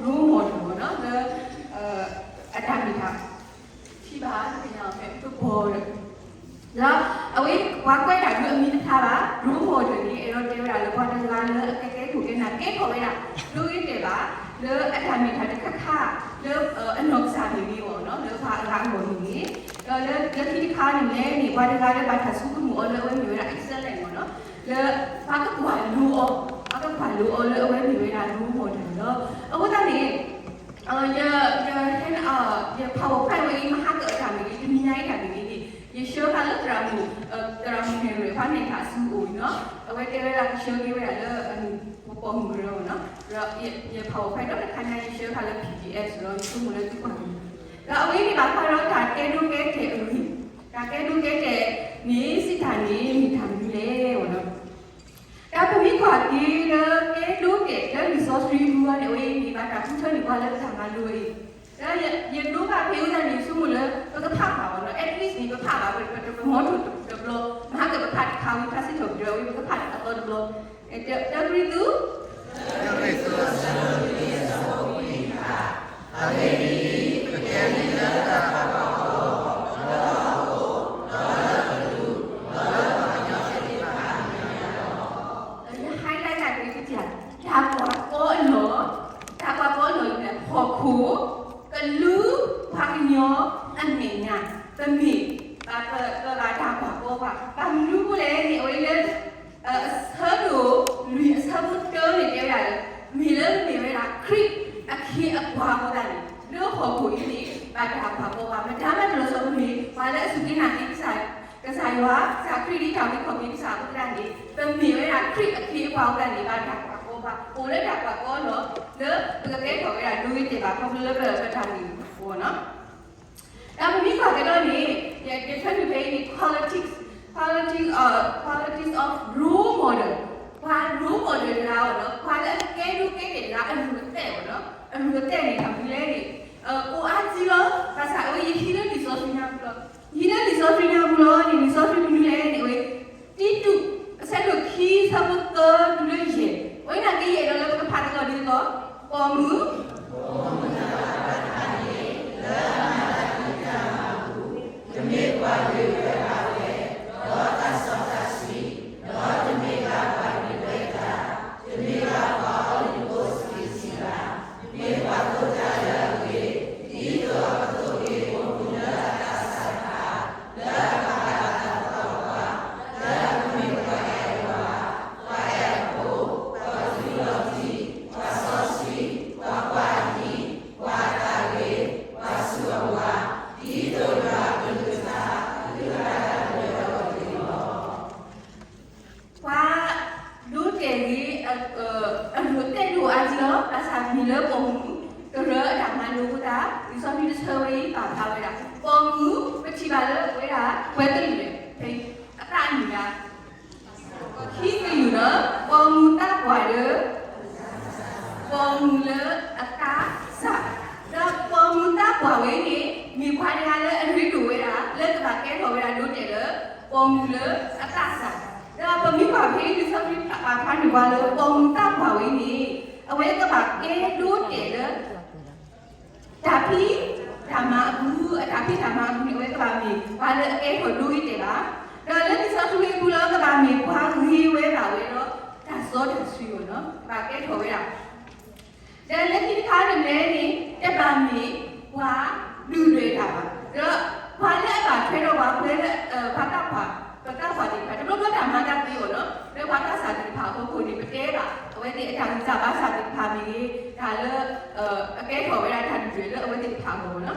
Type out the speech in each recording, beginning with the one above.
role model မ့ၢ်နီၤ လၢ အတၢ်မ့ၢ်တၢ် ထံၣ်ဘၣ် သ့ၣ်ညါအီၤဖဲ football ဒီး အဝဲပှၤကွဲးတၢ်ဒ်အမံၤတဖၣ်ဘၣ် role model န့ၣ် အဲၣ်ဒိးတဲဝဲဒၣ်လၢပှၤတဂၤလၢအကကဲခိၣ်ကဲနၢ် ကဲထီၣ်ဝဲဒၣ် ဒိဂ့ၤတဲာ်ဘၣ် လၢအတၢ်မ့ၢ်တၢ်တခါခါ လၢအနီၢ်ကစၢ်မ့ၢ်ဂ့ၤအီၤနီၤ လၢပှၤအဂၤအဂီၢ်မ့ၢ်ဂ့ၤ ဒီးလၢလၢခံတခါန့ၣ်လဲၣ်န့ၣ် ပှၤတဂၤလၢဘၣ်တၢ်ဆိကမိၣ်အီၤလၢအဝဲမ့ၢ်ဝဲဒၣ် excellent မ့ၢ်နီၤ လၢ ပှၤကကွၢ်လိအီၤ ပှၤကကွၢ်လိအီၤလၢအဝဲမ့ၢ်ဝဲဒၣ် role model ဒီး အဃိသတးန့ၣ် ယ ယ ယ PowerPoint ဝဲအံၤ မဟါကအတၢ်မ့ၢ်ဂ့ၤ တနံၤညါအံၤတၢ်မ့ၢ်ဂ့ၤန့ၣ် ယဆှၢဃာ်လၢသရၣ်မုၣ် သရၣ်မုၣ်န့ၣ် ရ့ၣ်ဖးန့ၣ်တၢ်အစုအိၣ်အံၤနီၤ အဝဲတဲဝဲဒၣ်ကဆှၢက့ၤဝဲဒၣ်လၢ ပိာ်မုၣ်ကရၢမ့ၢ်နီၤ ဒီးယ PowerPoint ဒီးတခါညါယဆှၢဃာ်လၢ PDF ဒီးယဆိကမိၣ်လၢသုကွၢ်က့ၤ ဒီးအဝဲန့ၣ်ဘၣ်ဃးဒီးတၢ်ကဲဒိကဲတဲာ်အဂ့ၢ် တၢ်ကဲဒိကဲတဲာ်န့ၣ် စံးတၢ်န့ၣ် မ့ၢ်တၢ်မနုၤလဲၣ်နီၤ တၢ်ပမ့ၢ်ကွၢ်က့ၤလၢကဲဒိကဲတဲာ် လၢလံာ်စီဆှံအပူၤအံၤန့ၣ် အဝဲအံၤန့ၣ် ဘၣ်တၢ်ဃုထၢန့ၢ်ပှၤလၢတၢ်မၤလိအံၤ ဒီးယဒိဘၣ်ဖဲအံၤန့ၣ် ဆိကမိၣ်လၢ ပကဖးဘၣ်အီၤနီၤ at least န့ၣ် ပဖးဘၣ် ပတမီထိၣ်တဘျီ မဟါကပဖးတခါဝံၤ ဖးစ့ၢ်ကီးကဒီးဝံၤ ပကဖးအသီတဘျီ တၢကရံၣ်သူး ဒီးယ highlight တၢ်က့ၤကစၢ် တၢ်ကွၢ်ကီအလီၢ် တၢ်ကွၢ်ကီအလီၢ်န့ၣ် ဟီၣ်ခိၣ် ကလူး ပှၤကညီ အမဲာ်ညါ ပမ့ၢ် ပ ပဘၣ်တၢ်ကွၢ်ကီပှၤ ဘၣ်မနုၤအဃိလဲၣ်န့ၣ် အဝဲလၢ အဆၢဒိၣ်လွံၢ်အဆၢဖိတၢန့ၣ် တဲဝဲဒၣ်လၢ မ့ၢ်လၢပမ့ၢ်ဝဲဒၣ်ခရံာ်အခ့အပှၤအဃိသတးန့ၣ် လၢဟီၣ်ခိၣ်အံၤန့ၣ် ဘၣ်တၢ်ကွၢ်ကီပှၤ မတၤမးတလီၤဆီ ပမ့ၢ်ပှၤလၢအစူၢ်က့ၤနာ်က့ၤကစၢ် ကစၢ်ယွၤ ကစၢ်ခရံာ်ဒ်တၢ်အုၣ်က့ၤခီၣ်က့ၤကစၢ်အဃိသတးန့ၣ် ပမ့ၢ်ဝဲဒၣ်ခရံာ်အခ့အပှၤအဃိသတးန့ၣ် ဘၣ်တၢ်ကွၢ်ကီပှၤ အိၣ်လၢတၢ်ကွၢ်ကီအလီၢ် လၢပကကဲထီၣ်ဝဲဒၣ်ဒိဂ့ၤတဲာ်ဘၣ် ခီဖျိလၢပတၢ်မ့ၢ်အဂီၢ်နီၤ ဒီးပမ့ၢ်ကွၢ်ကဒီးန့ၣ် ယ ယဆၢထၢၣ်ဖဲအံၤန့ၣ် qualities, qualities of, qualities of role model ပှၤ role model တဂၤအီၤဒီး ပှၤလၢအကဲဒိကဲတဲာ်တဂၤ အရူၢ်အသဲးအီၤဒီး အရူၢ်အသဲးန့ၣ် တၢ်မနုၤလဲၣ်န့ၣ် အိၣ်အါကံလီၤ ဘၣ်ဆၣ်အဝဲ ယဟံးလၢလံာ်စီဆှံညါပူၤလီၤ ယဟံးလၢလံာ်စီဆှံညါပူၤလီၤန့ၣ် လံာ်စီဆှံမနုၤလဲၣ်န့ၣ် အဝဲ တံတူး အဆၢဒိၣ်ခံ ဆၢဖိသၢတုၤလၢယဲၢ် အဝဲန့ၣ်ကယဲၢ်ဒီးလၢပကဖးသကိးဒ်သိး ပိာ်မုၣ် ပှၤဒိတဲာ်ဂ့ၤ အရူၢ်အသဲးဒိၣ်အါကံလီၤ ဘၣ်ဆၣ်မ့ၢ်လၢပိာ်မုၣ်ကရၢအတၢ်မၤလိအဃိသတး လံာ်စီဆှံတဆၢဝဲအံၤ ပာ်ဖျါဝဲဒၣ် ပိာ်မုၣ် ပထံၣ်ဘၣ်လၢအဝဲဒၣ် ပှဲၤကလုာ်လဲၣ် ဖဲအသးအနံၣ်ဒၣ် ခံကလုာ်ဒီး ပိာ်မုၣ်သးပှၢ်လၢ ပိာ်မုၣ်လၢအသးစၢ်, ဒီးပိာ်မုၣ်သးပှၢ်ဝဲန့ၣ် မ့ၢ်ပှၤတဂၤလၢအရ့ဒိၣ်ဝဲဒၣ် လၢကဘၣ်ကဲထီၣ်ဝဲဒၣ်ဒိတဲာ်လၢ ပိာ်မုၣ်လၢအသးစၢ်, ဒီးပမ့ၢ်ကွၢ်ဖဲလံာ်စီဆှံပာ်ဖျါန့ၢ်ပှၤလၢ ပိာ်မုၣ်သးပှၢ်ဝဲန့ၣ် အဝဲကဘၣ်ကဲဒိတဲာ်လၢ တၢ်ဖံးတၢ်မၤအပူၤ, အတၢ်ဖံးတၢ်မၤအပူၤန့ၣ် အဝဲကဘၣ်မ့ၢ်ပှၤလၢအကဲထီၣ်ဒိဂ့ၤတဲာ်ဘၣ်. ဒီးလၢလံာ်စီဆှံအပူၤလီၤ ကဘၣ်မ့ၢ်ပှၤဂ့ၤဝဲဘၣ်ဝဲဒီး တၢ်စီတၢ်ဆှံအီၤလီၤ. ကဘၣ်ကဲထီၣ်ဝဲဒၣ်. ဒီးလၢခံတခါန့ၣ်မ့ၢ်န့ၣ် တဘၣ်မ့ၢ်ပှၤဒုၣ်ဒွဲၣ်တၢ်ဘၣ်. ဒီးပှၤလၢအဘၣ်ထွဲဒီးပှၤ ပှၤလၢ ပှၤသးပှၢ် ပသးပှၢ်သ့ၣ်တဖၣ် တဘျီဘျီတၢ်မၤတၢ်သ့အီၤလီၤ. လၢပှၤသးစၢ်သ့ၣ်တဖၣ်အဖီခိၣ်န့ၣ် ပတဲဘၣ် အဝဲသ့ၣ်အတၢ်ဂံၢ်စၢ်ဘါစၢ်သ့ၣ်တဖၣ်မ့ၢ်ဂ့ၤ တၢ်လၢ အကဲထီၣ်ဝဲဒၣ်တၢ်ဒုၣ်ဒွဲၣ်လၢအဝဲသ့ၣ်တဖၣ်အဂီၢ်လီၤ.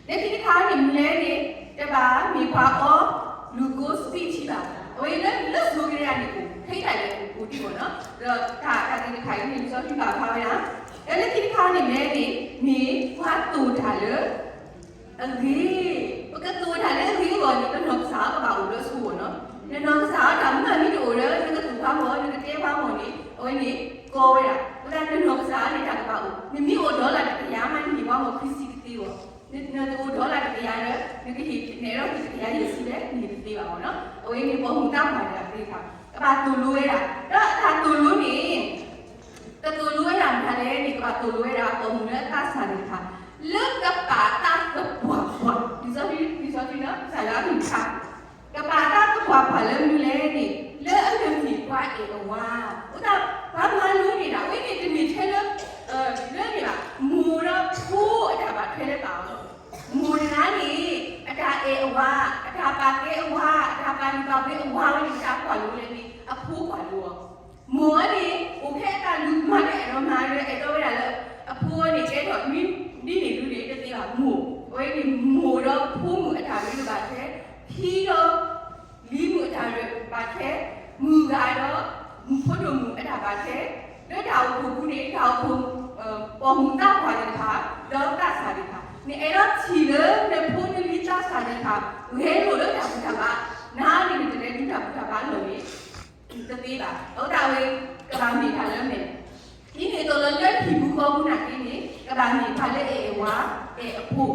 လၢခံတခါန့ၣ်မ့ၢ်လဲၣ်န့ၣ် တဘၣ်မ့ၢ်ပှၤအီလူၤကိ speech ဘၣ်. အဝဲလၢ လၢစိၤကရၢန့ၣ် အိၣ် ခဲအံၤဒၣ်လဲာ်အိၣ်ဒံးမ့ၢ်နီၤ. ဒီးတၢ် တၢ်သ့ၣ်တဖၣ်အံၤန့ၣ် လံာ်စီဆှံပာ်ဖျါဝဲဒၣ်. လၢခံတခါန့ၣ်မ့ၢ်န့ၣ် မ့ၢ်ပှၤသိၣ်တၢ်လၢ အဂ့ၤ, ပကသိၣ်တၢ်လၢအဂ့ၤအဂီၢ်န့ၣ် ပနီၢ်ကစၢ်အီၤကဘၣ်အိၣ်လၢအဆိအီၤနီၤ. နနီၢ်ကစၢ်အီၤတၢ်မၤမ့ၢ်တအိၣ်လၢ နကသိၣ်ပှၤဂီၢ် နကတဲပှၤဂီၢ်န့ၣ် အဝဲန့ၣ်ကီဝဲဒၣ်. အဃိသတးနနီၢ်ကစၢ်အီၤန့ၣ် တၢ်ကဘၣ်အိၣ်. နမ့ၢ်အိၣ် dollar တကယၤမး နဟ့ၣ်ပှၤဂီၢ်ခွံဆံကသ့အဂီၢ်, နတအိၣ် dollar တကယၤလၢ နကဟ့ၣ်နဲၣ်ဒီးတကယၤယဲၢ်ဆံလဲၣ် နဟ့ၣ်တသ့ဘၣ်အီၤနီၤ. အဝဲန့ၣ်ပိာ်မုၣ်သးပှၢ်တဂၤသ့ၣ်တဖၣ် ကဘၣ်သိၣ်လိဝဲဒၣ်. ဒီးတၢ်သိၣ်လိန့ၣ် တသိၣ်လိဝဲဒၣ်မတၤ ပှၤသိၣ်လိဝဲဒၣ်ပိာ်မုၣ်လၢအသးစၢ်သ့ၣ်တဖၣ် လၢကပာ်အသးသပှၢ်ပှၢ်, လံာ်စီဆှံ, လံာ်စီဆှံလၢကစၢ်ယွၤအကလုၢ်ကထါ, ကပာ်အသးသပှၢ်ပှၢ်လၢမနုၤလဲၣ်န့ၣ် လၢအကမ့ၢ်ပှၤအဲၣ်အဝၤ, အဃိသတး ပှၤမၤလိန့ၢ်ဒၣ်ဝဲန့ၣ် တမ့ၢ်ထဲလၢ လၢန့ၣ်ဘၣ်, မိၢ်ဒီးဖိအတၢ်ဘၣ်ထွဲလၢပာ်အီၤလီၤ. မိၢ်တဂၤန့ၣ် အတၢ်အဲၣ်အဝၤ, အတၢ်ပာ်ကဲအဝၤ, အတၢ်ပာ်လုၢ်ပာ်ပှ့ၤအဝၤဝဲန့ၣ် တၢ်ကွၢ်လိလဲၣ်န့ၣ် အဖိကွၢ်လိအီၤ. မိၢ်ဝဲန့ၣ် အိၣ်ဖဲအတၢ်လူၤမၤလၢအဲၣ်ဒိးမၤလၢ အဲၣ်ဒိးဝဲဒၣ်လၢ အဖိဝဲန့ၣ် ကဲထီၣ်ဒ်န့ၣ်ဒ်န့ၣ်တသ့ဘၣ်. မိၢ်, အဝဲန့ၣ်မိၢ်ဒီးဖိမုၣ်အတၢ်ရ့တဘၣ်ထဲ, ဖံဒီး လံၤမုၣ်အတၢ်ရ့ဘၣ်ထဲ, မုၢ်ဂၤဒီး ဖိဒိၣ်မုၣ်အတၢ်ဘၣ်ထဲ, လၢတၢ်အိၣ်ဖှိၣ်ပူၤန့ၣ် တၢ်အိၣ်ဖှိၣ် ပိာ်မုၣ်သးပှၢ်သ့ၣ်တဖၣ် ဒီးသးစၢ်သ့ၣ်တဖၣ် နအဲၣ်ဒိးထံၣ်လၢနဖိနလံၤသးစၢ်သ့ၣ်တဖၣ် ဂဲၤလိာ်လၢတၢ်ဘူၣ်တၢ်ဘါ, နၤန့ၣ်နတလဲၤဒုးတၢ်ဘူၣ်တၢ်ဘါလီၢ်န့ၣ် တသ့ဘၣ်. အဃိသတးဝဲ ကဘၣ်မ့ၢ်တၢ်လၢမဲာ် ဒ်န့ၣ်အသိးလၢလၢဟံၣ်ပူၤဃီပူၤနာ်က့န့ၣ် ကဘၣ်မ့ၢ်ပှၤလၢအဲၣ်အဝၤ အဲၣ်အဖိ,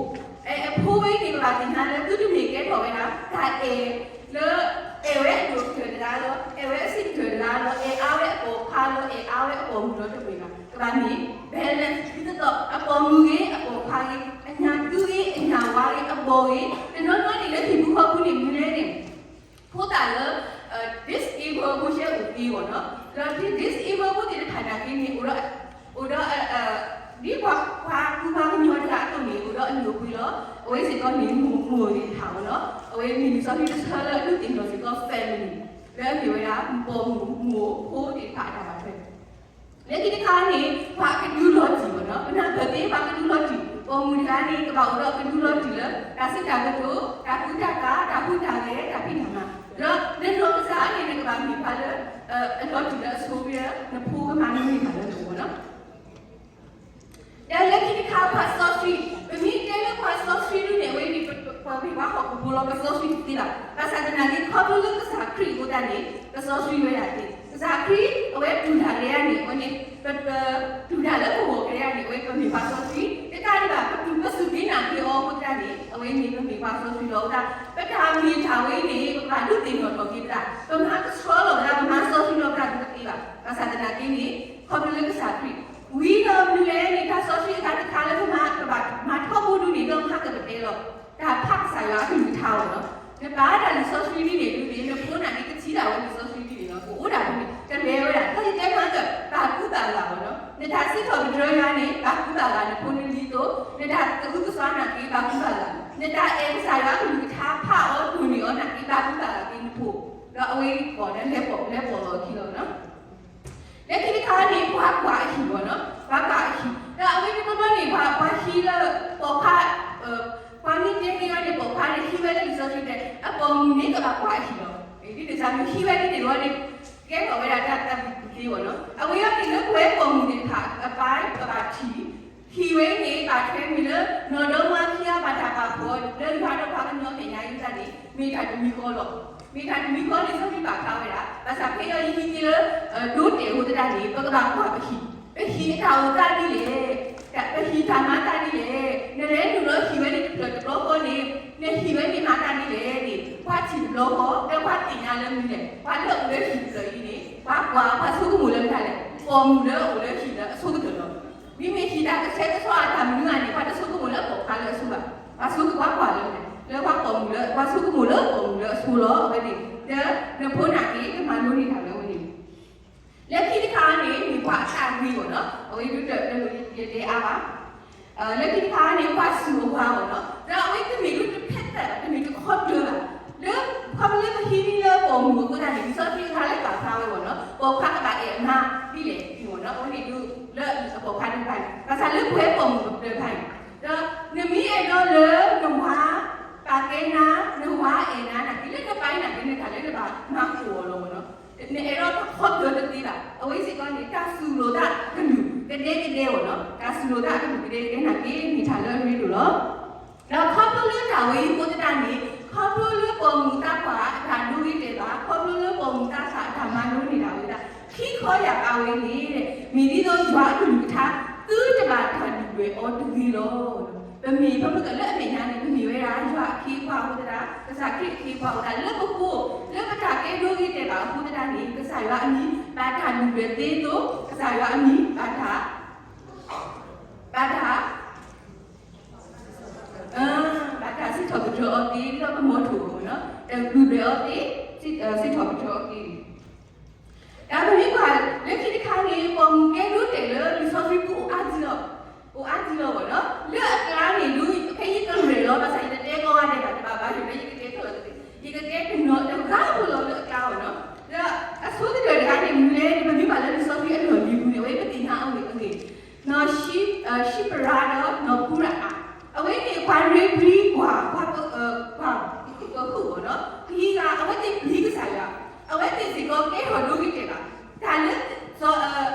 အဲၣ်အဖိဝဲန့ၣ် ပဘၣ်သ့ၣ်ညါလၢသုတမ့ၢ်ကဲထီၣ်ဝဲဒၣ် တၢ်အဲၣ်လၢ အဲၣ်ဝဲအဒိၣ်ကတၢၢ်တဂၤလီၤ, အဲၣ်ဝဲအဆံးကတၢၢ်တဂၤလီၤ, အဲၣ်အါဝဲအပိာ်ခွါလီၤ, အဲၣ်အါဝဲအပိာ်မုၣ်လီၤ တမ့ၢ်ဘၣ်. ကဘၣ်မ့ၢ် balance ဒ်သိးသိး အပိာ်မုၣ်ဂ့ၤ အပိာ်ခွါဂ့ၤ, အညၣ်ကုဂ့ၤ အညၣ်ဝါဂ့ၤ အဘီၣ်ဂ့ၤ တနီၤနီၤန့ၣ်လၢဟံၣ်ပူၤဃီပူၤန့ၣ် မနုၤလဲၣ်န့ၣ် ဖိသၣ်လၢ disable ဖိရှဲအိၣ်သ့ဘၣ်နီၤ, ဒီး disable ဖိသ့ၣ်တဖၣ်နာ်က့န့ၣ် အိၣ်ဒီး အိၣ်ဒီး ဒ်ပှၤ ပှၤကူပှၤကညီတဂၤအသိးန့ၣ် အိၣ်ဒီးအညိၣ်အပှ့ၤလီၤ. အဝဲစ့ၢ်ကီးန့ၣ် မိၢ်မိၢ်သ့ၣ်တဖၣ်ဘၣ်နီၤ, အဝဲမ့ၢ်လံာ်စီဆှံတဆၢလၢအဒုးသ့ၣ်နီၣ်စ့ၢ်ကီး family လၢအမ့ၢ်ဝဲဒၣ် ပိာ်မုၣ်မိၢ်ဖိသ့ၣ်တဖၣ်အတၢ်ဘၣ်ထွဲ လၢခံတခါန့ၣ် ပှၤကဒုးလီၤတံၢ်ဘၣ်နီၤ, ပနၢ်ပၢၢ်သ့ပှၤကဒုးလီၤတံၢ်, ပိာ်မုၣ်တဂၤန့ၣ် ကဘၣ်အိၣ်ဒီးကဒုးလီၤတံၢ်လၢ တၢ်စံးတၢ်ကတိၤ, တၢ်ကူတၢ်ကၤ, တၢ်ဟူးတၢ်ဂဲၤ, တၢ်ဖံးတၢ်မၤ, ဒီးနနီၢ်ကစၢ်န့ၣ် နကဘၣ်မ့ၢ်ပှၤလၢ အလီၤတံၢ်လၢအဆိကတၢၢ် နဖိကမၤလိန့ၢ်တၢ်လၢနဂီၢ်နီၤ. ဒီးလၢခံတခါပှၤစီဆှံ, ပမ့ၢ်တဲလၢပှၤစီဆှံဒ်န့ၣ် အဝဲန့ၣ် ပမ့ၢ်ပှၤဟီၣ်ခိၣ်ဖိလီၤ ပစီဆှံတသ့ဘၣ်. ဘၣ်ဆၣ်သနာ်က့ ခီဖျိလၢကစၢ်ခရံာ်အဃိသတးန့ၣ် ပစီဆှံဝဲဒၣ်သ့. ကစၢ်ခရံာ် အဝဲတူၢ်တၢ်ကလဲာ်န့ၣ် အဝဲန့ၣ် ပ ပတူၢ်တၢ်လၢပဂီၢ်ကလဲာ်န့ၣ် အဝဲပမ့ၢ်ပှၤစီဆှံ, တကးဒံးဘၣ် ပတူၢ်ပစူၢ်က့ၤနာ်က့ၤအီၤအဃိသတးန့ၣ် အဝဲန့ၣ်ပမ့ၢ်ပှၤစီဆှံလီၤ. အဃိသတး ပတၢ်မ့ၢ်တၢ်ဝဲန့ၣ် ပကဘၣ်ဒုးသ့ၣ်နီၣ်ထီၣ်က့ၤပသး, ပမၤကဆှီလီၤပသး ပမၤစီဆှံလီၤပသးဒ်တသ့ဘၣ်. ဘၣ်ဆၣ်သနာ်က့န့ၣ် ခီဖျိလၢကစၢ်ခရံာ် ဝံၤဒီးမနုၤလဲၣ်န့ၣ် တၢ်စီဆှံအဂၤတခါလၢပမၤ ပဘၣ်မၤထီဘိဒ်န့ၣ် ဒီးမၤကပတဲလီၤ တၢ်ဖးကစၢ်ယွၤအကလုၢ်ကထါအီၤလီၤ. နပာ်တၢ်လံာ်စီဆှံဒ်န့ၣ်ဒ်န့ၣ် နဖိနာ်က့ကထံၣ်ဒၣ်ဝဲ လံာ်စီဆှံဒ်န့ၣ်လီၤ. ကအိၣ်ဒၣ်ဖဲန့ၣ် ကလဲၤဝဲဒၣ် တၢ်ယတဲမၤက ဘၣ်ကူဘၣ်ဂာ်အီၤလီၤ. နတၢ်စံးထီၣ်ပတြၢၤယွၤန့ၣ် ဘၣ်ကူဘၣ်ဂာ် နဖိနလံၤအသိး, နတၢ်ကအုကစွါနာ်က့ ဘၣ်ကူဘၣ်ဂာ်, နတၢ်အဲၣ်ကစၢ်ယွၤအကလုၢ်ကထါ ဖးအီၤဒိၣ်န့ၢ်အီၤနာ်က့ ဘၣ်ကူဘၣ်ဂာ်က့နဖိ, ဒီးအဝဲအံၤကိးလၢလဲၤပိာ် လဲၤပိာ်လီၤအခံလီၤနီၤ. လၢခံတခါန့ၣ် ပှၤကွၢ်အဟံၣ်ဘၣ်နီၤ, ပှၤကွၢ်အဟံၣ်, ဒီးအဝဲတဘျီဘျီန့ၣ် ပှၤ ပှၤဟံးလၢပိာ်ခွါ, ပှၤမ့ၢ်တဲက့ၤဝဲန့ၣ် ပိာ်ခွါန့ၣ် ဟံးဝဲလၢလံာ်စီဆှံတဲ အပိာ်မုၣ်န့ၣ်ကဘၣ်ကွၢ်အဟံၣ်လီၤ. ဒ်န့ၣ်စ့ၢ်မ့ၢ်ဟံးဝဲဒ်န့ၣ်ဝဲန့ၣ် ကဲထီၣ်ဝဲဒၣ်တၢ်သးဘံၣ်သးဘၢလီၤ. အဝဲအံၤန့ၣ်လၢပဝဲပိာ်မုၣ်သ့ၣ်တဖၣ်အပၢ် ပဘၣ်ထံၣ် ဟံၣ်ဝဲန့ၣ် ဘၣ်ထွဲမံၤလၢ နီၢ်ဒီမါခံဂၤဘၣ်တၢ်ပာ်ဖှိၣ် လၢယွၤဒီးပှၤကညီမဲာ်ညါအံၤသတးန့ၣ် မ့ၢ်တၢ်တမံၤဃီလီၤ. မ့ၢ်တၢ်တမံၤဃီန့ၣ် စီဆှံပာ်ဖျါဝဲဒၣ် ဘၣ်ဆၣ်ဖဲအံၤယဟံးက့ၤလၢ ဒိတဲာ်အဃိသတးန့ၣ် ပကဘၣ်ကွၢ်ပဟံၣ်, ပဟံၣ်အတၢ်အိၣ်သးဒ်လဲၣ်, ပဟံၣ်တၢ်မၤသးဒ်လဲၣ်, နလဲၤနုာ်လီၤဟံၣ်ဝဲန့ၣ်တဖျၢၣ်တဘျီဃီန့ၣ် နဟံၣ်ဝဲန့ၣ်မၤသးဒ်လဲၣ်န့ၣ် ပှၤထံၣ်တဘျီဃီ ဒီးပှၤသ့ၣ်ညါလၢမနုၤလဲၣ်, ပှၤလၢအအိၣ်လၢဟံၣ်တဖျၢၣ်အံၤန့ၣ် ပှၤကွၢ် ပှၤဆိကမိၣ်လၢမတၤလဲၣ်, ပိာ်မုၣ်လၢအအိၣ်လၢဟံၣ်လၢအဆိကတၢၢ်လီၤ. မ့မ့ၢ်ဟံၣ်တၢ်ကဆှဲကဆှီအတၢ်မနုၤဂၤန့ၣ် ပှၤတဆိကမိၣ်လၢပိာ်ခွါလၢအဆိဘၣ်, ပှၤဆိကမိၣ်လၢပိာ်မုၣ်လၢ ပှၤဆိကမိၣ်လၢပိာ်မုၣ်လၢအဆိလီၤ. အဝဲန့ၣ် ဒီးနဖိနာ်က့ ကမၤလိန့ၢ်တၢ်လၢအဝဲန့ၣ် လၢခံတခါန့ၣ် မ့ၢ်ပှၤအသးဂ့ၤဘၣ်နီၤ, အဝဲဒၣ်တမ့ၢ်ယတဲအါဘၣ်. လၢခံတခါန့ၣ် ပှၤစူၢ်အဝၤဘၣ်နီၤ, ဒီးအဝဲတမ့ၢ်ဒၣ်တဖျၢၣ်ဘၣ် တမ့ၢ်တခီတၢၤဘၣ်, လၢ ခီဖျိလၢပဟံးန့ၢ်လၢပိာ်မုၣ်အဃိသတးန့ၣ် လံာ်စီဆှံတခါလၢပာ်ဖျါဝဲဘၣ်နီၤ, ပိာ်ခွါကဘၣ်အဲၣ်အမါဒ်လဲၣ်န့ၣ်ဘၣ်နီၤ, အဝဲန့ၣ်ဒၣ်လၢအပိာ်ခွါတဖၣ်န့ၣ် ဘၣ်ဆၣ်လၢပဝဲပိာ်မုၣ်တဖၣ်န့ၣ် ဒီးနမ့ၢ်အဲၣ်ဒိးလၢနဝၤ ပာ်ကဲနၤ, နဝၤအဲၣ်နၤနာ်က့ လၢနပၢ်နာ်က့ နတၢ်လၢနဘၣ်မၤကိၢ်အီၤလီၤဘၣ်နီၤ, နအဲၣ်ဒိးတခီတၢၤတသ့ဘၣ်. အဝဲစ့ၢ်ကီးန့ၣ် တၢ်စူၢ်လိာ်သးကလုၢ် ကဒဲကဒဲဘၣ်နီၤ, တၢ်စူၢ်လိာ်သးကလုၢ်ကဒဲကဒဲနာ်က့ မ့ၢ်တၢ်လၢအရ့ဒိၣ်လီၤ. ဒီးခီဖျိလၢတၢ်ဝဲအံၤအဃိသတးန့ၣ် ခီဖျိလၢပိာ်မုၣ်သးပှၢ်အတၢ်ဒိဂ့ၤတဲာ်ဘၣ်, ခီဖျိလၢပိာ်မုၣ်သးစၢ်အတၢ်မၤလိန့ၢ်ဒၣ်ဝဲဒၣ် ခံခီယၢ်ဘးဝဲန့ၣ် မ့ၢ်ဒ်သိးယွၤအကလုၢ်ကထါ သုတဘၣ်တၢ်ဒုၣ်ဒွဲၣ်အီၤတဂ့ၤလီၤ. ပမ့ၢ်ပမ့ၢ်ကလၢအမဲာ်ညါန့ၣ် ပမ့ၢ်ဝဲဒၣ်ယွၤအခ့အပှၤအဃိသတး, ကစၢ်ခရံာ်အခ့အပှၤအဃိသတး လၢပဃိ လၢပတၢ်ကဲဒိဂ့ၤတဲာ်ဘၣ်အဃိသတးန့ၣ် ကစၢ်ယွၤအမံၤဘၣ်တၢ်ဒုၣ်ဒွဲၣ်သ့သိး ကစၢ်ယွၤအမံၤဘၣ်တၢ် ၡံပရၤဒီးနီၢ်ပူရၤအါ, အဝဲန့ၣ်ပှၤရ့ဘြံၤကွၢ်, ပှၤ, ပှၤ, ပှၤဟုၣ်အီၤနီၤ, ပှၤဟံးဂၤ အဝဲသ့ၣ်ပျံၤကစၢ်ယွၤ, အဝဲသ့ၣ်စ့ၢ်ကီးကဲထီၣ်ဒိဂ့ၤတဲာ်ဘၣ်, တၢ်လၢ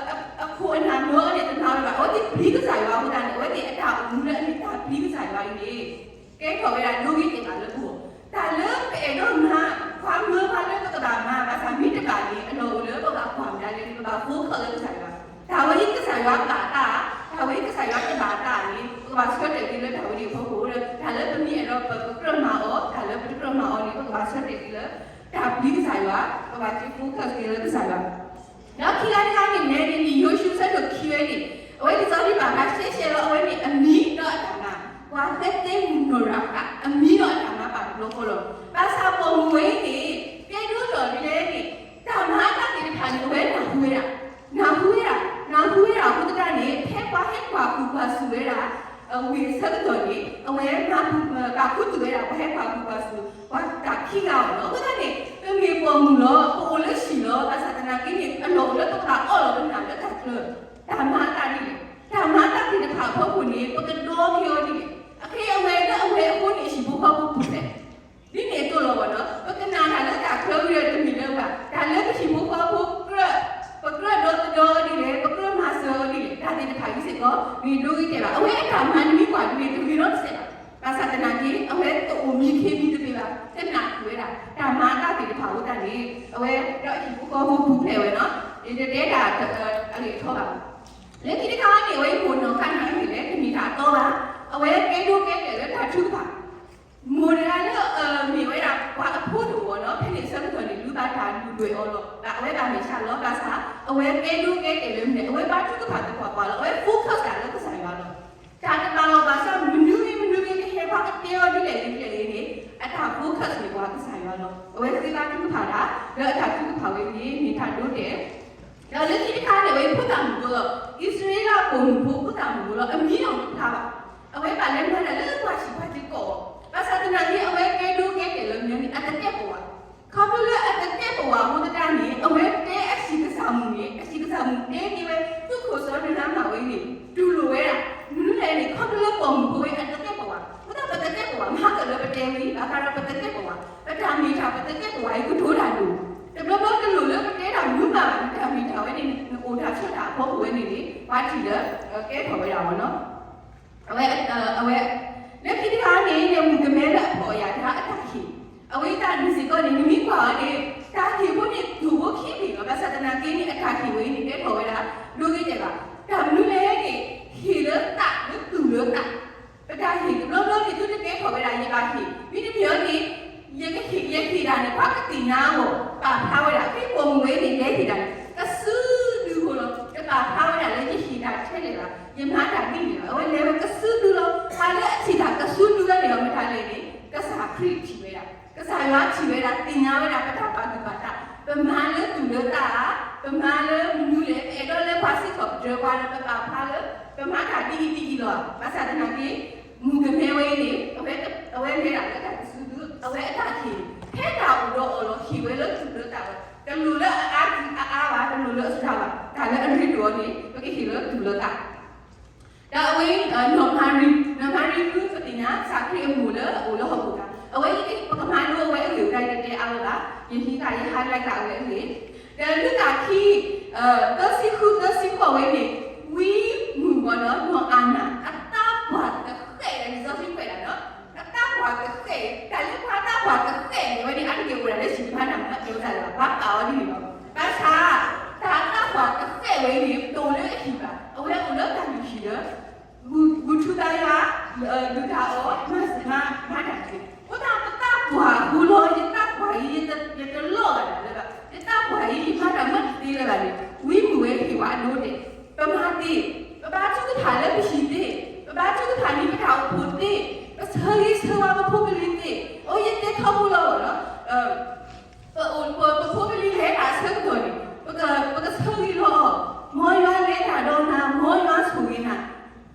အခိၣ်အနၢ်မၢအီၤန့ၣ်တနာ်ဝဲဘၣ်, အဝဲသ့ၣ်ပျံၤကစၢ်ယွၤအဃိသတးန့ၣ် အဝဲသ့ၣ်အတၢ်အိၣ်မူလၢအမ့ၢ်တၢ်ပျံၤကစၢ်ယွၤအံၤန့ၣ် ကဲထီၣ်ဝဲဒၣ်ဒိဂ့ၤတဲာ်ဘၣ်လၢပဂီၢ်, တၢ်လၢပအဲၣ်ဒိးမၤ, ပှၤမၢပှၤလၢပကဘၣ်မၤ ဘၣ်ဆၣ်မ့ၢ်တဘၣ်န့ၣ် အလီၢ်အိၣ်လၢပဘၣ်ကွၢ်မၤဒ်လဲၣ်န့ၣ် ပဘၣ် focus လၢကစၢ်ယွၤ, တၢ်ဝဲအံၤကစၢ်ယွၤပာ်တၢ်, တၢ်ဝဲအံၤကစၢ်ယွၤတဘၣ်တၢ်န့ၣ် ပကဘၣ်ဆၢတဲာ်က့ၤလၢတၢ်ဝဲန့ၣ်အဖီခိၣ်ဒီး တၢ်လၢပမ့ၢ်အဲၣ်ဒိးပကြၢးမၤအီၤ, တၢ်လၢပတကြၢးမၤအီၤန့ၣ် ပကဘၣ်ဆၢတဲာ်က့ၤလၢ တၢ်ပျံၤကစၢ်ယွၤ, ပဘၣ်က့ၤ focus က့ၤလၢကစၢ်ယွၤ ဒီးခံဂၤတဂၤန့ၣ် နဲဒ်န့ၣ် ယိၤၡူ အဆၢဒိၣ်ခံဝဲန့ၣ် အဝဲဒ်သိးဒ်ဘၣ်ဃးရှဲရှဲလီၤ အဝဲန့ၣ်အမံၤဒီးအတၢ်မၤ, ပှၤသဲသ့မုၢ်နီၢ်ရၤဃး အမံၤဒီးအတၢ်မၤပာ်တဘျီဃီလီၤ. ဘၣ်ဆၣ်ပိာ်မုၣ်ဝဲအံၤန့ၣ် ကဲဒိၣ်ထီၣ်ဒ်လဲၣ်န့ၣ် တၢ်မၤအတၢ်သ့ၣ်တဖၣ်န့ၣ် အဝဲနၢ်ဟူဝဲဒၣ်, နၢ်ဟူဝဲဒၣ်, နၢ်ဟူဝဲဒၣ်အဃိသတးန့ၣ် ဖဲပှၤဟဲကွၢ်ကူၣ်ကွၢ်ဆူၣ်ဝဲဒၣ် ဝ့ၢ်အဆၢကတီၢ်န့ၣ် အဝဲမၤပာ်ခူသူၣ်ဝဲဒၣ် ပှၤဟဲကွၢ်ကူၣ်ကွၢ်ဆူၣ် ပှၤတၢ်ခံဂၤအီၤလီၤ. အဃိသတးန့ၣ် ပမ့ၢ်ပိာ်မုၣ်လီၤ, ပအိၣ်လၢဟံၣ်လီၤ, ဘၣ်ဆၣ်သနာ်က့န့ၣ် အလီၢ်အိၣ်လၢပကဘၣ်အီၣ်လီၤပနၢ်လၢတၢ်ချၢ, တၢ်မၤအတၢ်ဒ်လဲၣ်, တၢ်မၤအတၢ်သ့ၣ်တဖၣ်အဖီခိၣ်န့ၣ် ပကဒီက့ၤအီၤဒ်လဲၣ်, အခဲအံၤအဝဲလၢအဝဲအဃိန့ၣ် အဟံၣ်ဖိဃီဖိပူၤဖျဲး ဒ်န့ၣ်အသိးလီၤဘၣ်နီၤ. ပကနၣ်တၢ်လၢတၢ်ချၢဝံၤဒီးတမ့ၢ်လၢဘၣ်, တၢ်လၢပဟံၣ်ဖိဃီဖိကြၢး, ပကြၢးဒီသဒၢအီၤဒ်လဲၣ်, ပကြၢးမၤစၢၤအီၤဒ်လဲၣ်, တၢ်သ့ၣ်တဖၣ်အံၤစ့ၢ်ကီး မ့ၢ်ဒိဂ့ၤတဲာ်ဘၣ်. အဝဲအတၢ်မၤနမ့ၢ်ကွၢ်တမ့ၢ်တဂ့ၤနီတစဲးဘၣ်. ဘၣ်ဆၣ်သနာ်က့ အဝဲတအိၣ်မံခ့မံသပ့ၤဘၣ်, တနၢ်ဟူဝဲဒၣ် တၢ်မၤအတၢ်သ့ၣ်တဖၣ်အဃိသတးန့ၣ် အဝဲဒီးအဟံၣ်ဖိဃီဖိပူၤဖျဲးဝဲနီၤ, ယတတဲတၢ်အဂ့ၢ်အထီဘၣ်. လၢခံတခါန့ၣ် အဝဲအံၤမိၢ်နီၢ်ခါန့ၣ်မ့ၢ်လဲၣ်, တမ့ၢ်တၢ်တီဘၣ်, အဝဲကဲဒိကဲတဲာ်လၢတၢ်ထုကဖၣ် မိၢ်တဂၤလၢ မ့ၢ်ဝဲဒၣ်ပှၤအဖိတအိၣ်နီၤ, ဖဲန့ၣ်အဆၢကတီၢ်န့ၣ် လူၤဘၣ်တၢ်ဒုၣ်ဒွဲၣ်အီၤလီၤ, ဘၣ်အဝဲဘၣ်မဲာ်ဆှးလီၤ. ဘၣ်ဆၣ် အဝဲကဲဒိကဲတဲာ်လၢမနုၤလဲၣ်, အဝဲဘါထုကဖၣ်သပှၢ်ပှၢ်လီၤ, အဝဲ focus တၢ်လၢကစၢ်ယွၤလီၤ. တၢ်တဘၣ်လီၤဘၣ်ဆၣ် မနုၤဂ့ၤမနုၤဂ့ၤ ကဟဲပှၤကတဲအီၤဒ်လဲၣ်ဂ့ၤဒ်လဲၣ်ဂ့ၤန့ၣ် အတၢ် focus န့ၣ် ပှၤကစၢ်ယွၤလီၤ. အဝဲဃ့ဘါထုကဖၣ်တၢ် လၢအတၢ်ထုကဖၣ်ဝဲန့ၣ် မ့ၢ်တၢ်ဒိတဲာ် ဒီးလၢခံတခါန့ၣ် အဝဲဖိသၣ်မုၣ်ဖိလီၤ. အံၣ်စရ့လးပိာ်မုၣ်ဖိ ဖိသၣ်မုၣ်ဖိလီၤ. အမံၤအီၤတဖျါဘၣ်. အဝဲဘၣ်လဲၤမၤတၢ်လၢပှၤဟံၣ်ပှၤဃီအဂီၢ်, ဘၣ်ဆၣ်သနာ်က့ အဝဲကဲဒိကဲတဲာ်လၢမနုၤန့ၣ် အတတဲပဝး. ခီဖျိလၢအတတဲပဝးအဃိသတးန့ၣ် အဝဲတဲအဟံၣ်ကစၢ်မုၣ်န့ၣ် အဟံၣ်ကစၢ်မုၣ်တဲက့ၤဝဲ သုးခိၣ်စီၤနၤမၣ်ဝဲန့ၣ် တူၢ်လိာ်ဝဲဒၣ်. မနုၤလဲၣ်န့ၣ် ခီဖျိလၢပိာ်မုၣ်ဖိဝဲအတတဲပဝး, အဃိသတးပတတဲပဝး မၤကၢၣ်လၢပတဲဝဲအံၤ ဘၣ်ဃးဒီးပတတဲပဝး, ပတၢ်မ့ၢ်တၢ်ပတတဲပဝးအံၤ ကတိၤတၢ်ဒိၣ်, တဘျီဘျီတလိၣ်လၢပတဲတၢ်မနုၤမးဘၣ်, နတၢ်မ့ၢ်တၢ်ဝဲန့ၣ် နအိၣ်တၢ်ဆိးတၢ်အဖီခိၣ်ဝဲန့ၣ်န့ၣ် ပှၤထံၣ်လၢ ကဲထီၣ်ဝဲဒၣ်အီၤနီၤ. အဝဲ, အဝဲ, လၢခံတခါန့ၣ် မုၣ်ကမဲလၢအဖှီၣ်အယာ်တဂၤအတၢ်ဟ့ၣ်, အဝဲအတၢ်န့ၣ်စ့ၢ်ကီးန့ၣ် နမ့ၢ်ကွၢ်အီၤန့ၣ် တၢ်ဟ့ၣ်ဖိန့ၣ် ဒိၣ်ဖိခံဘ့ၣ်လီၤ. ဘၣ်ဆၣ်သနာ်က့န့ၣ် အတၢ်ဟ့ၣ်ဝဲအံၤန့ၣ် ကဲထီၣ်ဝဲဒၣ် ဒိဂ့ၤတဲာ်ဘၣ်. တၢ်မနုၤလဲၣ်န့ၣ် ဟ့ၣ်လၢသး လၢသူၣ်လၢသး, ပတၢ်ဟ့ၣ်တဘျီဘျီန့ၣ် သုတကဲထီၣ်ဝဲဒၣ် ယဘၣ်ဟ့ၣ်, မ့တမ့ၢ်အီၤန့ၣ် ယကဟ့ၣ်, ယဟ့ၣ်တၢ်န့ၣ် ပှၤကသ့ၣ်ညါအဂီၢ် ပာ်ဖျါဝဲဒၣ်. ဖဲပိာ်မုၣ်ဝဲန့ၣ် လဲၤဟ့ၣ်တၢ်န့ၣ် ကစုဒုဖိလီၤ. တပာ်ဖျါဝဲဒၣ်လၢယဟ့ၣ်တၢ်ထဲလဲၣ်ဘၣ်, ယမၤတၢ်ဒ်န့ၣ်ဘၣ်. အဝဲလဲၤဝဲကစုဒုလီၤ. ပှၤလၢအထံၣ်တၢ်ကစုဒုဝဲန့ၣ်ဒီး မတၤလဲၣ်န့ၣ် ကစၢ်ခရံာ်ထံၣ်ဝဲဒၣ်, ကစၢ်ယွၤထံၣ်ဝဲဒၣ်, သ့ၣ်ညါဝဲဒၣ် ပတၢ်ပာ်သူၣ်ပာ်သး, ပမၤလၢသူၣ်လၢသးဧါ, ပမၤလၢမနုၤလဲၣ်, ပအဲၣ်ဒိးလၢပှၤစံးထီၣ်ပတြၢၤပှၤဒီး ပပာ်ဖျါလၢ ပမၤတၢ်ဒ်အံၤဒ်အံၤလီၤ. ဘၣ်ဆၣ်သနာ်က့ မုၣ်ကမဲဝဲအံၤန့ၣ် အဝဲလဲၤဒၣ်လၢတၢ်ကစုဒု, အဝဲအတၢ်ဟ့ၣ် ဖဲတၢ်အိၣ်ဒီးအီၤလီၤ ဟ့ၣ်ဝဲလၢသူၣ်လၢသးဝဲ, တလိၣ်လၢအအါအါဘၣ်, တလိၣ်လၢအစှၤဘၣ်, တၢ်လၢအရ့ဒိၣ်အီၤန့ၣ် ပကဟ့ၣ်လၢသူၣ်လၢသး ဒီးအဝဲ နီၢ်မၤရံ, နီၢ်မၤရံဒုးပသ့ၣ်ညါ ကစၢ်ခရံာ်အမိၢ်လၢအအိၣ်လၢဟီၣ်ခိၣ်တဂၤ, အဝဲအံၤ ပကမၤလိအဝဲအဂ့ၢ်အကျိၤ ယတတဲအါဝဲဘၣ်, ယဟံးဃာ် ယ highlight ဃာ်အဝဲအဂ့ၢ်, ဒီးလုၢ်သးခံ သၢဆံဃု သၢဆံဃိးဝဲန့ၣ် ဝံမုၣ်ဝဲနီၤ နီၢ်အၤနၤ အသးပှၢ်တဃဲၣ်ဒီး လံာ်စီဆှံကွဲးဒၣ်နီၤ, အသးပှၢ်တဃဲၣ်, တၢ်လၢပှၤသးပှၢ်တဃဲၣ်န့ၣ် အဝဲန့ၣ် အါတက့ၢ်အိၣ်ဒၣ်လၢဟံၣ်တဖၣ်န့ၣ် မၤတၢ်လၢပှၤပာ်အီၤဒ်န့ၣ်လီၤ. ဘၣ်ဆၣ် တၢ်သးပှၢ်တဃဲၣ်ဝဲန့ၣ် တအိၣ်လၢအဟံၣ်ဘၣ်, အဝဲအိၣ်လၢတၢ်လုၢ်ဟံၣ်လၢ ဘူၣ်ထူသးယွၤ, ဒုၣ်တၢ်အီၣ်, မၤတၢ်တက့ၢ်. အဃိသတး ပသးပှၢ်အဃိလီၤ, ယသးပှၢ်အံၤ ယတလီၢ်ဘၣ်ဒၣ်လၢၤဘၣ်, ယသးပှၢ်အံၤ ယမၤတၢ်မၤတသ့လၢၤဘၣ်န့ၣ် ဝံမုၣ်ဝဲဟ့ၣ်ဝဲအဒိတဲာ်, ပမၤသ့, ပဘါထုကဖၣ်လၢပဟံၣ်သ့, ပဘါထုကဖၣ်န့ၣ် ပတၢ်အိၣ်ဖှိၣ်သ့, ပဆၢဂ့ၤဆၢဝါပဖိပလံၤသ့, အိ ယတဲထီဘိလီၤဘၣ်နီၤ ပအိၣ် ပဖိပလံၤ လဲၤတၢ်အဆၢကတီၢ်န့ၣ် ပကဆၢဂ့ၤလီၤအီၤ, မ်ယွၤလဲၤတၢ်ဒီးနၤ, မ်ယွၤဆိၣ်ဂ့ၤနၤ,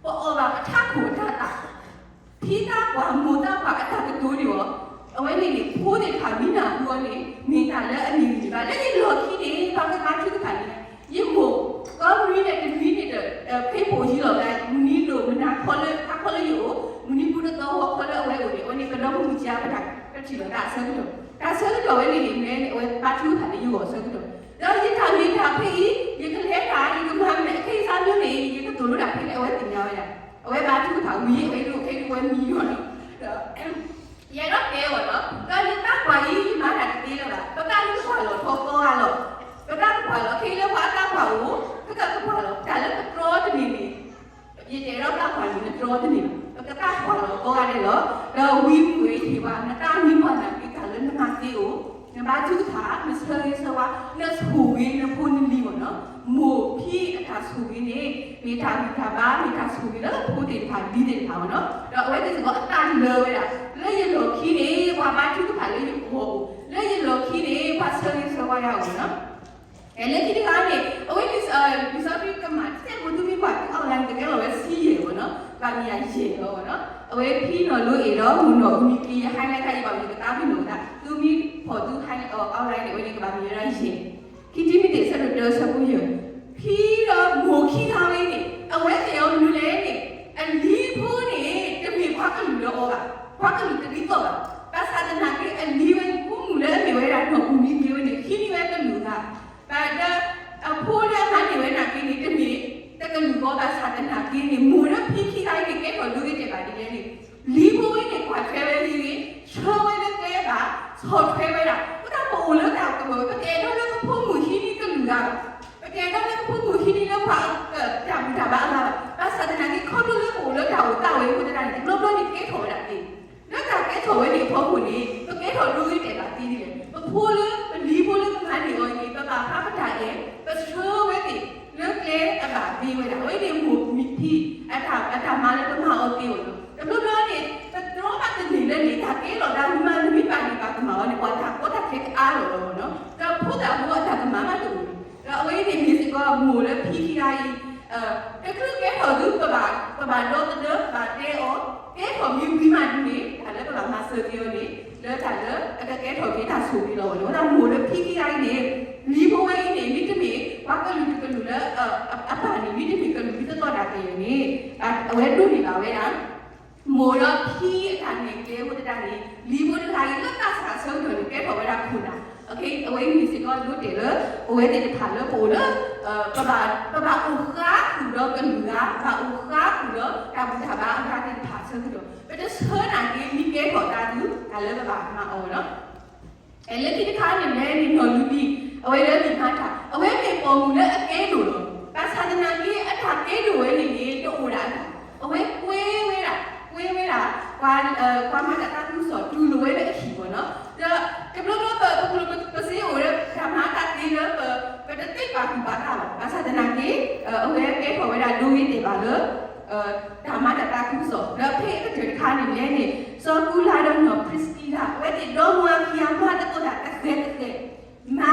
ပအီၣ်ဘၣ်ပထးခိၣ်အတၤသၣ်, ဖံသး တၢ်ဆၢကတီၢ်, တၢ်ဆၢကတီၢ်ဝဲန့ၣ်န့ၣ် မ့ၢ်အဝဲဘါထုကဖၣ်လၢယဂီၢ်အဆၢကတီၢ်, ဒီးယတၢ်မ့ၢ်တၢ်ဖဲအံၤ ယကလဲၤတၢ် ယကမၤမနုၤအခ့အသးမ့ၢ်န့ၣ် ယကသိၣ်လိတၢ်ဖဲလဲၣ် အဝဲသ့ၣ်ညါဝဲဒၣ်, အဝဲဘါထုကဖၣ်ဝံၤ အဝဲဒိးခဲဒိးဝဲမံလီၤနီၤ, ဒီး ယအဲၣ်ဒိးတဲအီၤနီၤ, ဒီးယသးပှၢ်အံၤ ယမၤတၢ်တသ့လၢၤဘၣ်, ပကးလၢပကွၢ်လီၤထီကီဂၤလီၤ, ပသးပကွၢ်လီၤ ခဲလၢပှၤအသးပှၢ်အိၣ်, ပကသးပှၢ်လီၤ တၢ်လၢပတြီတန့ၢ်န့ၣ် ယတအဲၣ်ဒိးသးပှၢ်န့ၣ် နတြီတန့ၢ်ဘၣ်, ပကသးပှၢ်လီၤကိးဂၤဒဲးလီၤ, ဒီးဝံမုၢ်ဝဲအံၤထံၣ်ဘၣ် နသးမံပှၢ်နာ်က့ တၢ်လၢနမၤသ့အိၣ်, နဘါထုကဖၣ် နဆၢဂ့ၤဆၢဝါ နဆိၣ်ဂ့ၤနဖိနလံၤမ့ၢ်နီၤ, မိၢ်ဖံအတၢ်ဆိၣ်ဂ့ၤန့ၣ် မ့ၢ်တၢ်ဂံၢ်တၢ်ဘါ မ့ၢ်တၢ်ဆိၣ်ဂ့ၤလၢဖိသ့ၣ်တဖၣ်လံၤသ့ၣ်တဖၣ်မ့ၢ်နီၤ, ဒီးအဝဲသ့ၣ်စ့ၢ်ကီးအသးလၢာ်ဝဲဒၣ်, လၢယလီၢ်ခံန့ၣ် ပှၤဘါထုကဖၣ်လၢယဂီၢ်အိၣ်, လၢယလီၢ်ခံန့ၣ် ပှၤဆၢဂ့ၤဆၢဝါယၤအိၣ်နီၤ အဲ လၢခံတခါန့ၣ် အဝဲ လံာ်စီဆှံကမၣ် တစဲးဖိသုမ့ၢ်ကွၢ်သု online ကကဲလီၤဝဲဆံယဲၢ်မ့ၢ်နီၤ, ဘၣ်မ့ၢ်ယဲၢ်လီၤမ့ၢ်နီၤ, အဝဲဖံနီၢ်လိအ့ၣ်ဒီးမိၢ်နီၢ်အူမံက့ ယ highlight တၢ်အံၤဘၣ်မ့ၢ် ယကသးပ့ၤနီၣ်သး သုမ့ၢ်ဖီၣ်သု highlight online န့ၣ် အဝဲန့ၣ်ကဘၣ်မ့ၢ်ဝဲဒၣ်ယဲၢ်, ခံတံၤမသ့း အဆၢဒိၣ်တၢ အဆၢဖိယဲၢ်, ဖံဒီးမိၢ်ခံဂၤဝဲန့ၣ် အဝဲသ့ၣ်အီၤမနုၤလဲၣ်န့ၣ် အလံၤဖိန့ၣ် တမ့ၢ်ပှၤကလုာ်လၢအီၤဘၣ်, ပှၤကလုာ်တဒ်သိးဘၣ်, ဘၣ်ဆၣ်သနာ်က့ အလံၤဝဲန့ၣ် ဖိမုၣ်လၢအမ့ၢ်ဝဲဒၣ်နီၢ်အူမံက့ဝဲန့ၣ် ဟံးန့ၢ်ဝဲကလုာ်ဂၤ ဘၣ်ဒီး အဖိလၢအမၤန့ၢ်ဝဲနာ်က့န့ၣ် တမ့ၢ်တကလုာ်ဃီ ဘၣ်ဆၣ်သနာ်က့န့ၣ် မိၢ်ဒီးဖံခံဂၤအံၤန့ၣ် ကဲထီၣ်ဒိဂ့ၤတဲာ်ဘၣ်ဒ်လဲၣ်န့ၣ် လံၤဖိဝဲန့ၣ် ကွၢ်ထွဲဝဲဂ့ၤဂ့ၤ ဆှၢဝဲလၢကျဲဘၣ် ဆီၣ်ထွဲဝဲဒၣ် အဃိသတး ပအိၣ်လၢတၢ်ကမၣ် ပတအဲၣ်ဒိးလၢပဖိမုၣ်ဟံးန့ၢ်ကလုာ်ဂၤဘၣ်, ပတအဲၣ်ဒိးလၢပဖိမုၣ်ဟံးန့ၢ်လၢပှၤတၢ်ဘူၣ်တၢ်ဘါအဂၤဘၣ်, ဘၣ်ဆၣ်သနာ်က့ ခီဖျိလၢပအိၣ်လၢတၢ်အိၣ်သးဝဲအဃိသတးန့ၣ် တဘျီဘျီန့ၣ်ကဲထီၣ်ဝဲဒၣ်သ့ လၢတၢ်ကဲထီၣ်ဝဲန့ၣ်အဖီခိၣ်န့ၣ် ပကဲထီၣ်ဒိဂ့ၤတဲာ်ဘၣ်သ့ဒ်လဲၣ်, ပဖိလၢ ပလံၤဖိလၢပမၤန့ၢ်အီၤအံၤန့ၣ် ပဘၣ်ဖးပတၢ်အဲၣ် ပဆှၢဝဲသ့ၣ်လၢကျဲအဘၣ်သ့ဝဲဒၣ်, အဝဲန့ၣ်မိၢ်မံဖံ အတၢ်မၤလၢပမၤအီၤသ့အီၤလီၤ, တဘျီဘျီန့ၣ် ပတြီဘၣ်တန့ၢ်လၢန့ၣ် တၢ်ကဲလီၤဒၣ်မုၢ်မး နမ့ၢ်ပာ်န့ၢ်ပာ်ကမၣ်အီၤန့ၣ် ပှၤတၢ်ကီတၢ်ခဲကအါလီၤလီၤမ့ၢ်နီၤ, ဒီးဖိသၣ်ဖိအတၢ်ကမၣ်မးတအိၣ်န့ၣ်, ဒီးအဝဲအံၤန့ၣ်မ့ၢ်စ့ၢ်ကီးမိၢ်လၢဖံခံဂၤအံၤ တချုးကဲထီၣ်သု ပဘၣ် ပဘၣ်ဒီသဒၢ ပဘၣ်တဲအီၤ, ကဲထီၣ်မ့ၢ်ဝံၤမးဒ်န့ၣ် တၢ်လၢပဘၣ်မၤစၢၤက့ၤအီၤန့ၣ် လၢတၢ်လၢအကကဲထီၣ်က့ၤတၢ်ဆိၣ်ဂ့ၤလီၤဝဲန့ၣ်, အဃိသတးမိၢ်လၢဖံခံဂၤအံၤန့ၣ် လံၤဖိဝဲအံၤန့ၣ် မ့တမ့ၢ် ပှၤကလုာ်တကလုာ်လၢ အပၢ်န့ၣ် မ့တမ့ၢ်ကလုာ်ဒ်သိးသိးတၢ်ကယဲၢ်န့ၣ် အဝဲဒိးန့ၢ်ဘၣ်ဝဲဒၣ် မိၢ်ဒီးဖံအတၢ်နဲၣ်ကျဲအဃိသတးန့ၣ် လံၤဖိတဂၤအံၤလၢသးစၢ်အဆၢကတီၢ်န့ၣ် ကဲထီၣ်ဝဲဒၣ်ခိၣ်နၢ်, အဝဲအံၤမ့ၢ်စ့ၢ်ကီးဒိတဲာ်လၢ ပဝဲသ့ၣ်တဖၣ်လၢပအိၣ်လၢ ပဘၣ် ပဘၣ်အိၣ်ဃါဃုာ်ဒီးကလုာ်ဂၤ ဘၣ်အိၣ်ဃါဃုာ်ဒီးတၢ်ဘူၣ်တၢ်ဘါအဂၤသ့ၣ်တဖၣ်အဆၢကတီၢ် ပတဆၢနာ်က့ မ့ၢ်ကဲထီၣ်သးသု တၢ်လၢပဘၣ်မၤအီၤလီၤ. အဲ လၢခံတခါန့ၣ် မ့ၢ်န့ၣ်နီၢ်လူဒံ အဝဲလၢလံာ်မၤတၢ် အဝဲမ့ၢ်ပိာ်မုၣ်လၢအကဲဒိၣ်လီၤ. ဘၣ်ဆၣ်သနာ်က့ အတၢ်ကဲဒိၣ်ဝဲန့ၣ်န့ၣ် တအိၣ်ဒၣ်အတၢ် အဝဲကွဲဝဲဒၣ် ကွဲဝဲဒၣ် ပှၤ ပှၤမၤတၢ်သးခုကစီၣ် တူၢ်လိာ်ဝဲလၢအဟံၣ်မ့ၢ်နီၤ. ဒီးတဘျီဘျီပ ပကျိၣ်ပစ့အိၣ်လၢ တၢ်မၤအသးသ့လၢပ ပတသ့ပာ်သူၣ်ပာ်သးဘၣ်. ဘၣ်ဆၣ်သနာ်က့ အဝဲကဲထီၣ်ဝဲဒၣ်ဒိဂ့ၤတဲာ်ဘၣ်လၢ တၢ်မၤတၢ်သးခုကစီၣ် ဒီးဖဲအကတၢၢ်တခါန့ၣ်လဲၣ်န့ၣ် စီၤကူလၤဒီးနီၢ်ခရံစပံလၤ အဝဲသ့ၣ်ဒီမါခံဂၤမၤသကိးတၢ်ကဃဲၤကဃဲၤ မၤ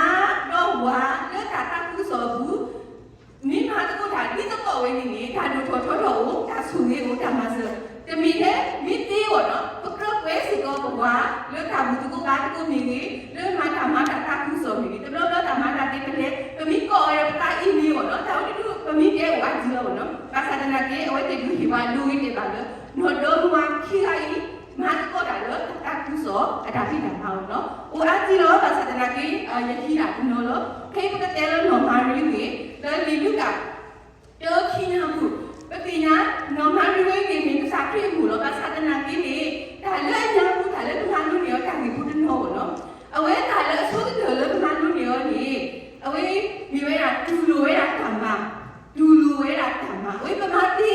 ဒီးဝၤလၢတၢ်သးခုကစီၣ်အပူၤ မ့ၢ်မၤသကိးတၢ်ဒ်သိးသိးဝဲန့ၣ်န့ၣ် တၢ်ဒိၣ်ထီၣ်ထီထီၣ်အိၣ် တၢ်ဆိၣ်ဂ့ၤအိၣ် တၢ်မၤစၢၤ တမ့ၢ်ထဲမ့ၢ်သ့အဂီၢ်နီၤ ပကြၢးကွဲးစ့ၢ်ကီးပဝၤလၢတၢ်ဘူၣ်သကိးဘါသကိးမ့ၢ်ဂ့ၤ လၢမၤတၢ်မၤတၢ်သးခုကစီၣ်မ့ၢ်ဂ့ၤ တဘျီဘျီတၢ်မၤတၢ်သ့ပလဲၤ ပမ့ၢ်ကိးအီၤဒီးပသးအံၤမ့ၢ်အဂီၢ်နီၤ တၢ်ဝဲန့ၣ်ဒုး ပမ့ၢ်တဲအိၣ်အါကံလီၤအဂီၢ်နီၤ ဘၣ်ဆၣ်သနာ်က့ အဝဲသ့ၣ်ဒုးဟ့ၣ်ဝဲဒိဂ့ၤတဲာ်ဘၣ်လၢ နီၢ်ဒီမါခံဂၤအံၤ မၤသကိးတၢ်လၢတၢ်သးခုကစီၣ် အတၢ်ဖံးတၢ်မၤအဂီၢ်နီၤ အိၣ်အါကံလီၤ ဘၣ်ဆၣ်သနာ်က့ ယဟံးတၢ်တနီၤလီၤ ဖဲပကတဲလၢနီၢ်မၤရံဂ့ၤ လၢလံာ်လူၤကၣ် တၢခံညါပူၤ ပသ့ၣ်ညါ နီၢ်မၤရံဝဲန့ၣ်မ့ၢ်ကစၢ်ခရံာ်အမိၢ်လီၤ ဘၣ်ဆၣ်သနာ်က့န့ၣ် တၢ်လၢအညါပူၤ တၢ်လၢပမၤလိန့ၢ်အီၤတၢ်ဂ့ၢ်ပူၤတနီၤအဂီၢ်နီၤ အဝဲတၢ်လၢအဆိကတၢၢ်လၢပမၤလိန့ၢ်အီၤန့ၣ် အဝဲမ့ၢ်ဝဲဒၣ်တူၢ်လိာ်ဝဲဒၣ်တၢ်မၤ တူၢ်လိာ်ဝဲဒၣ်တၢ်မၤ အဝဲပမၤသ့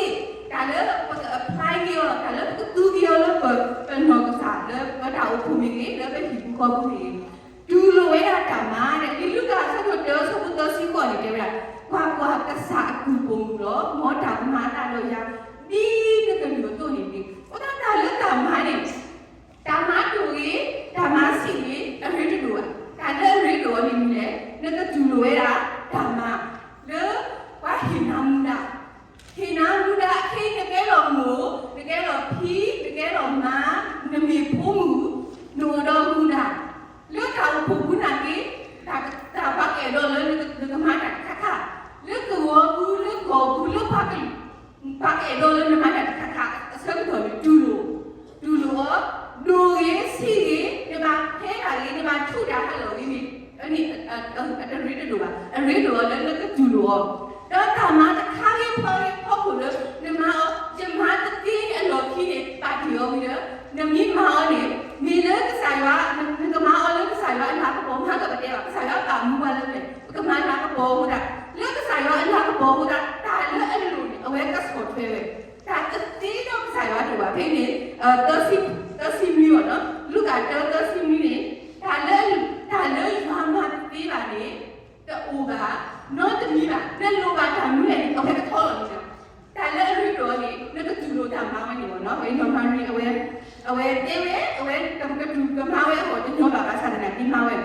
တၢ်လၢပက apply က့ၤအီၤ တၢ်လၢပကသူက့ၤအီၤလၢပ ပနီၢ်ကစၢ်လၢပတၢ်အိၣ်ဖှိၣ်မ့ၢ်ဂ့ၤ လၢပဟံၣ်ပူၤဃီပူၤမ့ၢ်ဂ့ၤ တူၢ်လိာ်ဝဲဒၣ်တၢ်မၤန့ၣ် လံာ်လူၤကၣ်အဆၢဒိၣ်တၢ အဆၢဖိသၢဆံဃိးန့ၣ် တဲဝဲဒၣ် ကွၢ်ကွၢ်, ကစၢ်အကုၢ်ပိာ်မုၣ်လီၤ. မ်တၢ်ကမၤအသးဒီးယၤ ဒ်နကလုၢ်အသိးန့ၣ်တက့ၢ်. အဃိသတးတၢ်လၢတၢ်မၤန့ၣ် တၢ်မၤတအိၣ်ဂ့ၤ, တၢ်မၤဆံးဂ့ၤ, အရ့တဒိၣ်ဘၣ်. တၢ်လၢအရ့ဒိၣ်အီၤန့ၣ်မနုၤလဲၣ်, နကတူၢ်လိာ်ဝဲဒၣ်တၢ်မၤ လၢပှၤဟ့ၣ်နၤမူဒါ ဟ့ၣ်နၤမူဒါ ခဲအံၤ နကဲလီၤမိၢ်, နကဲလီၤဖံ, နကဲလီၤမါ, နမ့ၢ်ဖိမုၣ်, နအိၣ်ဒီးမူဒါ လၢတၢ်အိၣ်ဖှိၣ်ပူၤနာ်က့ တၢ် တၢ်ပှၤကအဲၣ်ဒိးလၢနကမၤတၢ်တခါခါ, လၢကဝီၤပူၤ လၢကီၢ်ပူၤ လၢပှၤကလုာ် ပှၤကအဲၣ်ဒိးလၢနမၤတၢ်တခါခါအဆၢကတီၢ်န့ၣ် တူၢ်လိာ်, တူၢ်လိာ်အီၤ, ဒိၣ်ဂ့ၤဆံးဂ့ၤ နဘၣ် အတရ့တဒိၣ်ဘၣ်, အရ့ဒိၣ်အီၤလၢနကတူၢ်လိာ်အီၤ, ဒီးတၢ်မၤတခါဂ့ၤဖီဂ့ၤဖီခိၣ်လၢ နမၤအီၤ ယမၤတသ့န့ၣ်အလီၢ်ခံန့ၣ် ပာ်တ့ၢ်အီၤဝံၤဒီး နမ့ၢ်မၤအီၤန့ၣ် မ့ၢ်လၢကစၢ်ယွၤ, နကမၤအီၤလၢကစၢ်ယွၤအလၤကပီၤမၤကပတဲဘၣ်, ကစၢ်ယွၤပာ်မူပှၤလၢပျၢၤ ပကမၤလၤကပီၤအဃိသတး, လၢကစၢ်ယွၤအလၤကပီၤအဃိသတး တၢ်လၢအလိၣ်န့ၣ် အဝဲကဆီၣ်ထွဲဝဲ, တၢ်တသ့ဒီးကစၢ်ယွၤတအိၣ်ဘၣ်. ဖဲန့ၣ် သၢဆံ, သၢဆံနွံအီၤနီၤ, လူၤကၣ်တၢ သၢဆံနွံန့ၣ်, တၢ်လၢ, တၢ်လၢယွၤမၤတသ့ဘၣ်န့ၣ် တအိၣ်ဘၣ်, နီတမံၤဘၣ်, နလိၣ်ဘၣ်တၢ်မနုၤလဲၣ်န့ၣ် အဝဲကထီလီၤန့ၣ်လီၤ. တၢ်လၢအရ့ဒိၣ်အီၤန့ၣ် နကတူၢ်လိာ်တၢ်မၤဝဲန့ၣ်လီၤ. နီၢ်မၤရံအဝဲ, အဝဲတဲဝဲ, အဝဲကတူၢ်ကမၤဝဲအဂီၢ်တညီဘၣ်, ဘၣ်ဆၣ်သနာ်က့မၤဝဲ,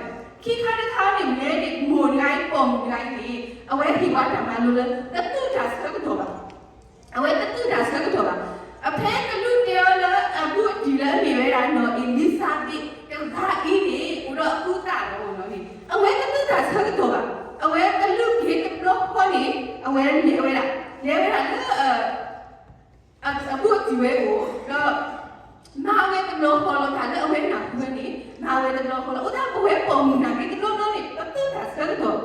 ခံခါတခါန့ၣ် မ့ၢ်န့ၣ် မိၢ်တဂၤအံၤ ပိာ်မုၣ်တဂၤအံၤန့ၣ် အဝဲဟ့ၣ်ပှၤတၢ်မၤလိလၢ တသူၣ်တၢ်ဆၢကတီၢ်ဘၣ် အဝဲတသူၣ်တၢ်ဆၢကတီၢ်ဘၣ်. အဖဲကလူးတဲအီၤလၢအဘူးအတံၢ်လၢအမ့ၢ်ဝဲဒၣ်နီၢ်အ့လံစဘ့းတဂၤအံၤန့ၣ် အိၣ်ဒီးအသူအသၣ်လီၤန့ၣ်, အဝဲတသူၣ်တၢ်ဆၢကတီၢ်ဘၣ်. အဝဲကလူးက့ၤတဘျီဃီန့ၣ် အဝဲလဲၤဝဲဒၣ်, လဲၤဝဲဒၣ်လၢ အဘူးအတံၢ်ဝဲအအိၣ်ဒီး မၤဝဲတဘျီဃီလီၤ. တၢ်လၢအဝဲနၢ်ဟူဝဲန့ၣ် မၤဝဲတဘျီဃီလီၤ. အဃိသတး ပဝဲပိာ်မုၣ်နာ်က့ တဘျီဘျီန့ၣ် ပသူၣ်တၢ်ဆၢကတီၢ်,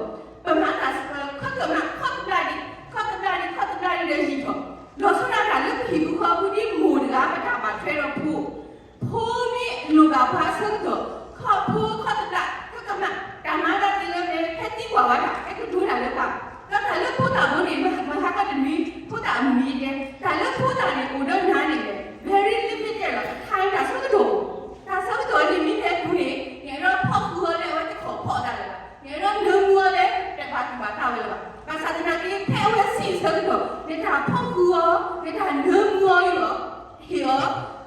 ပမၤတၢ်ဆၢကတီၢ် ခီကမး ခီတဘျီဒံး, ခီတဘျီဒံး ခီတဘျီဒံးဒီးယံာ်ထီၣ်, လီၤဆီဒၣ်တၢ်လၢပဟံၣ်ပူၤဃီပူၤဒ်မိၢ်တဂၤ ပတၢ်ဘၣ်ထွဲဒီးဖိ ဖိမ့ၢ်လိၣ်ဘၣ်ပှၤအဆၢကတီၢ်, ခီဖိခီတဘျီ ခီကမး တၢ်မၤတၢ်သ့လၢ ဟဲသံကွၢ်ဝဲတၢ် ဟဲကတိၤတၢ်လၢပှၤ, ဒီးတၢ်လၢဖိသၣ်ဖိန့ၣ် မဟါကတနွံ ဖိသၣ်အမံၤတဲ, တၢ်လၢဖိသၣ်န့ၣ် အိၣ်ဒီးနၤန့ၣ် very limited လီၤ. တၢ်ဆၢကတီၢ်, တၢ်ဆၢကတီၢ်န့ၣ်မ့ၢ်ဟဲပူၤန့ၣ် နအဲၣ်ဒိးဖီၣ်ဃုာ်အီၤလၢအဝဲတခီၣ်ဖီၣ်အသးလၢၤဘၣ်, နအဲၣ်ဒိးနၢမူအီၤလၢ တဘၣ်သူၣ်ဘၣ်သးဝဲလၢၤဘၣ်. ဘၣ်ဆၣ်သနာ်က့ ဖဲအဝဲဆံးအဆၢကတီၢ် နတၢ်ဖီၣ်ဃုာ်အီၤ နတၢ်နၢမူအီၤလီၤ. ဟ့ၣ်အီၤ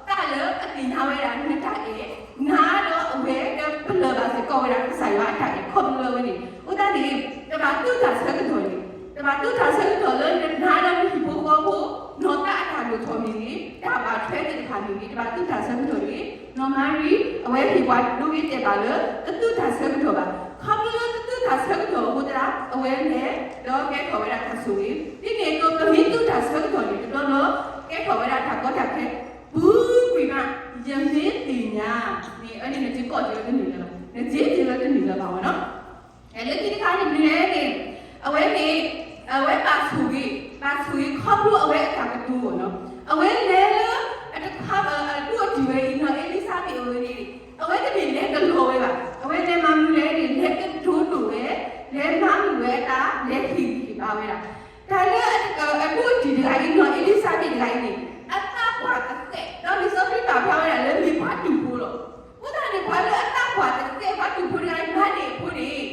တၢ်လၢအသ့ၣ်ညါဝဲဒၣ်နတၢ်အဲၣ်, နၤဒီးအဝဲဒီးပလၢၢ်ဘၣ်စ့ၢ်ကီးဝဲဒၣ် ကစၢ်ယွၤအတၢ်အဲၣ် ခီဖျိလၢအဝဲန့ၣ်. အဃိသတးန့ၣ် တဘၣ်သူၣ်တၢ်ဆၢကတီၢ်န့ၣ်, တဘၣ်သူၣ်တၢ်ဆၢကတီၢ်လၢနၤဒီးနဟံၣ်ဖိဃီဖိ နီၢ်သးအတၢ်ဒိၣ်ထီၣ်မ့ၢ်ဂ့ၤ, တၢ်ဘၣ်ထွဲသ့ၣ်တဖၣ်မ့ၢ်ဂ့ၤ, တဘၣ်သူၣ်တၢ်ဆၢကတီၢ်တဂ့ၤ. နီၢ်မၤရံ အဝဲဟ့ၣ်ပှၤဒိဂ့ၤတဲာ်ဘၣ်လၢ တသူၣ်တၢ်ဆၢကတီၢ်ဘၣ်. ခီဖျိလၢတသူၣ်တၢ်ဆၢကတီၢ်အဃိသတး အဝဲလဲၤဒီးကဲထီၣ်ဝဲဒၣ်တၢ်ဆိၣ်ဂ့ၤ. ဒ်န့ၣ်အသိး ပမ့ၢ်သူၣ်တၢ်ဆၢကတီၢ်န့ၣ် တဘျီဘျီ ကဲထီၣ်ဝဲဒၣ်တၢ်ကီတၢ်ခဲ ပူၤကွံာ်မး ယမ့ၢ်သ့ၣ်ညါန့ၣ် အန့ၣ်နက့ၤကိးက့ၤလၢတန့ၢ်လၢၤဘၣ်, နက့ၤက့ၤလၢတန့ၢ်လၢၤဘၣ်ဝဲနီၤ. လၢခံတခါန့ၣ်မနုၤလဲၣ်န့ၣ် အဝဲန့ၣ် အဝဲဘၣ်ဆိၣ်ဂ့ၤ, ဘၣ်ဆိၣ်ဂ့ၤခီဖျိအဝဲအတၢ်ကတိၤနီၤ. အဝဲလဲၤလၢ အတခါ အဘူးအတံၢ်ဝဲအံၤနီၤ အ့လံစဘ့းအဝဲန့ၣ် အဝဲတမ့ၢ်လဲၤကလီၤဝဲဘၣ်. အဝဲလဲၤမၤမနုၤလဲၣ်န့ၣ် လဲၤကတိၤဒိၣ်ဝဲ, လဲၤမၤမုာ်ဝဲအတၢ်, လဲၤဟ့ၣ်ဂံၢ်ဟ့ၣ်ဘါဝဲဒၣ်. တၢ်လၢအဘူးအတံၢ်တဂၤအံၤနီၤ အ့လံစဘ့းတဂၤအံၤန့ၣ် အသးပှၢ်တဃဲး ဒီးလံာ်စီဆှံပာ်ဖျါဝဲဒၣ်လၢမ့ၢ်ပှၤတူၢ်ဖိလီၤ. အဃိသတးန့ၣ် ပှၤလၢအသးပှၢ်တဃဲး ပှၤတူၢ်ဖိတဂၤအံၤမၤန့ၢ်အဖိန့ၣ်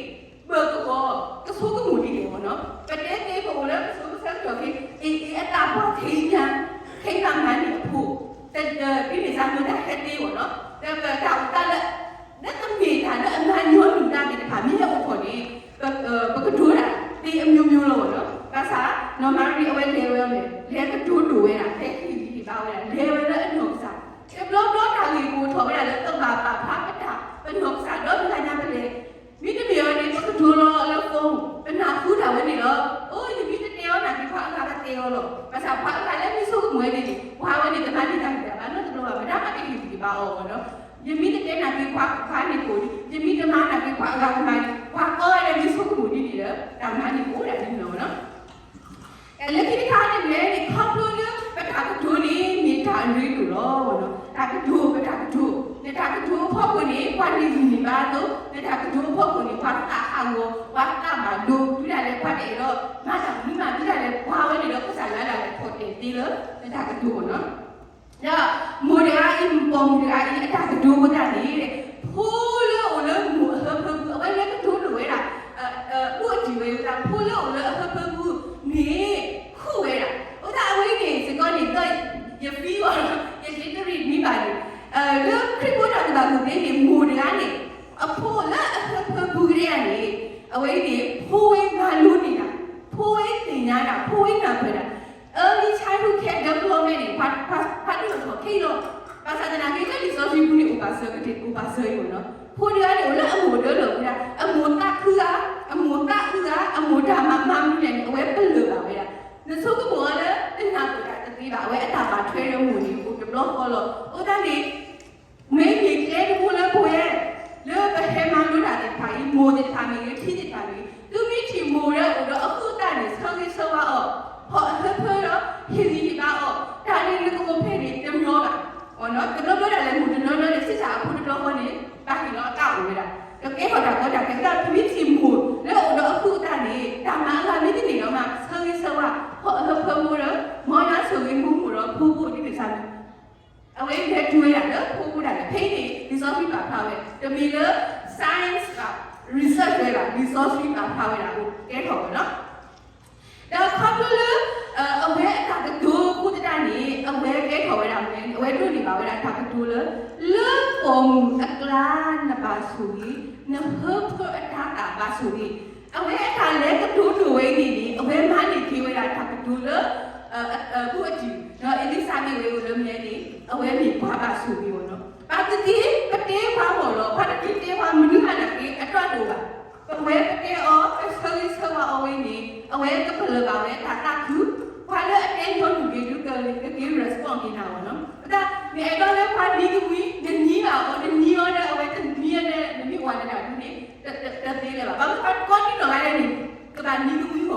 ဘၣ်ကဝီၤ ကဆိကမိၣ်ဒ်န့ၣ်မ့ၢ်နီၤ. ပတဲသ့ပအိၣ်လၢပစိၤပဆၢကတီၢ်ခဲအံၤ အ့ အ့ အသးပှၢ်ထဲအံၤညါ ခဲအံၤမၤန့ၢ်အဖိ တဒ်န့ၣ်စ့ၢ်ကီးတၢ်ဟဲသ့အီၤနီၤ. ဒီးပတၢ်အိၣ်သးလၢ လၢအမ့ၢ်တၢ်လၢအမၤညီနုၢ်တၢ်သ့ၣ်တဖၣ် မ့ၢ်ဟဲအိၣ်ထီၣ်န့ၣ် ပကတိၤတၢ်သ့အမျိုးမျိုးလီၤမ့ၢ်နီၤ. ဘၣ်ဆၣ် နီၢ်မၤရံအဝဲလဲၤဝဲအီၤန့ၣ် လဲၤကတိၤဒိၣ်ဝဲဒၣ်, လဲၤဟ့ၣ်ဂံၢ်ဟ့ၣ်ဘါဝဲဒၣ်, လဲၤဝဲလၢအနီၢ်ကစၢ်. တဘျီဘျီတၢ်ဂ့ၢ်ကအိၣ်ထီၣ်ဝဲဒၣ်လၢ ကဘၣ်ပာ်ဖျါပတၢ် ပနီၢ်ကစၢ်ဒီးပတၢ်ညါပလဲၤ မ့တမ့ၢ်ဝဲန့ၣ် ပကတိၤလီၤလၢ phone ပနၢ်ဟူတၢ်ဝဲန့ၣ်လီၤ. အိ ယမ့ၢ်တတဲအီၤနာ်က့ ပှၤအဂၤကတဲအီၤလီၤ. ဘၣ်ဆၣ်ပှၤအဂၤလၢမ့ၢ်ဆိကမိၣ်ဝဲန့ၣ်န့ၣ် ပှၤဝဲန့ၣ် တမၤန့ၢ်တၢ်ဂံၢ်တၢ်ဘါနီတဘျီဘၣ်, ပတၢ်မၤတဟ့ၣ်ဂံၢ်ဘါအီၤနီၤ. ယမ့ၢ်တတဲနာ်က့ ပှၤကဖးန့ၢ်ကိၣ်ဒံး, ယမ့ၢ်တမၤနာ်က့ ပှၤအဂၤကမၤဒံး, ပှၤကိးဂၤဒဲးမ့ၢ်ဆိကမိၣ်ဒ်န့ၣ်ဒီး တၢ်မၤန့ၢ်ကိၣ်ဒၣ်ဒ်န့ၣ်လီၤနီၤ. လၢခံတခါန့ၣ် မ့ၢ်န့ၣ် ခီဖျိလၢပတၢ်ကတိၤန့ၣ် မ့ၢ်တၢ်အရ့ဒိၣ်လီၤ. တၢ်ကတိၤ ပတၢ်ကတိၤ, နတၢ်ကတိၤအဖီခိၣ်န့ၣ် ပှၤန့ၢ်ဂံၢ်န့ၢ်ဘါအသိး နတၢ်ကတိၤအဖီခိၣ်န့ၣ် ပှၤသးဟးဂီၤ, ပှၤသးဘၣ်ဒိ, တုၤဒၣ်လဲာ်ပှၤတအဲၣ်ဒိးမၤတၢ်မနုၤမး တုၤဒၣ်လဲာ်ပှၤဝဲန့ၣ်ဒီး ကစၢ်ယွၤဒၣ်လဲာ် ထီၣ်တဲာ်သ့လၢနတၢ်ကတိၤအဂီၢ်နီၤ. ဒီးမိၢ်တဂၤအံၤ ပိာ်မုၣ်တဂၤအံၤ အတၢ်ကတိၤဝဲဒၣ်န့ၣ် ဖိလၢအိၣ်လၢမိၢ်အဟၢဖၢပူၤ အဝဲလၢကတိၤဒိၣ်ဝဲဒၣ် အိၣ်အတံၢ်ဝဲဒၣ် ဖိလၢအိၣ်လၢအဟၢဖၢပူၤန့ၣ် ခူၣ်ဝဲဒၣ်. အဃိသတးအဝဲန့ၣ်စ့ၢ်ကီးန့ၣ် ဒီးယဖံအီၤ ယတရံးမံဘၣ်န့ၣ် လၢခရံာ်ဖိတၢ်ကူၣ်ဘၣ်ကူၣ်သ့န့ၣ် မိၢ်တဂၤန့ၣ် အဖိလၢအဟၢဖၢပူၤကဒဲဧါန့ၣ် အဝဲအံၤန့ၣ် ဖိဝဲမၤလိန့ၢ်ဒၣ်, ဖိဝဲသ့ၣ်ညါဒၣ်, ဖိဝဲနၢ်ပၢၢ်ဒၣ် early childhood care development န့ၣ် ပှၤဒိၣ်ထီၣ်ခဲအံၤလီၤ. ဘၣ်ဆၣ်သနာ်က့ လၢလံာ်စီဆှံပူၤန့ၣ် အိၣ်ပာ်စၢၤကတၢၢ် အိၣ်ပာ်စၢၤအံၤမ့ၢ်နီၤ. ဖိတဂၤန့ၣ် အိၣ်လၢအမိၢ်ဒၢလီၤဝဲဒၣ်, အမိၢ်သးခုဂၤ, အမိၢ်သးခုဂၤ, အမိၢ်တၢ်မၤမၤမနုၤလဲၣ်န့ၣ် အဝဲပလၢၢ်ဘၣ်ဝဲဒၣ်. နဆိကမိၣ်အီၤလၢ တနၢ်ပၢၢ်တၢ်တသ့ဘၣ်, အဝဲအတၢ်ဘၣ်ထွဲဒီးမိၢ်န့ၣ် အိၣ်တဘျီဃီလီၤ. အဃိသတးန့ၣ် မ့ၢ်မ့ၢ်ကျဲတဘိလၢပဝဲ လၢပ ဟဲမၤလိတၢ်သ့ၣ်တဖၣ်အံၤ မိၢ်သ့ၣ်တဖၣ်မ့ၢ်ဂ့ၤ ထံသ့ၣ်တဖၣ်မ့ၢ်ဂ့ၤ သုမ့ၢ်ထံၣ်မိၢ်လၢအိၣ်ဒီးအဟုးအသးန့ၣ် ဆၢဂ့ၤဆၢဝါအီၤ, ဟီၣ်အဟၢဖၢဒီး ဟ့ၣ်ဂံၢ်ဟ့ၣ်ဘါအီၤ, တၢ်န့ၣ်နကအိၣ်ဖဲန့ၣ် တမျီဘၣ်. တဘျီဘျီဒၣ်လဲာ် မိၢ်တနီၤနီၤန့ၣ် ဆံးစၢ်အဖိတဘျီဃီန့ၣ် ဘၣ်ဟ့ၣ်လီၤအသးအိၣ်ဝဲဒၣ်, ကကဲထီၣ်တၢ်ကီတၢ်ခဲ တၢ်သုမ့ၢ်ထံၣ်မိၢ်လၢအိၣ်ဒီးအဟုးအသးန့ၣ် တၢ်မၤအဂၤမ့ၢ်တန့ၢ်ဒီးမး ဆၢဂ့ၤဆၢဝါ, ဟီၣ်အဟၢဖၢမိၢ်ဒီး မ်ယွၤဆိၣ်ဂ့ၤမိၢ်မိၢ်ဒီးဖိဖိဒ်န့ၣ်စ့ၢ်ကီး အဝဲလဲၤတုၤဝဲဒၣ်လၢဖိပူၤဒၣ်လဲာ် ဖဲအံၤန့ၣ် လံာ်စီဆှံပာ်ဖျါဝဲ တမ့ၢ်လၢ science ဘၣ် research ဝဲဘၣ် လံာ်စီဆှံပာ်ဖျါဝဲဒၣ်အဃိ ကဲထီၣ်ဝဲလီၤ. ဒီးခီဖျိလၢ အဝဲအတၢ်ကတိၤအဃိသတးန့ၣ် အဝဲကဲထီၣ်ဝဲဒၣ်မနုၤလဲၣ်န့ၣ် အဝဲဒိးန့ၢ်ဘၣ်ဝဲဒၣ်တၢ်ကတိၤလၢ လၢပိာ်မုၣ်အကျါနဘၣ်ဆိၣ်ဂ့ၤ, နဟၢဖၢအတၤသၣ်ဘၣ်ဆိၣ်ဂ့ၤ, အဝဲအတၢ်လဲၤကတိၤဒိၣ်ဝဲအံၤန့ၣ်န့ၣ် အဝဲမၤန့ၢ်က့ၤဝဲဒၣ်တၢ်ကတိၤလၢ အဘူးအတံၢ်, ဒီးအ့လံၤစဘ့းဝဲအိၣ်လၢမနုၤန့ၣ် အဝဲမ့ၢ်ပှၤဘၣ်ဆိၣ်ဂ့ၤအီၤလီၤ. ဘၣ်သ့ၣ်သ့ၣ် ပတဲပှၤဂီၢ်လီၤ, ပှၤတက့ၤတဲပှၤမနုၤအနၢ်က့ၤအတီၢ်တအိၣ်ဘၣ်. ပဝဲပတဲအီၤ ပဆၢဂ့ၤဆၢဝါအီၤဝဲန့ၣ် အဝဲကပလၢၢ်ဘၣ်ဝဲတၢ်သးခု, ပှၤလၢအတဲညီနုၢ်က့ၤဒုးကက့ၤ respond က့ၤနၤအီၤလီၤ. ပတၢ်မ့ၢ်အဲၣ်ဒိးလၢပှၤနံၤကမှံ နနံၤဘၣ်အီၤ နနံၤအီၤဒီး အဝဲတနံၤအီၤဒီး နမ့ၢ်အိၣ်နတၢ်ဒုးန့ၣ် တသ့လၢၤဘၣ်. ဘၣ်မနုၤပှၤကိးဒံနီၢ်ဂၤဒဲးန့ၣ် ကဘၣ်နံၤကမှံဟီၣ်ကီး ဒီးမ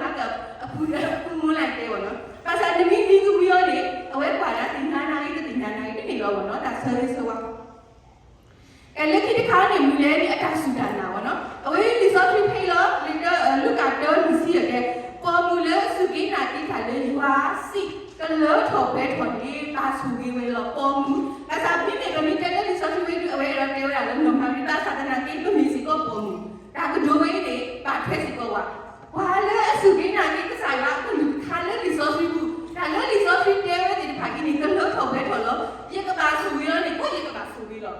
ၤက အဖုမူလၢတဲဝဲလီၤ. ဘၣ်ဆၣ်နမ့ၢ်နံၤကမှံအီၤန့ၣ် အဝဲကွၢ်ဒၣ်သ့ၣ်ညါနၤဂ့ၤ တသ့ၣ်ညါနၤဂ့ၤ တန့ၢ်လီၤဝဲလီၤ တၢ်ဆၢဂ့ၤဆၢဝါ ကဲလၢခံတခါန့ၣ် မနုၤလဲၣ်န့ၣ် အတၢ်စူၢ်တၢ်နာ်ဝဲလီၤ. အဝဲလံာ်စီဆှံဖဲအံၤလီၤ လံာ်တၢ လူၤကၣ်တၢ လွံၢ်ဆံယဲၢ်တဲ ပိာ်မုၣ်လၢအစူၢ်က့ၤနာ်က့ၤတၢ်လၢယွၤစံး ကလၢထီၣ်ပှဲၤထီၣ်န့ၣ် ဘၣ်ဆိၣ်ဂ့ၤဝဲလီၤ ပိာ်မုၣ်. ဘၣ်ဆၣ်မ့မ့ၢ်ပမ့ၢ်တဲလၢလံာ်စီဆှံဝဲဒုး အဝဲအဲၣ်ဒိးတဲဝဲဒၣ်လၢနီၢ်မၤရံ ဘၣ်ဆၣ်သနာ်က့ ပမ့ၢ်စ့ၢ်ကီးပိာ်မုၣ် တၢ်ကတိၤဝဲအံၤန့ၣ် ဘၣ်ထွဲစ့ၢ်ကီးဝဲ ပှၤလၢအစူၢ်က့ၤနာ်က့ၤကစၢ်ယွၤအကလုၢ်ကထါလၢလံာ်စီဆှံပူၤ တၢ်လၢလံာ်စီဆှံတဲဝဲသ့ၣ်တဖၣ်အံၤန့ၣ် ကလၢထီၣ်ပှဲၤထီၣ်လီၤ. ယကဘၣ်ဆိၣ်ဂ့ၤလီၤန့ၣ် အိၣ်ယကဘၣ်ဆိၣ်ဂ့ၤလီၤ.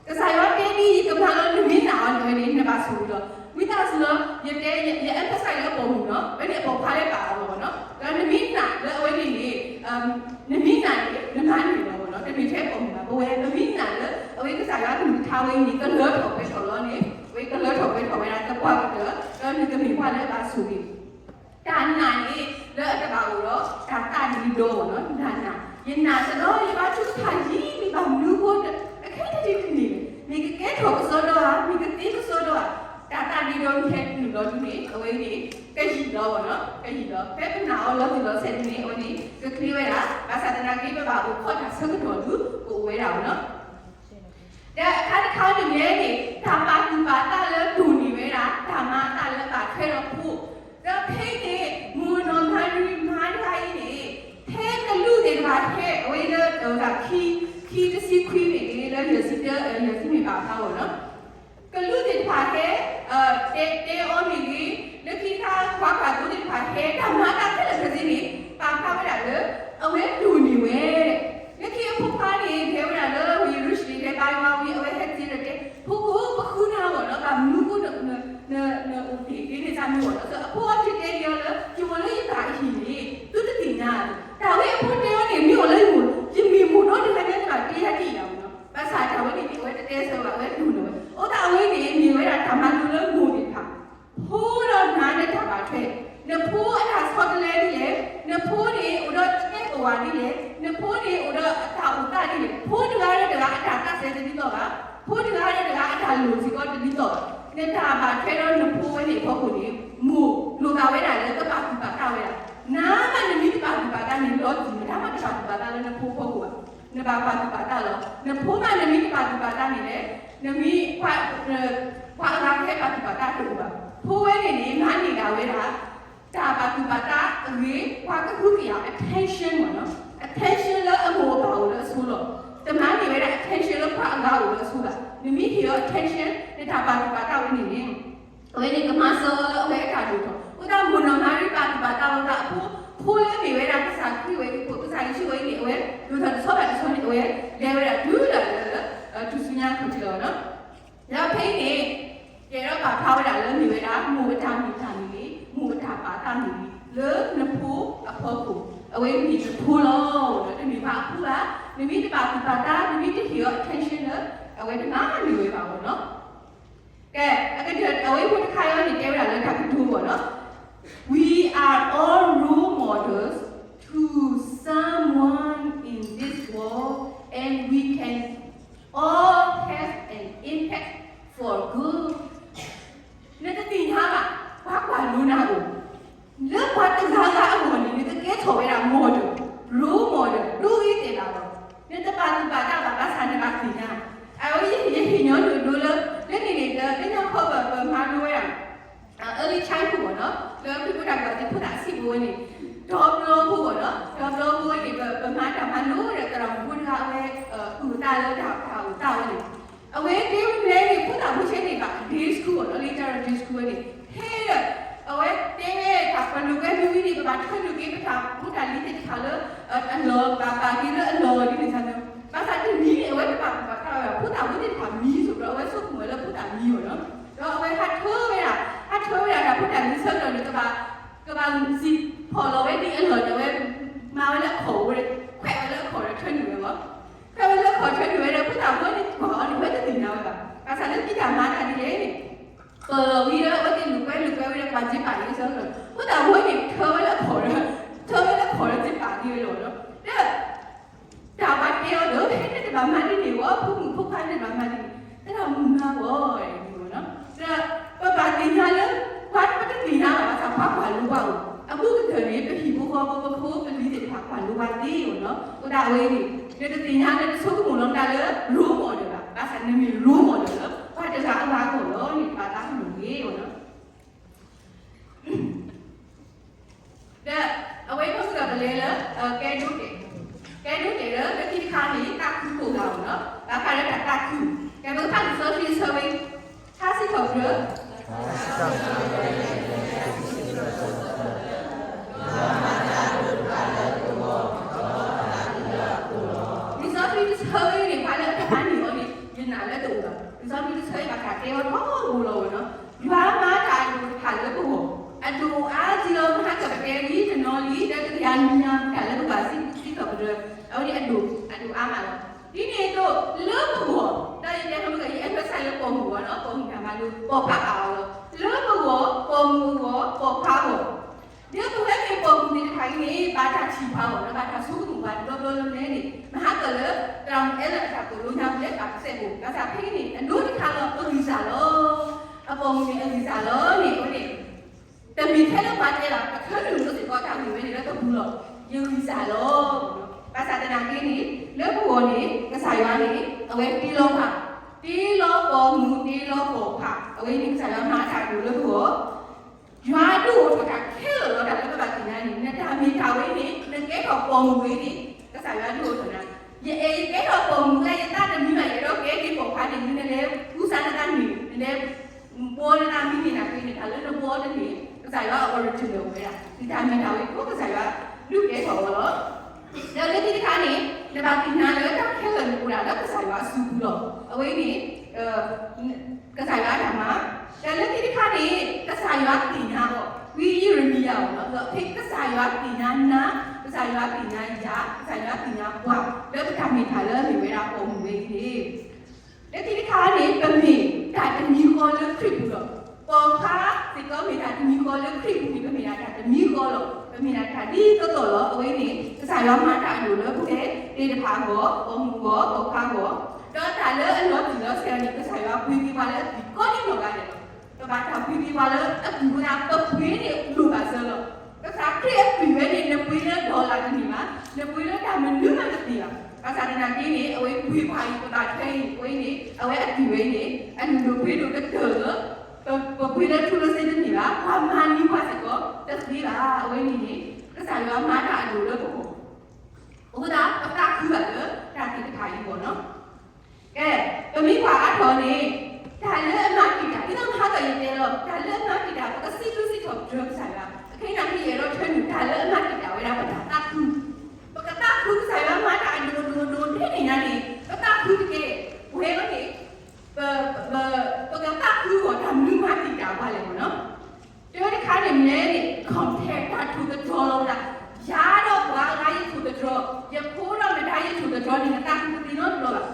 ကစၢ်ယွၤတဲဒ်ယကမၤလီၤ နမ့ၢ်နာ်အီၤန့ၣ်ဝဲန့ၣ် နဘၣ်ဆိၣ်ဂ့ၤလီၤ. ဝံသးစူၤလီၤ ယတဲ ယ emphasize လၢပိာ်မုၣ်နီၤ ဝဲန့ၣ်အပိာ်ခွါလၢဘၣ်အီၤလီၤနီၤ ဒီးနမ့ၢ်နာ်လၢအဝဲန့ၣ်န့ၣ် နမ့ၢ်နာ်န့ၣ် နမၤန့ၢ်လီၤနီၤ တမ့ၢ်ထဲပိာ်မုၣ်ဘၣ် ပဝဲပမ့ၢ်နာ်လၢ အဝဲကစၢ်ယွၤကလုၢ်ကထါဝဲအံၤန့ၣ် ကလၢထီၣ်ပှဲၤထီၣ်လီၤန့ၣ် ဝဲကလၢထီၣ်ပှဲၤထီၣ်ဝဲဒၣ်သပှၢ်ကတၢၢ် ဒီးနကမ့ၢ်ပှၤလၢအဘၣ်ဆိၣ်ဂ့ၤ တၢ်နာ်န့ၣ် လၢအတဘၣ်အိၣ်ဒီး တၢ်သးဒ့ဒီအီၤနီၤ တၢ်နာ် ယနာ်စ့ၢ်ကီး ယဘါထုကဖၣ်ယံာ်န့ၣ်ဘၣ်မနုၤအဃိ အခဲတဒံးတန့ၢ် မ့ၢ်ကကဲထီၣ်ကစီဒီဧါ မ့ၢ်ကသ့ကစီဒီဧါ တၢ်သးဒ့ဒီမ့ၢ်ဟဲနုာ်လီၤဒုန့ၣ် အဝဲန့ၣ် ကယံာ်လီၤနီၤ ကယံာ်လီၤ ဖဲပနာ်အီၤလီၤတံၢ်လီၤဆဲးဒုန့ၣ် အဝဲန့ၣ် ကချ့ဝဲဒၣ် ဘၣ်ဆၣ်သနာ်က့ ပဘၣ်အိၣ်ခိးတၢ်ဆၢကတီၢ်ဒု ကအိၣ်ဝဲဒၣ်နီၤ ဒီးအခါတခါန့ၣ်လဲၣ်န့ၣ် တၢ်ပာ်သူၣ်ပာ်သးလၢတိၢ်န့ၢ်ဝဲဒၣ် တၢ်မၤအသးလၢအဘၣ်ထွဲဒီးဖိ, ဒီးဖဲအံၤန့ၣ် မိၢ်နီၢ်မၤရံမါတဂၤအံၤန့ၣ် ဖဲကလူးသ့ၣ်တဖၣ်ဟဲ အဝဲလၢ ခံ ခံတဆံခွံမ့ၢ်ဂ့ၤ လၢယဲၢ်ဆံတၢ ယဲၢ်ဆံမ့ၢ်ဘၣ်ဖးဝဲနီၤ ကလူးသ့ၣ်တဖၣ်ဟဲ တဲတဲအီၤမ့ၢ်ဂ့ၤ လၢခံတခါ ပှၤကွၢ်သိသ့ၣ်တဖၣ်ဟဲ တၢ်မၤအသးခဲလၢာ်ခဲဆ့န့ၣ် ပာ်ဖျါဝဲဒၣ်လၢ အဝဲတိၢ်န့ၢ်ဝဲ လၢခံအဖိခွါန့ၣ် ဟဲဝဲဒၣ်လၢဝ့ၢ်ယရူၤၡလ့ၣ် ဟဲဘါယွၤဝံၤ အဝဲဟဲက့ၤဒီးတဲ ဖိခွါ ပဃုနၤအဂီၢ်လီၤ ဘၣ်မနုၤအဃိ နအိၣ်တ့ၢ်က့ၤန့ၣ်တၢ်မ့ၢ်အဂီၢ်လီၤ အဖိအီၤက့ၤတဲက့ၤအီၤလၢ ယအိၣ်လၢယသးအဟံၣ်န့ၣ် သုတသ့ၣ်ညါ တၢ်ဝဲအဖိတဲအီၤန့ၣ် မ့ၢ်အိၣ်လၢယမိၢ် ယမ့ၢ်မိၢ်ဒီတဂၤညါန့ၣ်ဘၣ် တဲယၤဒ်အံၤလီၤ ဘၣ်ဆၣ်တၢ်ဝဲန့ၣ်န့ၣ် အဝဲတတဲဆၢဘၣ် အဝဲတိၢ်န့ၢ်ဝဲ အဃိသတးအဝဲန့ၣ် မ့ၢ်ဝဲဒၣ်တၢ်မၤလိလၢမိၢ်သ့ၣ်တဖၣ် ဖိဒီးနၤန့ၣ်တၢ်ဘၣ်ထွဲ, နဖိအတၢ်ဆီတလဲဒ်လဲၣ်, နဖိန့ၣ်အိၣ်ဒီးသကဲးပဝးဒ်လဲၣ်, နဖိန့ၣ်အိၣ်ဒီးအတၢ်အိၣ်သးဒ်လဲၣ်, ဖိတဂၤဒီးတဂၤအတၢ်သးစဲတဒ်သိးဘၣ်, ဖိတဂၤဒီးတဂၤအတၢ်လိၣ်စ့ၢ်ကီးတဒ်သိးဘၣ်, နတၢ်ဘၣ်ထွဲဒီးနဖိဝဲန့ၣ်အဖီခိၣ်န့ၣ် မိၢ်လိၣ်ဘၣ်ဝဲဒၣ်လၢကပာ်သူၣ်ပာ်သးဝဲဒၣ်, နၤမးနမ့ၢ်တပာ်သူၣ်ပာ်သးန့ၣ် လီၤတံၢ်မတၤမးတပာ်သူၣ်ပာ်သးလၢနဖိအဖီခိၣ်ဘၣ် နဘၣ်ပာ်သူၣ်ပာ်သးလီၤ. နဖိမးနမ့ၢ်တပာ်သူၣ်ပာ်သးန့ၣ်လဲၣ်, နမ့ၢ် ပှၤအဂၤကဟဲပာ်သူၣ်ပာ်သးတအိၣ်ဘၣ်. ဖိဝဲန့ၣ်န့ၣ် မၤန့ၢ်ဒၣ်ဝဲဒၣ် တၢ်ပာ်သူၣ်ပာ်သးအဂ့ၤ ပှၤကဟုကယာ် attention မ့ၢ်နီၤ, attention လၢအမိၢ်အပၢ်အိၣ်လၢအဆိလီၤ. တမၤန့ၢ်ဝဲဒၣ် attention လၢပှၤအဂၤအိၣ်လၢအဆိဘၣ်. နမ့ၢ်ဟ့ၣ်အီၤ attention နတၢ်ပာ်သူၣ်ပာ်သးဝဲန့ၣ်န့ၣ် အဝဲန့ၣ်ကမၤစၢၤအီၤလၢအဝဲအတၢ်ဒိၣ်ထီၣ်. အဃိသတးမိၢ်နီၢ်မၤရံပာ်သူၣ်ပာ်သးဝဲဒၣ်အဖိ, ဖိလၢမ့ၢ်ဝဲဒၣ်ကစၢ်ခရံာ်ဝဲအံၤ ကစၢ်ယ့ၣ်ၡူးဝဲအံၤန့ၣ် အဝဲဒိၣ်ထီၣ်တဆီဘၣ်တဆီန့ၣ် အဝဲလဲၤဝဲဒၣ်တုၤလၢလၢ ထူၣ်စုညါခရံာ်လီၤနီၤ. ဒီးဖဲအံၤန့ၣ် ယအဲၣ်ဒိးပာ်ဖျါဝဲဒၣ်လၢမ့ၢ်ဝဲဒၣ် မိၢ်အတၢ်မုၢ်တၢ်မ့ၢ်ဂ့ၤ, မိၢ်အတၢ်ပာ်သးမ့ၢ်ဂ့ၤ လၢနဖိအဖီခိၣ်, အဝဲမ့ၢ်နဖိလီၤ. တမ့ၢ်ဘၣ်အဖိဘၣ်, နမ့ၢ်တပာ်သူၣ်ပာ်သး နမ့ၢ်တဟ့ၣ်အီၤ attention လၢ အဝဲတမၤန့ၢ်ဝဲဘၣ်အီၤနီၤ. ကဲ, အကတၢၢ် အဝဲဖိတခါအံၤန့ၣ် တဲဝဲဒၣ်လၢတၢ်ကတိၤအဂီၢ်နီၤ. We are all role models to someone in this world, and we can all have an impact for မၤတၢ်မၤလိဒီး သရၣ်မုၣ်ဖိတဂၤအဝဲ အုၣ်သးလၢတၢ်အိၣ်သးဝဲန့ၣ်, အဝဲတဲဝဲန့ၣ် ဖိသၣ်ဖိဆဲန့ၣ်ဘၣ် day school လီၤ, လၢ day school ဝဲန့ၣ် ဟဲဒီး အဝဲတဲဝဲတၢ် ပလိာ်ကွဲမ့ၢ်ဝံၤန့ၣ် ပဘၣ်ထၢနုာ်က့ၤပတၢ်ဖိတၢ်လံၤသ့ၣ်တဖၣ်လၢအလီၢ်, ပဘၣ်ပာ်က့ၤလၢအလီၢ်ဒ်န့ၣ်သ့ၣ်, ဘၣ်ဆၣ်တနံၤန့ၣ် အဝဲတဘၣ်ပာ်တၢ်ဝဲဘၣ်, ဖိသၣ်ဖိသ့ၣ်တဖၣ်မံဆိဘျီ အဝဲဆိကမိၣ်ဝဲလၢဖိသၣ်မံအီၤလီၤ. ဒီးအဝဲဟးထၢဝဲဒၣ်, ဟးထၢဝဲဒၣ်တၢ်ဖိတၢ်လံၤဆၢကတီၢ်န့ၣ် ကဘၣ်, ကဘၣ်စံၣ်ဖီၣ်လီၤဝဲဒ်အလီၢ်န့ၣ် အဝဲမၤဝဲလၢအခီၣ်ဝဲ, ခွဲးဝဲလၢအခီၣ်ဒီးထၢနုာ်ဝဲလီၤ. ခွဲးဝဲလၢအခီၣ်ထၢနုာ်ဝဲဒီး ဖိသၣ်ဖိန့ၣ်ကွၢ်အီၤန့ၣ် အဝဲတသ့ၣ်ညါဝဲဘၣ်. ဘၣ်ဆၣ်လၢခံတၢ်မၤတၢ်ဒ်လဲၣ်န့ၣ် ပၢၢ်လီၤဝံၤဒီး အဝဲသ့ၣ်လိာ်ကွဲလိာ်ကွဲဝံၤဒီး ကဘၣ်စ့ပာ်က့ၤအဆၢကတီၢ် ဖိသၣ်ဖိန့ၣ် ထၢဝဲလၢအခီၣ်ဒီး, ထၢဝဲလၢအခီၣ်ဒီးစ့ပာ်က့ၤဝဲလီၤဒီး ဒီး တၢ်ဘၣ်တဲအီၤဒီး ဖဲန့ၣ်တဘၣ်မၤဒ်န့ၣ်ဝဲ ဖိမုၣ်ဖိခွါန့ၣ်တဘၣ်မၤဒ်န့ၣ် သရၣ်မုၣ်မၤအီၤန့ၣ်လီၤ. ဒီးပဘၣ်သ့ၣ်ညါလၢ ပှၤပတသ့ၣ်ညါဘၣ် ဘၣ်ဆၣ်ပှၤကွၢ်လိပှၤအိၣ်, အဘူးကတၢၢ်န့ၣ် ပဟံၣ်ဖိဃီဖိ ပဖိပလံၤသ့ၣ်တဖၣ် ကွၢ်လိပှၤသ့အီၤလီၤ. အဃိသတးအဝဲအံၤန့ၣ် နတသ့ၣ်ညါလၢနဆိကမိၣ်လီၤတၢ်လၢ role model ဘၣ်, ဘၣ်ဆၣ်နမ့ၢ် role model လၢ ပှၤတဂၤအဂီၢ်လီၤန့ၣ် ပဘၣ်သးကမုာ်ဂ့ၤအီၤလီၤ. ဒီးအဝဲအံၤ ပကလဲၤလၢ ကဲဒိတဲာ်, ကဲဒိတဲာ်လၢ လၢခံတခါန့ၣ် သးခုကိၢ်ဂၤအီၤလီၤ. ဘၣ်ဃးလၢတၢ်သးခု, ကဲပကဖးလံာ်စီဆှံအဆၢဝဲ ထါစံးထီၣ်ပတြၢၤ လံာ်စီဆှံတဆၢဝဲန့ၣ် ပှၤလၢအတဖးန့ၢ်အီၤန့ၣ် ယနာ်လၢတအိၣ်ဘၣ်. လံာ်စီဆှံတဆၢအံၤ ဘၣ်တၢ်တဲအီၤထီဘိလီၤဝဲလီၤ. ယွၤမၤတၢ်အဒိၣ်တဖၣ်လၢပဂီၢ်, အဒိၣ်အါကံလီၤ. မဟါကပတဲဝံၤတနီၤလံ ဒီးတကယၤနံၤညါ မတၤလၢပဘၣ်စံးထီၣ်ပတြၢၤ အဝဲန့ၣ်အဒိၣ်, အဒိၣ်အါမးလီၤ. ဒ်န့ၣ်အသိး လၢပဂီၢ် ဒီးယတဲမ့ၢ်ကီး ယအဲၣ်ဒိးစးလၢပိာ်မုၣ်အဂီၢ်လီၤ, ပိာ်မုၣ်တၢ်မၤလိ ပိာ်ခွါအဂီၢ်လီၤ. လၢပဂီၢ်, ပိာ်မုၣ်အဂီၢ်, ပိာ်ခွါအဂီၢ် ဒီးပဝဲမ့ၢ်ပိာ်မုၣ်သ့ၣ်တဖၣ်အံၤန့ၣ် ဘၣ်တၢ်ထံၣ်ပှၤအဂီၢ်ဒီး ဘၣ်တၢ်ဆိကမိၣ်ပှၤတဘျီဘျီလၢမနုၤန့ၣ် မဟါကၢၣ်လၢ သရၣ်မုၣ်အဲလၢအတၢ်သိၣ်လိညါပူၤလၢတၢ်ပစဲးဖိ, ဘၣ်ဆၣ်ဖဲန့ၣ် အဒိၣ်တခါလီၤ အဂံၢ်စၢ်လီၤ. အပိာ်မုၣ်န့ၣ်အဂံၢ်စၢ်လီၤန့ၣ် အဝဲန့ၣ် တမ့ၢ်ထဲလၢပှၤတဲဘၣ်, ပထၢနုာ်လိာ်စ့ၢ်ကီးတၢ်ဂ့ၢ်ဝဲန့ၣ်လၢပပူၤလီၤ. ယဂံၢ်စၢ်လီၤ. ဘၣ်ဆၣ်သနာ်က့န့ၣ် လၢပဂီၢ်န့ၣ် ကစၢ်ယွၤန့ၣ် အဝဲတ့လီၤပှၤ, တ့လီၤပိာ်မုၣ် တ့လီၤပိာ်ခွါ, အဝဲန့ၣ်ကစၢ်ယွၤမၤတၢ်အဒိၣ်လၢပဂီၢ် ယွၤဒုးအိၣ်ထီၣ်တၢ်ခဲလၢာ်လီၤ. တၢ်လၢပဘၣ်သ့ၣ်ညါန့ၣ် နတၢ်မ့ၢ်တၢ်ဝဲန့ၣ် နကဲထီၣ်ပိာ်မုၣ်ဝဲန့ၣ် ကစၢ်ယွၤဒုးအိၣ်ထီၣ်နၤ. ယအဲၣ်ယကဲထီၣ်ပိာ်မုၣ်လၢယသးတမံဘၣ် ယအဲၣ်ဒိးကဲက့ၤပိာ်ခွါန့ၣ် နလဲၤကူစါနသးန့ၣ် နလဲၤဘှီနသးမံန့ၣ် နက့န့ၣ် တၢ်လၢနဘှီတန့ၢ် ကစၢ်ယွၤ original ဝဲဒၣ် နတၢ်မ့ၢ်တၢ်ဝဲ ကစၢ်ယွၤဒုးကဲထီၣ်ဝဲလီၤ. ဒီးလၢခံတခါန့ၣ် နဘၣ်သ့ၣ်ညါလၢတၢ်ခဲလၢာ်န့ၣ်အိၣ်ဒၣ်လၢကစၢ်ယွၤအစုပူၤလီၤ. အဝဲန့ၣ် ကစၢ်ယွၤအတၢ်မၤ, ဒီးလၢခံတခါန့ၣ် ကစၢ်ယွၤသ့ၣ်ညါအီၤ, ဝံယံးရမံယၤအီၤလီၤ. ဒီးဖဲကစၢ်ယွၤသ့ၣ်ညါနၤ, ကစၢ်ယွၤသ့ၣ်ညါယၤ, ကစၢ်ယွၤသ့ၣ်ညါပှၤ လၢပတၢ်မ့ၢ်တၢ်လၢအမ့ၢ်ဝဲဒၣ်ပိာ်မုၣ်ဝဲအံၤန့ၣ် လၢခံတခါန့ၣ် ပမ့ၢ်တၢ်တမံၤဃီလၢခရံာ်ပူၤလီၤ. ပိာ်ခွါစ့ၢ်ကီးမ့ၢ်တၢ်တမံၤဃီလၢခရံာ်ပူၤန့ၣ် ပမ့ၢ်ဒၣ်တၢ်တမံၤဃီလီၤ. ပမ့ၢ်ဒၣ်တၢ်ဒ်သိးသိးလီၤ. အဝဲန့ၣ် ကစၢ်ယွၤမၤတၢ်အဒိၣ်လၢပဝဲသ့ၣ်တဖၣ်အဂီၢ်, ပိာ်မုၣ်အဂီၢ်, ပိာ်ခွါအဂီၢ်, ဒီးတၢ်လၢအလီၤတံၢ်လီၤဆဲးန့ၣ် ကစၢ်ယွၤပှ့ၤက့ၤပှၤလၢအသွံၣ်ကိးဒံနီၢ်ဂၤဒဲးလီၤ. ပဘၣ်တၢ်ပှ့ၤက့ၤပှၤလၢအသွံၣ်အဃိသတး ပပှ့ၤန့ၣ်လိၣ်ဘၣ်စၢၤလီၤ. ကစၢ်ခရံာ်အသွံၣ်ဝဲန့ၣ် နပှ့ၤလၢ dollar တန့ၢ်ဘၣ်, နပှ့ၤလၢတၢ်မနုၤမးတန့ၢ်ဘၣ်. ဘၣ်ဆၣ်သနာ်က့န့ၣ် အဝဲပှ့ၤပှၤအံၤ ပဘၣ်ထွဲအံၤ အဝဲန့ၣ် အဝဲအသွံၣ်ဝဲအံၤန့ၣ် အလုၢ်ဒိၣ်ပှ့ၤဒိၣ်ကတၢၢ်လၢ ပပှ့ၤလၢထူလၢစ့တန့ၢ်ဘၣ်, ပှၤမၤန့ၢ်ပှၤစ့ၢ်ကီးတသ့ဘၣ်. အဝဲန့ၣ်န့ၣ် ကစၢ်ယွၤမၤတၢ်အဒိၣ်လၢပဂီၢ် အဃိသတး ပသးခုဘၣ်လၢတၢ်သ့ၣ်တဖၣ်အံၤအဂီၢ်လီၤ. ကဲ, ပမ့ၢ်ကွၢ်အါထီၣ်န့ၣ် တၢ်လၢအမၤတံာ်တာ် ဒ်သိးမဟါကၢ်ယတဲလီၤ တၢ်လၢအမၤတံာ်တာ် ပကစံးဘျုးစံးထီၣ်ပတြၢၤကစၢ်ယွၤ, အခဲအံၤန့ၣ် ယအဲၣ်ဒိးထၢနုာ်တၢ်လၢအမၤတံာ်တာ်ဝဲဒၣ်ပတၢ်သးခု, ပကသးခုကစၢ်ယွၤမၤတၢ်အဒိၣ်ဒိၣ်ဒိၣ်ထဲန့ၣ်ညါန့ၣ် ပသးခုတက့ၢ်. ပဝဲလီၤန့ၣ် ပ ပ ပကသးခုအီၤတၢ်မနုၤမၤတံာ်တာ်ပှၤလဲၣ်မ့ၢ်နီၤ. တၢ်တခါန့ၣ် မ့ၢ်န့ၣ် compare တၢ်ထူးကတြီၤလီၤဝဲဒၣ်, ယၤဒီးပှၤအဂၤယထူးကတြီၤ, ယဖိဒီးမတၤယထူးကတြီၤန့ၣ် နသးခုတသ့နီတဘျီဘၣ်.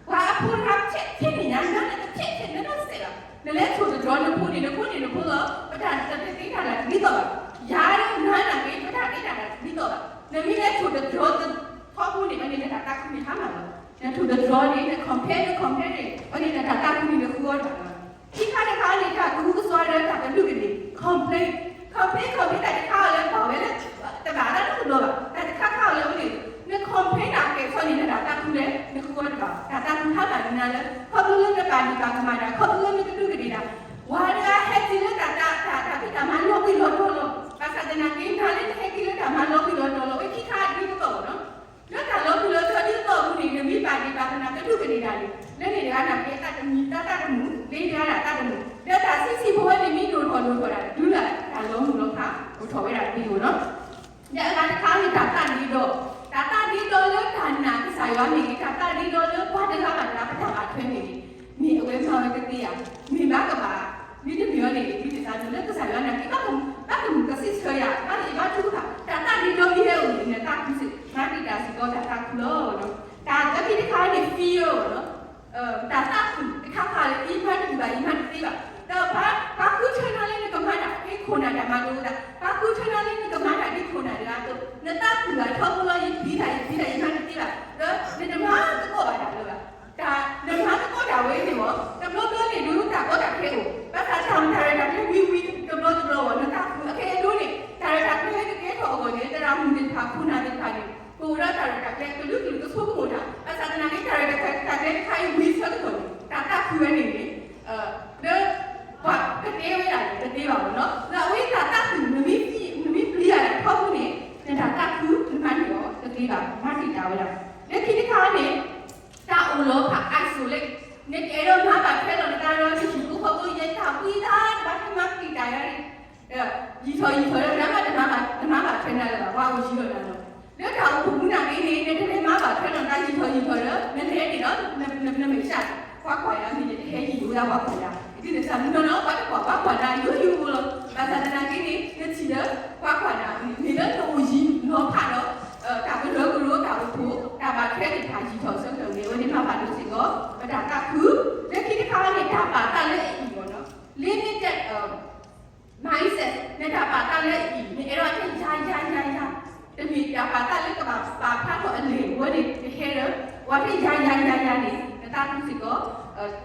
ပှၤအဖိတဂၤဖျဲးဖျဲးန့ၣ်ညါ နတဖျဲးဖျဲးနတစဲးဘၣ်. နလဲၤထူးကတြီၤနဖိန့ၣ် နဖိန့ၣ်နဖိလီၤ, ပတၢ်တသ့တၢ်လၢတဒ်သိးဘၣ်. ယၤဒီးနၤနာ်က့ ပတၢ်သ့တၢ်လၢတဒ်သိးဘၣ်. နမ့ၢ်လဲၤထူးကတြီၤတထီဘိန့ၣ် အန့ၣ်နတၢ်သးခုန့ၣ်ဟါမၢ်လီၤ. နထူးကတြီၤန့ၣ် န compare န compare န့ၣ် အန့ၣ်နတၢ်သးခုန့ၣ်နဃုအီၣ်တၢ်လီၤ. ခံခါတခါန့ၣ် တၢ်ကဟုကစွါဒီးတၢ်ကဒူးကဒ့ၣ် complain, complain, complain တၢ်တခါအီၤလၢပာ်ဝဲလၢ တဘၣ်တၢ်တဘျီဘၣ်. တၢ်တခါခါအီၤလၢအဝဲန့ၣ် န complain တၢ်ကဲထီၣ်န့ၣ် နတၢ်သးခုလဲၣ် နဃုအီၣ်တဘၣ်. တၢ်သးခုဟါမၢ်န့ၣ်နၤလၢ ခီဖျိလၢနပာ်ဒံးပာ်ကမၣ်တၢ် ခီဖျိလၢနကဒူးကဒ့ၣ်တၢ်. ပှၤတဂၤဟဲက့ၤလၢတၢ် တၢ် တၢ်ဖံးတၢ်မၤလီၤဘှံးလီၤတီၤလီၤ. ဘၣ်ဆၣ်သနာ်က့ နၤလၢနဟဲက့ၤလၢတၢ်မၤလီၤဘှံးလီၤတီၤလီၤ အဝဲခံခါဒ်သိးသိးနီၤ. ကစၢ်ယွၤန့ၣ် တၢ်သးဒ့ဒီလၢပှၤတဂၤဘၣ်တဂၤ ပတၢ်ဘၣ်ထွဲန့ၣ်န့ၣ် မ့ၢ်အဝဲမၤဝဲကသ့ဧါ, မ့ၢ်ဘၣ်ကဘၣ်, မ့တမ့ၢ်အီၤန့ၣ် ဒ်န့ၣ်သတးန့ၣ် လၢကစၢ်ယွၤနာ်က့ ဘၣ်ကမုာ် ဘၣ်ကမုာ်ကစံးဆၢယၤ ဘၣ်ယဘၣ်ထုကဖၣ် တၢ်သးဒ့ဒီမ့ၢ်ဟဲအိၣ်န့ၣ် နသးခုစ့ၢ် မၤတံာ်တာ်စ့ၢ်ကီးတၢ်သးခုလီၤ. တၢ်လၢခံတခါန့ၣ် fear လီၤ. တၢ်သးခုတခါခါလၢ ယမၤတဘၣ် ယမၤတသ့ဘၣ်, ဒီးပှၤ ပှၤဃုထၢနၤလၢနကမၤတၢ် ဟဲခိၣ်နၢ်တၢ်မၤလိသး, ပှၤဃုထၢနၤလၢနကမၤတၢ်ဒ်ခိၣ်နၢ်တဂၤအသိး နသးခုဘၣ်ထီဘိလီၤ ယဖံးတၢ် ယဖံးတၢ် ယမၤတသ့ဘၣ်, ဒီးနတမၤသကိးဘၣ်တၢ်လၢၤဘၣ်. တၢ်နမၤသကိးတၢ်ဝဲန့ၣ်မ့ၢ် တဘျီဘျီန့ၣ် ဒ်တၢ်ကီတၢ်ခဲအိၣ် ဘၣ်ဆၣ်တၢ်မ့ၢ်တၢ်ရဲၣ်တၢ်ကျဲၤဝံၤဝံၤ တဘျီတဘျီဝဲ နသးခု အခဲအံၤဒိၣ်န့ၣ် တၢ်ရဲၣ်တၢ်ကျဲၤလၢကကဲထီၣ်အဂီၢ်န့ၣ် သရၣ်မုၣ်သ့ၣ်တဖၣ် ခိၣ်နၢ်သ့ၣ်တဖၣ်န့ၣ် ကအိၣ်ဒီးတၢ်ရဲၣ်တၢ်ကျဲၤကလုာ်ကလုာ်ကဆိကမိၣ်တၢ်, ဘၣ်ဆၣ်သနာ်က့ တၢ်ရဲၣ်တၢ်ကျဲၤတခါအံၤဝံၤဆၢကတီၢ်န့ၣ် တၢ်သးခုဝဲန့ၣ်န့ၣ် လၢ ပှၤကတဲဝဲဒၣ်န့ၣ် တသ့ဘၣ်မ့ၢ်နီၤ, လၢအဝဲတၢ်သးခု နမ့ၢ်ပျံၤတၢ်ထီဘိန့ၣ် နတၢ်သးခု နမၤန့ၢ်အီၤတသ့ဘၣ် မၤတံာ်တာ်ဝဲဒၣ်, လၢခံတခါန့ၣ် တၢ်အိၣ်လီၤဖး isolate နကအဲၣ်ဒိးမၤဘၣ်ထွဲလီၤနသးဒီး နဟံၣ်ဖိဃီဖိ ယတၢ်ဝံသးတဘၣ် ဟဲမၤတံာ်တာ်ယၤန့ၣ် ယံာ်ထီၣ်ယံာ်ထီၣ်ဒီး နမၤ နမၤဘၣ်ထွဲနၤလၢၤဘၣ် ပှၤအိၣ်ယံၤလီၤနၤလီၤ, လၢတၢ်အိၣ်ဖှိၣ်မူနာ်က့န့ၣ် နတမ့ၢ်မၤဘၣ်ထွဲလီၤနသး ယံာ်ထီၣ်ယံာ်ထီၣ်ဒီး နလဲၤန့ၣ်ဒီး နမဲာ်ဆှး ပှၤကွၢ်ယၤမ့ၢ် ယတဟဲယံာ်ဝဲဒၣ်ပှၤကွၢ်ယၤ ဒ်န့ၣ်စ့ၢ်ကီးနီၤ ပှၤတကွၢ် ပှၤကွၢ်နၤယိယိဖိလီၤ, ဘၣ်ဆၣ်သနာ်က့န့ၣ် နထံၣ်လၢ ပှၤကွၢ်နၤန့ၣ် မ့ၢ်လၢနအိၣ်ယံၤလီၤဖးဒီး တၢ်ကရၢကရိတၢ်အိၣ်ဖှိၣ် တၢ်ဘၣ်ထွဲသ့ၣ်တဖၣ် ယံာ်ထီၣ်ဆၢကတီၢ်န့ၣ် အဝဲန့ၣ်မၤဘၣ်ဒိစ့ၢ်ကီး ပတၢ်သးခု, လၢခံတခါန့ၣ် တၢ်ပာ်သးလၢအအံၤမ့ၢ်နီၤ limited mindset နတၢ်ပာ်သးလၢအအံၤ နအဲၣ်ဒိးထဲယၤယၤယၤယၤ, တမ့ၢ်တၢ်ပာ်သးလၢကဘၣ်ပာ်ဖျါထီၣ်အလဲၢ်ဝဲန့ၣ် တဟဲဒီး ပှၤထဲယၤယၤယၤယၤန့ၣ် နသးခုစ့ၢ်ကီး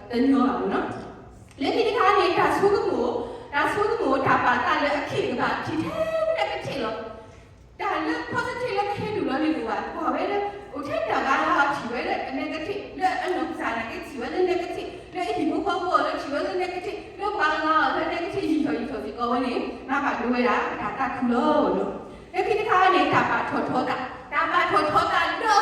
တညီဘၣ်မ့ၢ်နီၤ, လၢခံတခါန့ၣ် တၢ်ဆိကမိၣ်, တၢ်ဆိကမိၣ် တၢ်ပာ်သးလၢအခံးကဘၣ်ထံးထဲ negative လီၤ တၢ်လၢ positive လၢကဟဲနုာ်လီၤန့ၣ်တအိၣ်ဘၣ်, ကွၢ်ဝဲလၢ အိၣ်ထဲတၢ်ဂၤလၢထံၣ်ဝဲလၢ negative လၢအနီၢ်ကစၢ်နာ်က့ထံၣ်ဝဲလၢ negative လၢအဟံၣ်ဖိဃီဖိအီၤလၢထံၣ်ဝဲလၢ negative လၢပှၤလၢအီၤလၢ negative ယံာ်ထီၣ်ယံာ်ထီၣ်စ့ၢ်ကီးဝဲန့ၣ် မၤဘၣ်ဒိဝဲဒၣ် ပတၢ်သးခုလီၤ. လၢခံတခါန့ၣ် တၢ်ပာ်ထီၣ်ထီသး, တၢ်ပာ်ထီၣ်ထီသးလၢ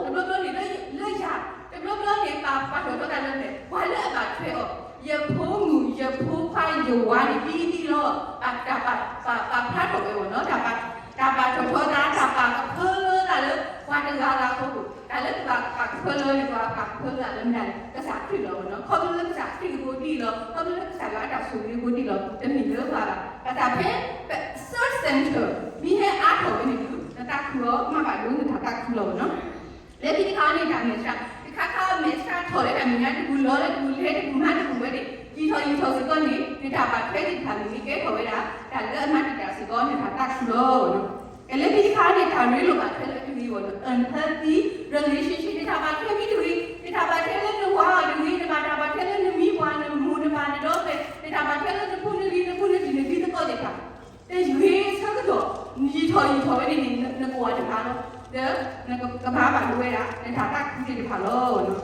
အဃိ တဘျီဘျီန့ၣ် လၢယၤ, တဘျီဘျီန့ၣ် ပာ်ပာ်ထီၣ်ထီသးလၢ ပှၤလၢအဘၣ်ထွဲအီၤ ယဖိမုၣ် ယဖိခွါ ယဝၤန့ၣ် ဒ်ဒ်လီၤ, တၢ်ပာ် ပာ် ပာ်ဖျါထီၣ်ဝဲမ့ၢ်နီၤ, တၢ်ပာ်ထီၣ်ထီသး တၢ်ပာ်ကဖၢလၢသးလၢ ပှၤတဂၤဂၤအဖီခိၣ်, တၢ်လၢပာ် ပာ်ကဖၢလၢန့ၣ် ပှၤပာ်ကဖၢလၢသးလၢမနုၤလဲၣ်, ကစၢ်ခရံာ်လီၤမ့ၢ်နီၤ, ခီဖျိလၢကစၢ်ခရံာ်အဃိဒ်အံၤလီၤ, ခီဖျိလၢကစၢ်ယွၤအတၢ်ဆိၣ်ဂ့ၤအဃိဒ်အံၤလီၤ, တမ့ၢ်လၢပှၤဘၣ်, ဘၣ်ဆၣ်ဖဲ ပ self center မ့ၢ်ဟဲအါထီၣ်ဝဲန့ၣ်ဒီး နသးခုအီၤ မၤဘၣ်ဒိနတၢ်သးခုလီၤမ့ၢ်နီၤ. လၢခံတခါန့ၣ် တၢ်မဲာ်ဆှး, တခါခါမဲာ်ဆှးထီၣ်လၢတၢ်မဲာ်ညါတပူၤ လီၤလၢတပူၤ လဲၤတပူၤ မၤတပူၤဝဲန့ၣ် ယံာ်ထီၣ်ယံာ်ထီၣ်စ့ၢ်ကီးန့ၣ် နတၢ်ဘၣ်ထွဲသ့ၣ်တဖၣ်န့ၣ် ကဲထီၣ်ဝဲဒၣ် တၢ်လၢအမၤတံာ်တာ်စ့ၢ်ကီး နတၢ်သးခုလီၤ. လၢခံတခါန့ၣ် တၢ်ရ့လိာ်ဘၣ်ထွဲလၢအဂ့ၤအဂီၢ်န့ၣ် unhealthy relationship နတၢ်ဘၣ်ထွဲမ့ၢ်တဂ့ၤ, နတၢ်ဘၣ်ထွဲလၢနဝၤအီၤတဂ့ၤ, နဘၣ်တၢ်ဘၣ်ထွဲလၢနမံၤပှၢ် နမိၢ်နပၢ် နဒီပုၢ်ဝဲၢ်, နတၢ်ဘၣ်ထွဲလၢနဖိနလံၤ နဖိနတံၢ် နလံၤသကိးသ့ၣ်တဖၣ် တဂ့ၤဆၢကတီၢ် ယံာ်ထီၣ်ယံာ်ထီၣ်ဝဲန့ၣ်န့ၣ် နကဝၤတဖၣ်လီၤ, ဒီးနကမၤဘၣ်ဒိဝဲဒၣ် နတၢ်သးခုသ့ၣ်တဖၣ်လီၤ.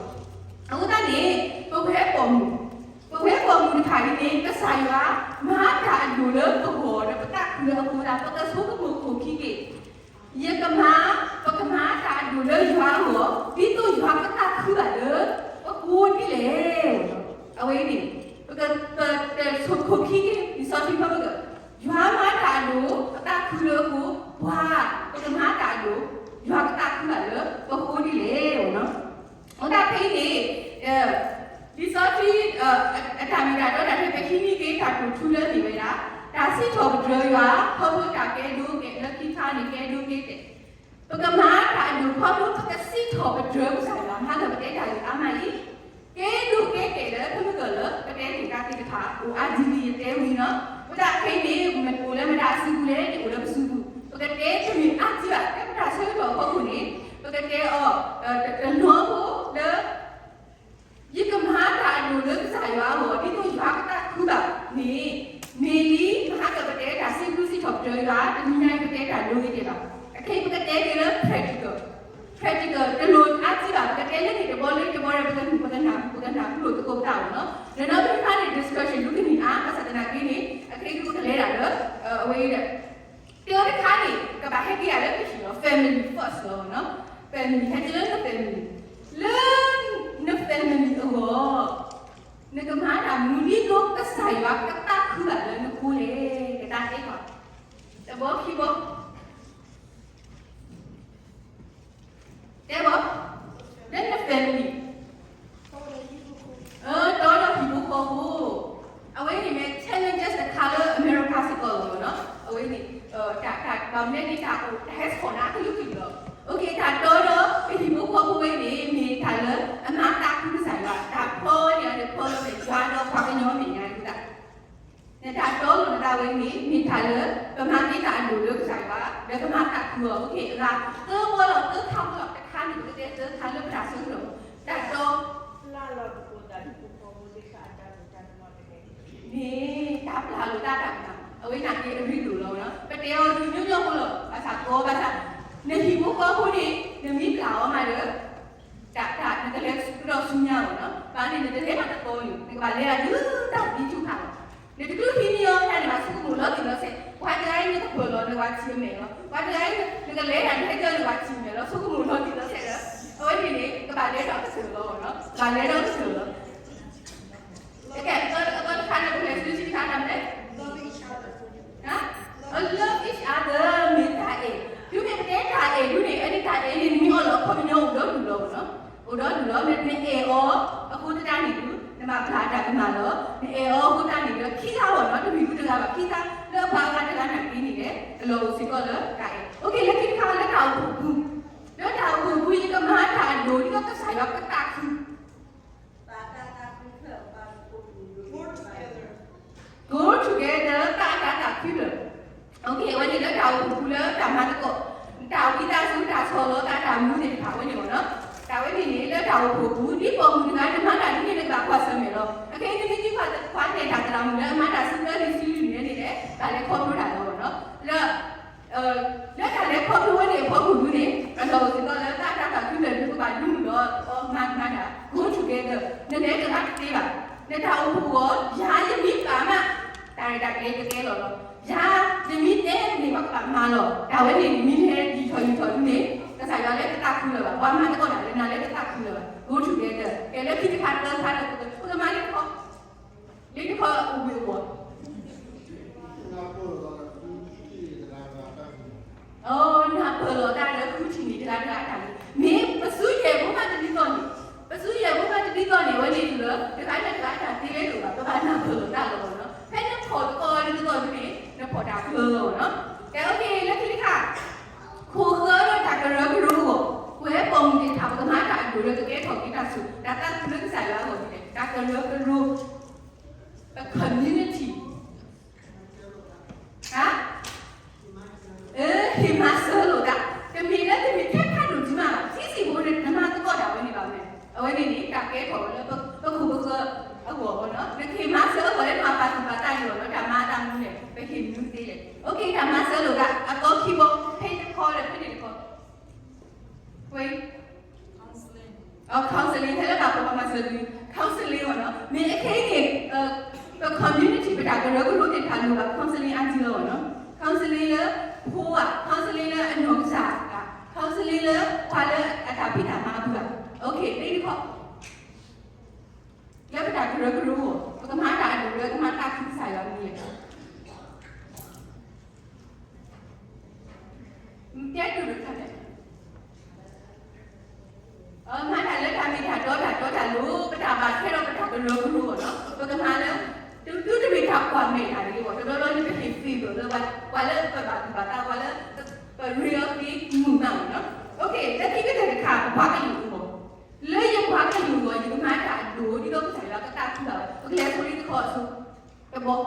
အဃိသတးန့ၣ် ပဝဲပိာ်မုၣ်, ပဝဲပိာ်မုၣ်တဖၣ်အံၤန့ၣ် ကစၢ်ယွၤမၤတၢ်အဒိၣ်လၢပဂီၢ်ဒီးပသးခုလၢအဃိသတး ပကဆိကမိၣ်ခိၣ်ခံက့ၤ ယကမၤ, ပကမၤတၢ်အဒိၣ်လၢယွၤအဂီၢ် ဒ်သိးယွၤကသးခုဘၣ်လၢ ပဃိဒ်လဲၣ်. အဝဲန့ၣ် ပက, ပကဆိကမိၣ်ခိၣ်ခံက့ၤ လံာ်စီဆှံဖဲမုၢ်က, ယွၤမၤတၢ်အဒိၣ် ပသးခုလၢအဃိ, ပှၤ, ပကမၤတၢ်အဒိၣ် ယွၤကသးခုဘၣ်လၢ ပဃိဒ်လဲၣ်. အဃိသတးဖဲအံၤန့ၣ် လံာ်စီဆှံ အတၢ်မ့ၢ်တၢ်တီတၢ်ထဲ ပဟံးန့ၢ်က့ၤတၢ်တိာ်ထူလၢအမ့ၢ်ဝဲဒၣ် တၢ်စံးထီၣ်ပတြၢၤယွၤ ခီဖျိတၢ်ကဲဒိကဲ လၢခံခါန့ၣ် ကဲဒိကဲတဲာ်, ပကမၤတၢ်အဒိၣ်ခီဖျိ ပကစံးထီၣ်ပတြၢၤကစၢ်ယွၤ မၤလၢပတဲတၢ်ဂ့ၢ်အါမးအံၤ, ကဲဒိကဲတဲာ်လၢ ဖဲမုၢ်ကၢၢ်လၢ ပတဲတ့ၢ်တၢ်သ့ၣ်တဖၣ် အိၣ်အါဒ်န့ၣ်ယတဲဝံၤနီၤ, အဃိသတးခဲအံၤန့ၣ် မ့ၢ်အိၣ်လၢမတၤအစုပူၤလဲၣ်န့ၣ် အိၣ်လၢပစုပူၤ, ပကတဲတမ့ၢ်အါထံဘၣ် ဖဲပတၢ်ဆၢကတီၢ်အဖီခိၣ်န့ၣ် ပကတဲအီၤ တနီၤဖိလၢ ယကမၤတၢ်အဒိၣ်လၢကစၢ်ယွၤအဂီၢ် ဒ်သိးယွၤကသးခုဘၣ်န့ၣ်, မ့ၢ်လံ မဟါကပတဲတၢ်စံးဘျုးစံးထီၣ်ပတြၢၤယွၤ တနံၤညါအံၤပတဲတၢ်ဒိဂ့ၤတဲာ်ဘၣ်. အခဲအံၤပကတဲက့ၤလၢ practical, practical တလိၣ်အါထံဘၣ် ပကတဲလၢန့ၣ်တဘီလၢတဘီဒီး ပကနၢ်, ပကနၢ်ဟူလိာ်သကိးပသးအီၤနီၤ, ဒီးနီၤဖဲဖဲန့ၣ် discussion ဒိကနံၣ်အါ ဘၣ်ဆၣ်သနာ်က့န့ၣ် အခဲအံၤပကလဲၤဒၣ်လၢ အဝဲအံၤဒီး တၢတခါန့ၣ် ကဘၣ်ဟဲက့ၤယၤလၢကဟံၣ်လီၤ family first လီၤနီၤ, family ဟဲက့ၤလၢန family, လၢန family အဂီၢ် နကမၤတၢ်မနုၤဒ်သိးကစၢ်ယွၤကသးခုဘၣ်လၢနဃိလဲၣ်, ကသးတဲကွၢ်, တဘီခံဘီ, တဲဘီ, အဂၤသၢဝီလီၤ သၢခါဖိလီၤ တခါန့ၣ် ပကတဲသၢခါလၢပတၢ်ဆၢကတီၢ် တၢ်တီ န့ၣ် တၢ်ပျၢ်လိာ်တၢ်တၢ်မၤ အဝဲန့ၣ်က့အရ့ဒိၣ်လီၤဝဲနီၤ ပတဲအီၤဒုးညီညီဖိလီၤ ဘၣ်ဆၣ်ကီဘၣ်ဆၣ် နဟံၣ်ဖိဃီဖိန့ၣ် နမ့ၢ်ပျၢ်အီၤမးဒီး တၢ် တၢ် နကလဲၤကဒီးဆူညါလီၤနီၤ ဘၣ်န့ၣ် နတလဲၤဘၣ်တတီန့ၣ် နကဘၣ်လဲၤဒၣ်လၢတၢ်သံထုကဖၣ်လီၤ နတချုးဟံးန့ၢ်အီၤတၢ်န့ၣ် ဘၣ်ဆိကမိၣ်လီၤတံၢ်လီၤဆဲး ပှၤတဂၤအံၤနကပၢၢ်လီၤ နဝၤထံအမဲာ်လီၤ ပှၤတဂၤအံၤ နကလဲၤဒၣ်နဟဲကၢၢ်နဝၤထံအမဲာ်လီၤ ဆိကမိၣ်လီၤတံၢ်လီၤဆဲးဒီး အဝဲန့ၣ်န့ၣ် ကဘၣ်လဲၤထီၣ်ကစၢၢ်လီၤနီၤ ကဘၣ်လဲၤထီၣ်ကစၢၢ်လီၤ ကဲ အသီတခါန့ၣ် ပကလဲၤဆူဆံခါတၢ်မနုၤလဲၣ် Love each other မ့ၢ်တၢ်အဲၣ် တုၤမ့ၢ်ပတဲတၢ်အဲၣ်ဒုးန့ၣ် အန့ၣ်တၢ်အဲၣ်န့ၣ် နမ့ၢ်အီၣ်လီၤအခီပညီအိၣ်ဒီဒူၣ်လီၤနီၤ အိၣ်ဒီဒူၣ်လီၤ နအဲၣ်အီၤ အဃိသတးန့ၣ်ဒုး နဘၣ်ပျၢ်တၢ်ကမၣ်လီၤ နအဲၣ်အီၤအဃိသတးန့ၣ်ဒီး ခံဂၤအဂီၢ်နီၤ တမ့ၢ်ဒုးတဂၤဘၣ် ခံဂၤ လၢအပှၤအဂၤတဂၤနာ်က့န့ၣ်လဲၣ် အလီၢ်အိၣ်စ့ၢ်ကီးလၢတၢ်အဲၣ် okay လၢခံတခါလၢတၢ်အိၣ်ဖှိၣ်ပူၤ လၢတၢ်အိၣ်ဖှိၣ်ပူၤ ယကမၤတၢ်အဒိၣ် ဒ်သိးကစၢ်ယွၤကသးခု Go together. Go together သးအတၢ်သးခုလၢာ် okay အဝဲန့ၣ်လၢတၢ်အိၣ်ဖှိၣ်ပူၤလၢတၢ်မၤသကိး တၢ်ဝံသးစူၤ တၢ်ဆီၣ်လီၤသး တၢ်မူသ့ၣ်တဖၣ်ဝဲန့ၣ်လီၤနီၤ တၢ်ဝဲန့ၣ်န့ၣ် လၢတၢ်အိၣ်ဖှိၣ်ပူၤ ဒ်ပိာ်မုၣ်တဂၤ နမၤတၢ်ဒ်န့ၣ် နကဘၣ်ကွၢ်ဆၢၣ်မဲာ်လီၤ အခဲအံၤ နမ့ၢ်သံကွၢ် ကွၢ်နဲၣ်တၢ်သရၣ်မုၣ်လၢအမၤတၢ်ဆူသၢနံၣ်ဆံလွံၢ်နံၣ်န့ၣ်လဲၣ် ဘၣ်လဲၤခီဖျိတၢ်လီၤနီၤ လၢ လၢတၢ်လဲၤခီဖျိဝဲန့ၣ်အဖီခိၣ်ဒုးန့ၣ် အလီၢ်အိၣ်စ့ၢ်ကီးလၢသးတၢ်သးခုလၢာ်ဒုး ပဘၣ်ဒုးမုၢ်ဒီးအီၤမၤမၤတၢ် go together နလဲၤတဂၤတသ့ဘၣ် နတၢ်အိၣ်ဖှိၣ်အဂီၢ် ယၤယမ့ၢ်ပာ်မး တၢ်ရဲၣ်တၢ်ကျဲၤကကဲလီၤလီၤ ယၤယမ့ၢ်တဲန့ၣ် ပကဘၣ်မၤလီၤ တၢ်ဝဲန့ၣ် မ့ၢ်ဟဲယံာ်ထီၣ်ယံာ်ထီၣ်ဒုးန့ၣ် ကစၢ်ယွၤလၢကသးခုလၢာ်ဘၣ် ပှၤမၤသကိးတၢ်လၢနၤလၢကသးခုလၢာ်ဘၣ် go together ကဲလၢခံတခါတခါဒီး ပကမၤလၢတခီ လၢတခီအဝ့ၢ်အဝီၤ အိ နၢ်ပၢၢ်လီၤတၢ်လၢဃုထံၣ်န့ၢ်တဂၤတဂၤအတၢ်န့ၣ် မ့ၢ်ပစုယဲၢ်ဖိမးတဒ်သိးန့ၣ် ပစုယဲၢ်ဖိမးတဒ်သိးန့ၣ် အဝဲန့ၣ်လၢ တဂၤလၢတဂၤအတၢ်သ့ဝဲလိာ်ဘၣ် ပဘၣ်နၢ်ပၢၢ်လီၤတၢ်လီၤနီၤ ဖဲနဖီၣ်သကိးဒ်သိးန့ၣ် နဖီၣ်တၢ်ကျၢၤလီၤနီၤ ကဲ okay လၢခံတခါ ခိၣ်ဃၢဒီးတၢ်ကရၢကရိအဂီၢ် ပဝဲပိာ်မုၣ်သ့ၣ်တဖၣ် ပကမၤတၢ်အဒိၣ်လၢကကဲထီၣ်က့ၤတၢ်ဆူၣ် တၢ်သးခုလၢကစၢ်ယွၤအဂီၢ်န့ၣ် တၢ်ကရၢကရိ ပ community ဟါ အၢ ဟ့ၣ်မၤစၢၤလိာ်သး တမ့ၢ်လၢတမ့ၢ်ထဲဖးဒိၣ်ဒံးမးဘၣ် ထံစံၣ်ဖိန့ၣ် နမၤသကိးတၢ်ဝဲန့ၣ်ဘၣ်မ့ၢ် အဝဲန့ၣ်န့ၣ် တၢ်ကဲထီၣ်ဝဲလၢပခိၣ်ပဃၢၤအဂီၢ်နီၤ နကဟ့ၣ်မၤစၢၤအဂီၢ်လၢနမၤပာ်သူၣ်ပာ်သးန့ၣ်လီၤနီၤ တၢ်မၤအသးမနုၤလဲၣ် ပဟ့ၣ်မနုၤသ့လဲၣ် okay တၢ်မၤစၢၤလိာ်သး အသီခံဘီ ဖဲတခီလၢဖဲန့ၣ်တခီ ကွ့ counseling ထဲလၢတၢ်ကမၤစၢၤဒုး counseling အီၤနီၤ မ့ၢ်အခဲအံၤန့ၣ် ပ community ပတၢ်ကရၢကရိသ့ၣ်တဖၣ်လိၣ်ဘၣ် counseling အါတံၢ်လီၤနီၤ counseling လၢဖိဧါ counseling လၢအနီၢ်ကစၢ်ဧါ counseling လၢပှၤလၢအတၢ်ဖံးတၢ်မၤအပူၤဧါ okay သ့ၣ်တခီ လၢပတၢ်ကရၢကရိအဂီၢ် ပကမၤတၢ်အဒိၣ်လၢ ကမၤတၢ်သးခုကစၢ်ယွၤမနုၤလဲၣ် တဲဒိၣ်ဒိၣ်ထါလဲၣ် မၤတၢ်လၢတၢ်မ့ၢ်တၢ်တီတၢ်တီတၢ်လိၤ ပတၢ်ဘၣ်ထွဲဒီးပတၢ်ကရၢကရိအဂီၢ်နီၤ ပကမၤလၢ တုၤတမ့ၢ်တၢ်ကွၢ်မဲာ်တၢ်တဂ့ၤအဂီၢ် တဘျီဘျီန့ၣ် ပဟ့ၣ်သ့ၣ်ဘၢၣ်လၢ ပှၤလၢပဘၣ်သူၣ်ဘၣ်သး ပှၤလၢ ပရ့အီၤသ့မုာ်မးနီၤ okay လၢခံကတၢၢ်တခါ ပပှၤကလုာ်အဂီၢ် လၢယပှၤကလုာ်အဂီၢ် ယကမၤတၢ်အဒိၣ်ဒ်သိးကစၢ်ယွၤကသးခုဘၣ်ဝဲ ပကလဲၤဆိလံတခီအဆိ တ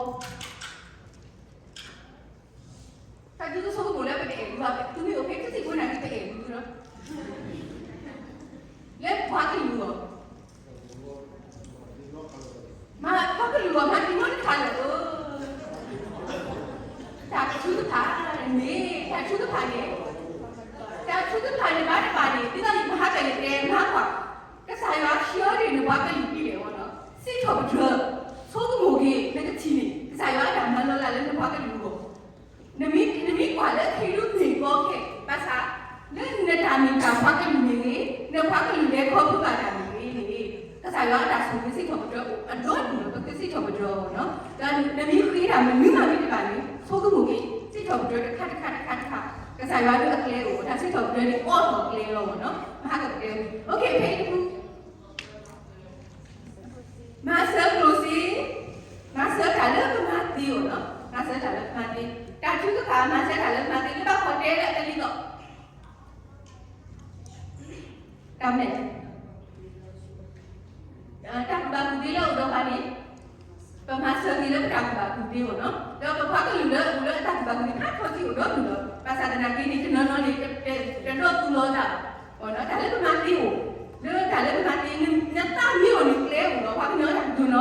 ဘီ တၢ်ဒုးကဆိကမိၣ်လၢပတအဲၣ်ဒုးဘၣ် သုမ့ၢ်အိၣ်ဖဲထံစံၣ်ဖိန့ၣ် ပအဲၣ်ဒုးလီၤ လၢပှၤကလုာ်အဂီၢ် မၤပှၤကလုာ်အဂီၢ် မၤတံၤမီတခါလၢာ်ဧၢ တၢ်ထုကဖၣ်န့ၣ် တၢ်ထုကဖၣ်န့ၣ် တၢ်ထုကဖၣ်န့ၣ် ဘၣ်တဘၣ်န့ၣ် ဒ်သိးယကဟးကၢ်ယတဲမၤကွၢ် ကစၢ်ယွၤဆှၢဒၣ်နပှၤကလုာ်ဒ်လဲၣ်အဂီၢ်နီၤ စံးထီၣ်ပတြၢၤ ဆိကမိၣ်က့ၤ နကထံၣ်န့ၣ် ကစၢ်ယွၤအတၢ်မၤလီၤလးလၢနပှၤကလုာ်အဂီၢ် နမ့ၢ် နမ့ၢ်ကွၢ်လၢခ့ဒူမ့ၢ်ကီခဲ ဘၣ်ဆၣ် လၢနတၢ်မ့ၢ်တၢ်ပှၤကလုာ်မ့ၢ်ဂ့ၤ နပှၤကလုာ်လဲၤခီဖျိဘၣ်တၢ်မ့ၢ်ဂ့ၤန့ၣ် ကစၢ်ယွၤအတၢ်ဆိၣ်ဂ့ၤစံးထီၣ်ပတြၢၤအိၣ်အဒိၣ်န့ၣ် ပကစံးထီၣ်ပတြၢၤအဂီၢ်နီၤ ဒီးနမ့ၢ်ဃ့တၢ်မနုၤမးမ့ၢ်တဘၣ်န့ၣ် ဆိကမိၣ်က့ၤ စံးထီၣ်ပတြၢၤတခါတခါတခါတခါ ကစၢ်ယွၤဒုးအကျဲအိၣ် တၢ်စံးထီၣ်ပတြၢၤန့ၣ် အိးထီၣ်ကျဲလီၤအဂီၢ်နီၤ မဟါကပတဲဝံၤ okay ဖဲအံၤတပူၤ မၤစၢၤကျိၣ်စ့ မၤစၢၤတၢ်လၢပမၤသ့အဂီၢ်နီၤ မၤစၢၤတၢ်လၢပမၤသ့ တၢ်ထုကဖၣ် မၤစၢၤတၢ်လၢပမၤသ့ လၢဘၣ်ခိၣ်တဲလၢအကလံၤသီး တၢ်မနုၤလဲၣ် တၢ်ကူၣ်ဘၣ်ကူၣ်သ့လၢအအိၣ်ဒီးပှၤန့ၣ် ပမၤစၢၤက့ၤလၢပတၢ်ကူၣ်ဘၣ်ကူၣ်သ့အဂီၢ်နီၤ ဒီးပပှၤကလုာ်လၢအအိၣ်လၢအတၢ်ကူၣ်ဘၣ်ကူၣ်သ့ ဟးထီၣ်ထံအိၣ်ဒီဒူၣ်လီၤ ဘၣ်ဆၣ် သနာ်က့န့ၣ် တနီၤနီၤန့ၣ် တ တ တဒိးသူလီၤသးဘၣ်. တၢ်လၢပမၤသ့အိၣ်, လၢတၢ်လၢပမၤသ့ နသးမ့ၢ်အိၣ်န့ၣ် ကျဲအိၣ်လီၤ. ပှၤကညီတၢ်ကတိၤနီၤ,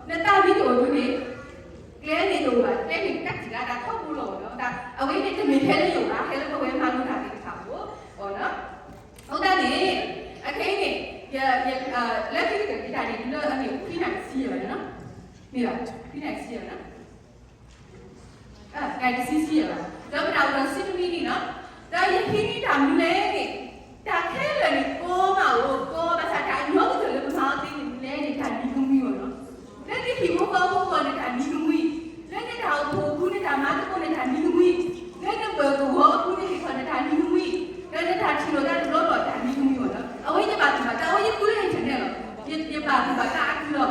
နသးမ့ၢ်တအိၣ်ဒ်န့ၣ် ကျဲန့ၣ်တအိၣ်ဘၣ်, ကျဲန့ၣ်တၢ်စံးဒၣ်တၢ်ထီဘိလီၤ. အဝဲန့ၣ်တမ့ၢ်ထဲလၢယအိၣ်ဘၣ်, ထဲလၢပဝဲမၤလိတၢ်သ့ၣ်တဖၣ်အအိၣ်, အဃိသတးန့ၣ် အခဲအံၤန့ၣ် ယ ယ လၢခံကတၢၢ်တခါန့ၣ် လၢအမ့ၢ်ခွံနၣ်ရံၣ်ဆံယဲၢ်ဘၣ်န့ၣ်လီၤ. မ့ၢ်ဘၣ်, ခွံနၣ်ရံၣ်ဆံယဲၢ်ဘၣ်န့ၣ် တဆံဆံယဲၢ်ဘၣ်, ဒီးပတၢ်အိၣ်ဒီးဆံတမံးနံးနီၤ, ဒီးယဟံးန့ၢ်တၢ်မနုၤလဲၣ်န့ၣ်, တၢ်ခဲလၢာ်န့ၣ် ကီမးအိၣ်ကီ, ဘၣ်ဆၣ်တၢ်ညီကတၢၢ်လၢပမၤအီၤသ့န့ၣ် မနုၤလဲၣ်န့ၣ် တၢ်နံၤကမှံအီၤနီၤ. လၢနဟံၣ်ဖိဃီဖိအပူၤန့ၣ် တၢ်နံၤကမှံ, လၢနတၢ်အိၣ်ဖှိၣ်အပူၤန့ၣ် တၢ်မၤသကိးန့ၣ် တၢ်နံၤကမှံ, လၢနဘၢၣ်ကဝီၤအပူၤန့ၣ် ဟ့ၣ်ထီၣ်နတၢ်နံၤကမှံ, လၢနတၢ်ထံၣ်လိာ်သးတဘျီဘျီ တၢ်နံၤကမှံအီၤနီၤ. အဝဲယဘၣ်သူၣ်ဘၣ်သး, အဝဲယဃုလၢ internet လီၤ, ယဘၣ်သူၣ်ဘၣ်သးအါကံလီၤ.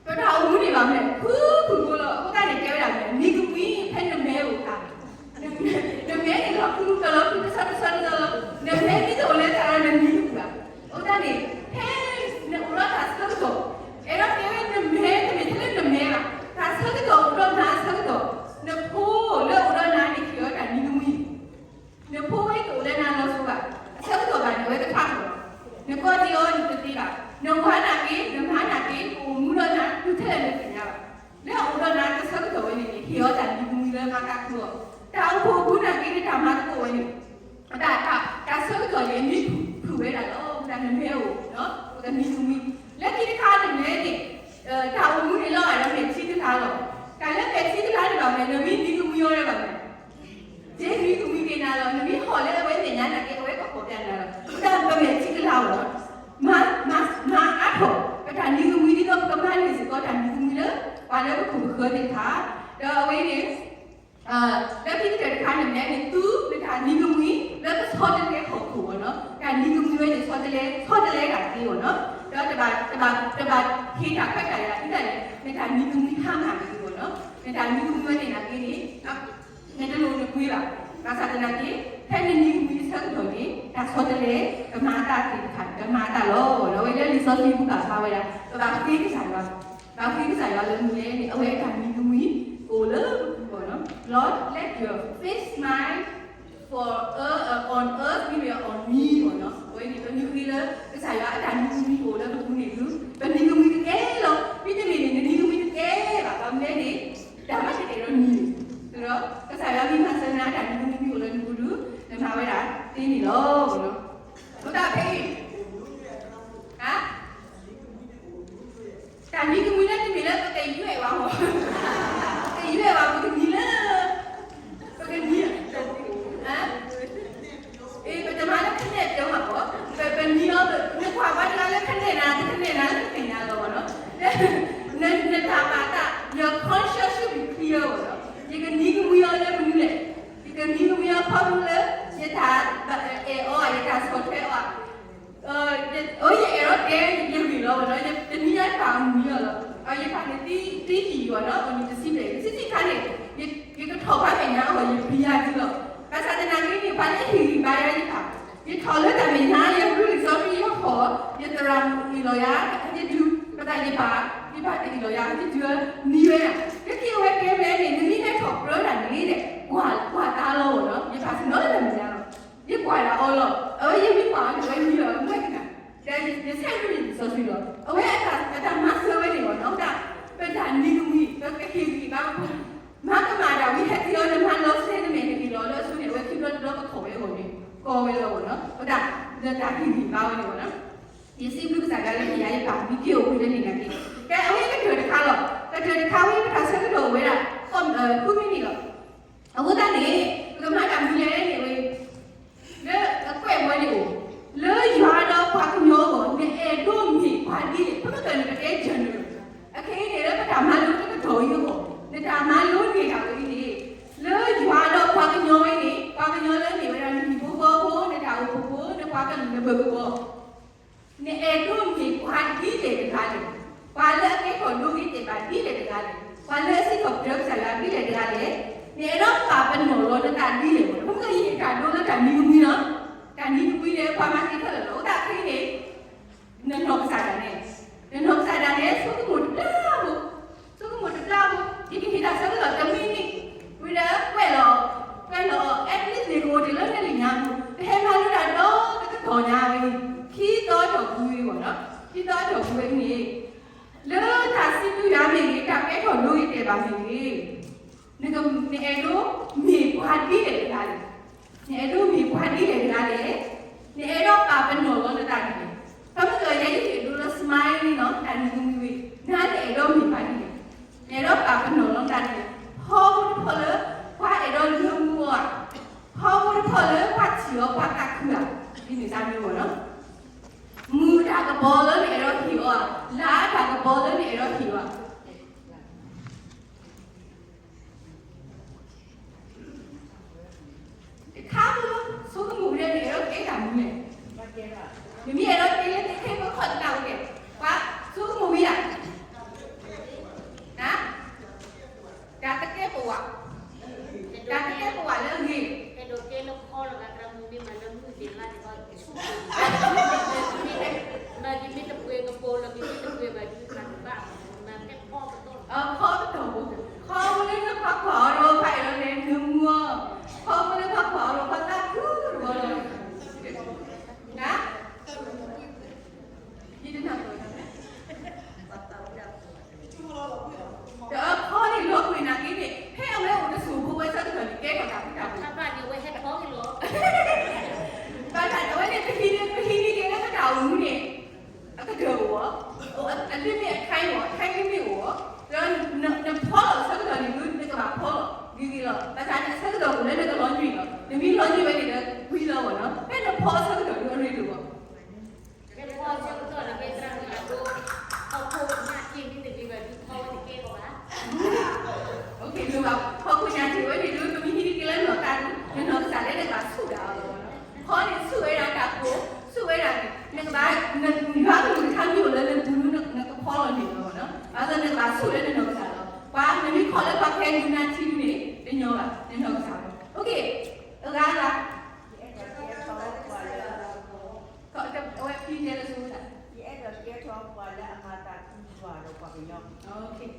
ပတၢ်အိၣ်မူန့ၣ်ဘၣ်မနုၤလဲၣ်, ဖုဖုဖိလီၤ. အဃိသတးန့ၣ် တဲဝဲဒၣ်မနုၤလဲၣ်, နံၤကမှံဖဲနမဲအအိၣ်အခါ, နမဲန့ၣ်လီၤဖုကလီၤဖုတဆီတဆီတဆီလီၤ. နမဲမ့ၢ်တအိၣ်လၢသးဒီး နနံၤတအိၣ်ဘၣ်. အဃိသတးန့ၣ် ဖဲနအိၣ်ဒီးတၢ်ဆၢကတီၢ်, အဲၣ်ဒိးတဲဝဲနမဲ တမ့ၢ်ထဲလၢနမဲဘၣ်, တၢ်ဆၢကတီၢ်အိၣ်ဒီးနၤအဆၢကတီၢ်, နဖိလၢအိၣ်ဒီးနၤန့ၣ် ဟ့ၣ်အီၤတၢ်နံၤကမှံ နဖိဝဲတအိၣ်လၢနၤလီၤဆီဘၣ်, အဆၢကတီၢ်ဘၣ်န့ၣ် အဝဲကထးထီၣ်လီၤ. နကိးဒံးအီၤနတသ့ဘၣ်. နဝၤနာ်က့, နမါနာ်က့, ကအိၣ်မူဒီးနၤ တုၤထဲလဲၣ်နတသ့ၣ်ညါဘၣ်. လၢအအိၣ်ဒီးနၤတဆၢကတီၢ်ဝဲန့ၣ်န့ၣ် ဟ့ၣ်အီၤတၢ်နံၤကမှံလၢအမၤသးခုအီၤ, တၢ်အိၣ်ဖှိၣ်အပူၤနာ်က့, နတၢ်မၤသကိးဝဲန့ၣ်, တၢ်, တၢ်ဆၢကတီၢ်န့ၣ် အမံဖုၣ်ဝဲဒၣ်လီၤ. တၢ်နမဲအိၣ်, တၢ်နံၤကမှံ, လၢခံတခါနမဲန့ၣ်, တၢ်အိၣ်မူန့ၣ်လီၤဂာ်ဒီး မဲာ်ထံကလါလီၤ. တၢ်လၢမဲာ်ထံကလါန့ၣ်ဘၣ်မနုၤလဲၣ်, နမ့ၢ်နံၤကမှံအီၤလၢၤဘၣ်မနုၤလဲၣ်, က့နံၤကမှံက့ၤနၤလီၤ. နမ့ၢ်ဟီၣ်လၢအဝဲသ့ၣ်ညါနာ်က့ အဝဲကဟီၣ်ပျဲနၤလီၤ. တၢ်ပမဲာ်ထံကလါအီၤလီၤ. မၤ, မၤ, မၤအါထီၣ်ပတၢ်နံၤကမှံဒ်သိးပကမၤန့ၢ်စ့ၢ်ကီးတၢ်နံၤကမှံလၢ ပှၤလၢပခိၣ်ပဃၢၤသ့ၣ်တဖၣ်, ဒီးအဝဲန့ၣ် လၢခံကတၢၢ်တခါန့ၣ်မနုၤလဲၣ်န့ၣ် သူနတၢ်နံၤကမှံလၢကဆီတလဲဟီၣ်ခိၣ်အီၤနီၤ, တၢ်နံၤကမှံဝဲန့ၣ် ဆီတလဲ, ဆီတလဲတၢ်သ့အီၤနီၤ, ဒီးတဘၣ်, တဘၣ်, တဘၣ်ဟ့ၣ်တၢ်ခွဲးတၢ်ယာ်ဒ်လဲၣ်, နတၢ်နံၤကမှံဟါမၢ်န့ၣ်အီၤနီၤ, နတၢ်နံၤကမှံဝဲန့ၣ်နာ်က့န့ၣ် နတလိၣ်နပှ့ၤဘၣ်. ဘၣ်ဆၣ်သနာ်က့ ဖဲနနံၤကမှံအဆၢကတီၢ်န့ၣ် တၢ်ဆီတလဲ ကမၤအသးသ့ၣ်တဖၣ်န့ၣ် ကမၤအသးလီၤ. ဒီးအဝဲလၢလံာ်စီဆှံပူၤဘၣ်ဃးဝဲဒၣ် ပဘၣ်ဃ့ကစၢ်ယွၤ, ဘၣ်ဃ့ကစၢ်ယွၤလၢမနုၤလဲၣ်န့ၣ် အဝဲအတၢ်နံၤကမှံအိၣ်လၢပပူၤအီၤနီၤ. Lord, let your face smile for, uh, uh, on us, we will on me အီၤနီၤ. အဝဲန့ၣ် ပမ့ၢ်ဃ့လၢ ကစၢ်ယွၤအတၢ်နံၤကမှံအိၣ်လၢပပူၤန့ၣ်ဒုး ပနံၤကမှံတကဲလီၤ. မ့တမ့ၢ်န့ၣ် နနံၤကမှံတကဲဘၣ်. ဘၣ်မနုၤလဲၣ်န့ၣ် တၢ်မၤတတဲာ်ဒီးနံၤန့ၣ်, ဒီးကစၢ်ယွၤမ့ၢ်မၤစၢၤနၤ အတၢ်နံၤကမှံအိၣ်လၢနပူၤဒုး နမၤဝဲဒၣ်သ့န့ၣ်လီၤ. အဃိသတးဖဲအံၤ ဟါ တၢ်နံၤကမှံလၢတမ့ၢ်လၢပကယွဲၢ်ဘၣ်မး, ပကယွဲၢ်ဘၣ် ပကနံၤလၢ ပကနံၤ, အ့ ပတမၤလၢခဲနဲၣ်တဲမးဘၣ်, ပနံၤလီၤ, နကွၢ်ပှၤတဂၤလၢခဲနဲၣ်နၤ တခဲနဲၣ်နၤလၢခဲနဲၣ်နၤလီၤဘၣ်နီၤ. နတၢ်ဘၣ်တၢ် your conscience should be clear ဘၣ်နီၤ. ယကနံၤကမှံအီၤလၢမနုၤလဲၣ်, ယကနံၤကမှံအီၤခီဖျိလၢ ယတၢ်အဲၣ်အီၤဧါ, ယတၢ်ဆီၣ်ထွဲအီၤဧါ အယအဲၣ်ဒိးတဲယဂ့ၢ်လီၤဘၣ်နီၤ, တနံၤညါယပာ်အမံၤအီၤလီၤ. ယပာ်န့ၣ်သံဟံၣ်ယွၤနီၤ, အနံၣ်တဆံဘျဲၣ် တဆံဆံခါန့ၣ် ယကထီၣ်ပှၤမဲာ်ညါအဂီၢ် ယပျံၤယၤဒုလီၤ. ဘၣ်ဆၣ်သနာ်က့န့ၣ် ပှၤလၢဟ့ၣ်ဂံၢ်ဘါယၤယပာ်, ယထီၣ်လၢတၢ်မဲာ်ညါ ယရူလံာ်စီဆှံယဟီၣ်, ယသရၣ်မုၣ်အ့ၣ်လီၤယၤ, ယဒုး ပသးယပာ်, ယပာ်တအ့ၣ်လီၤယၤ ယဒုးနံၤဝဲဒၣ်. လၢခံအဝဲတဲဖဲန့ၣ် နမ့ၢ်ဟဲထီၣ်ပြၢတၢ်န့ၣ် ကွၢ်ကွၢ်တၢ်လီၤနီၤ, ယပာ်စ့ၢ်နီၤလၢတၢ်မဲာ်ညါလီၤ. ယကွၢ်ဒၣ်အီၤလီၤ. အဝဲယမ့ၢ်ကွၢ်အီၤန့ၣ် အဝဲနံၤလီၤ မ့ၢ်ကနၣ်, ဒီးယဆဲးမုၢ်န့ၣ်လံာ်စီဆှံလီၤ. အဝဲအတၢ်မၤစၢၤဝဲန့ၣ်လီၤနီၤ, တၢ်ပတၢ်နံၤကမှံ ပကဟ့ၣ်ဂံၢ်ဘါပဖိ, မၤကမၣ်တၢ်ဝံၤ ဟဲက့ၤအီၤ နမၤလီၤဆဲးနမဲာ်တဂ့ၤလီၤ လၢအဆိန့ၣ် အဝဲခံဘျီတဘျီပခိၣ်ဝဲအဂီၢ်န့ၣ် ကီဝဲလီၤနီၤ, ပတၢ်, လၢတၢ်ဟ့ၣ်ဂံၢ်ဘါဝဲန့ၣ်လီၤနီၤ. ယစံးဘျုးကစၢ်ယွၤလၢယၤယပာ်မံက့ၤအိၣ်ဝဲလၢန့ၣ်နာ်က့, ကဲအဝဲကတၢၢ်တခါလီၤ. ကတၢၢ်တခါဝဲ ပတၢ်ဆၢကတီၢ်အိၣ်ဝဲဒၣ် ဃုမံးနံးလီၤ. အဃိသတးန့ၣ် ပကမၤတၢ်မနုၤလဲၣ်န့ၣ်ဝဲ လၢအကွဲးဝဲန့ၣ်အိၣ်, လၢယွၤဒီးပှၤကညီအဂီၢ် နအဲၣ်ဒိးမ့ၢ်ပှၤဒ်လဲၣ်, ဖဲမ့ၢ်ကၢၢ်န့ၣ် ပတဲ general, အခဲအံၤန့ၣ် လၢပတၢ်မၤလိတကတီၢ်အံၤအဂီၢ် နတၢ်မၤလိန့ၢ်ဒၣ်ဝဲအံၤန့ၣ်, လၢယွၤဒီးပှၤကညီဝဲန့ၣ် ပှၤကညီလၢမ့ၢ်ဝဲဒၣ်နဟံၣ်ဖိဃီဖိ နတၢ်အိၣ်ဖှိၣ်ဖိ နပှၤကလုာ်နဘၢၣ်ကဝီၤ နအဲၣ်ဒိးမ့ၢ်ပှၤဒ်လဲၣ်တဂၤလဲၣ်, ပှၤလၢအကဲထီၣ်ဒိဂ့ၤတဲာ်ဘၣ်ဒ်လဲၣ်တဂၤလဲၣ်, ပှၤလၢအစံးထီၣ်ပတြၢၤကစၢ်ယွၤဒ်လဲၣ်တဂၤလဲၣ်, နအဲၣ်ဒိးပာ်ပနီၣ်လီၤနသးဒ်လဲၣ်, မ့ၢ်ကယံာ်တၢ်ဒိလၢတၢ်နံၤကမှံလီၤ, တၢ်နံၤကမှံန့ၣ် ပှၤမၤသ့ခဲလၢာ်လီၤ, အဃိသတးခဲအံၤန့ၣ် နနီၢ်ကစၢ်ဒၣ်နဲ, နနီၢ်ကစၢ်ဒၣ်နဲ ဆိကမိၣ်တဘျီဖိ, ဆိကမိၣ်တဘျီဖိ, ယကဟ့ၣ်တၢ်ဆၢကတီၢ်တမံးနံး, ဝံၤဒီးကွဲးလီၤ, ကွဲးလီၤ at least န့ၣ်ကအိၣ်တ့ၢ် ဒ်သိးအတီၢ်ပူၤဝဲန့ၣ်, လၢတၢ်စံးဘျုးယွၤမ့ၢ်ဂ့ၤ, တၢ်ကဲထီၣ်လိၤဂ့ၤတဲာ်ဘၣ်မ့ၢ်ဂ့ၤ, နက, နအဲၣ်ဒိးမ့ၢ်ပှၤဒ်လဲၣ်တဂၤလဲၣ်. နအဲၣ်ဒိးမ့ၢ်ပှၤဒ်လဲၣ်တဂၤလဲၣ်. နအဲၣ်ဒိးပာ်ပနီၣ်လီၤနသးဒ်လဲၣ်. ဖဲမ့ၢ်ကယဲၢ်ယအဲၣ်ဒိးလၢ smile န့ၣ်လီၤ, တၢ်နံၤကမှံဝံၤ, နၤနအဲၣ်ဒိးမ့ၢ်ပှၤဒ်လဲၣ်. နအဲၣ်ဒိးပာ်ပနီၣ်လီၤနသးဒ်လဲၣ်. ဖီဖိတဖီလၢပှၤအဲၣ်ဒိးလၢမူအီၤဧါ, ဖီဖိတဖီလၢပှၤထံၣ်အီၤပှၤသးခုဧါ, ဒ်န့ၣ်တၢ်မ့ၢ်ဝဲလီၤ. မုၢ်တၢ်ကပီၤလၢနအဲၣ်ဒိးဟ့ၣ်အီၤဧါ, လါတၢ်ကပီၤလၢနအဲၣ်ဒိးဟ့ၣ်အီၤဧါ. တခါမ့ၢ်ဆိကမိၣ်ဝံၤဒီး နအဲၣ်ဒိးကဲတၢ်မနုၤလဲၣ်. နမ့ၢ်အဲၣ်ဒိးတဲလၢသ့ခဲပခီၣ်တၢ်အိၣ်ကဲ, ပှၤဆိကမိၣ်ဝံၤဧါ. တၢ်တကဲပဝး, တၢ်တကဲပဝးလၢအဂ့ၤ, အဲၣ်ဒိးကဲလၢဖီလီၤဂၤသရၣ်မုၣ်မ့ၢ်မၤလၢမုၢ်သ့ၣ်လါန့ၣ်ဘၣ်ဆူၣ်, မၤက့ၤမ့ၢ်တပှဲၤကပီၤလီၤ, မ့ၢ်မ့ၢ်တပှဲၤဘၣ်ဒုးမၤတဘၣ်, မၤဖဲဖီကတီၢ်, ဖီကတီၢ်, ဖီဖိလၢနပှၤကွၢ်အီၤဒီးပှၤအဲၣ်ဒိးလဲၤနၢမူအီၤ, ဖီဖိလၢပှၤကွၢ်အီၤဒီးပှၤသးခုတဝီလီၤ. န ယတနၢ်ပၢၢ်တၢ်, ဒီးဖီန့ၣ်လီၤကွံာ်နာ်က့န့ၣ် ဖဲအဝဲအိၣ်တစိၢ်ဖိဝဲဆၢကတီၢ်န့ၣ် ကဲထီၣ်တၢ်ဖံးတၢ်မၤ, ဘၣ်ဆၣ်န့ၣ် အဝဲဟဲဖီက့ၤလီၤ. ဘၣ်ဆၣ်န့ၣ် အဝဲန့ၣ် ပဟံးန့ၢ်, ပဟံးန့ၢ်က့ၤလၢပတၢ်အိၣ်မူန့ၣ် အကတၢၢ်အိၣ်ဧါ, အ limit အ time အိၣ်, time limit အိၣ်ဧါ, ဒီးနဖီလီၤအဆၢကတီၢ်န့ၣ် နကဘၣ်ဖီလီၤဂ့ၤဂ့ၤလီၤ. ဘၣ်ဆၣ်န့ၣ် အဆၢကတီၢ်အိၣ်လၢနကလီၤညွံးလီၤ. နမ့ၢ်လီၤညွံးဝဲန့ၣ်ဒီး ကွံလီၤအီၤနီၤ, ဖဲနဖီအဆၢကတီၢ်န့ၣ် အရ့ဒိၣ်လီၤ. ဖဲဖီအဆၢကတီၢ်န့ၣ် ဖဲသရၣ်မုၣ်အဒိ ဟီၣ်ခိၣ်ညၣ်က့ၤမ့ၢ်တဂ့ၤဘၣ်ဒုးဖီဝဲတကဲဘၣ်. Okay, ဟီၣ်ခိၣ်ညၣ်က့ၤဝဲန့ၣ်ဒုး ပမ့ၢ်ဟံးန့ၢ်က့ၤလၢနီၢ်သးဒုး နနီၢ်ကစၢ်လၢနကဘၣ်ဆူၣ်ဒၣ်အီၤလီၤ. ဖီန့ၣ်ဆူၣ်ဝဲဒၣ်တၢ်ကိၢ်, ဆူၣ်ဝဲဒၣ်န့ၣ် နကဘၣ်, နယွၤကလုၢ်ကထါမ့ၢ်အိၣ်လၢနပူၤဒုး နကဖီလီၤန့ၣ်လီၤ. ဘၣ်ဆၣ်နကဘၣ်ဆူၣ်လၢနနီၢ်ကစၢ်လီၤ. ပှၤနမ့ၢ်ခီၣ်လၢပှၤခဲဒုးနၤထံဒုးန့ၣ် တညီဘၣ်, နနီၢ်ကစၢ်လီၤ. Okay, အဂၤအဂၤ အဝဲဖံတဲလၢဆိဝဲဒၣ်, ယအဲၣ်ဒိးကဲထီၣ်ပှၤလၢအမၤသးခုယွၤဒီးပှၤကညီ, ဒီး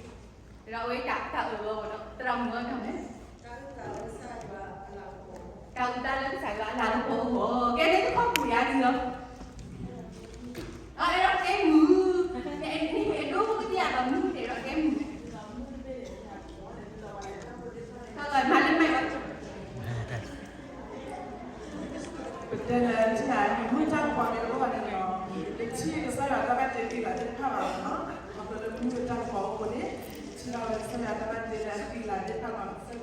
အဝဲတၢ်အၢၣ်လီၤဝဲဒီး သရၣ်မုၣ်ဝဲတၢ်မနုၤလဲၣ်, တၢ်အုၣ်သးလၢကစၢ်ယွၤအလၤကပီၤအဂီၢ်, ကဲလၢတခီပူၤယၤဒ်လီၤ. အအဲၣ်ဒိးကဲမုၢ်, နအဲၣ်ဒိးကသ့အဘၣ်မုၢ် နအဲၣ်ဒိးကဲမုၢ်, မၤလၢမဲာ်ဘၣ် ပတဲလၢထံၣ်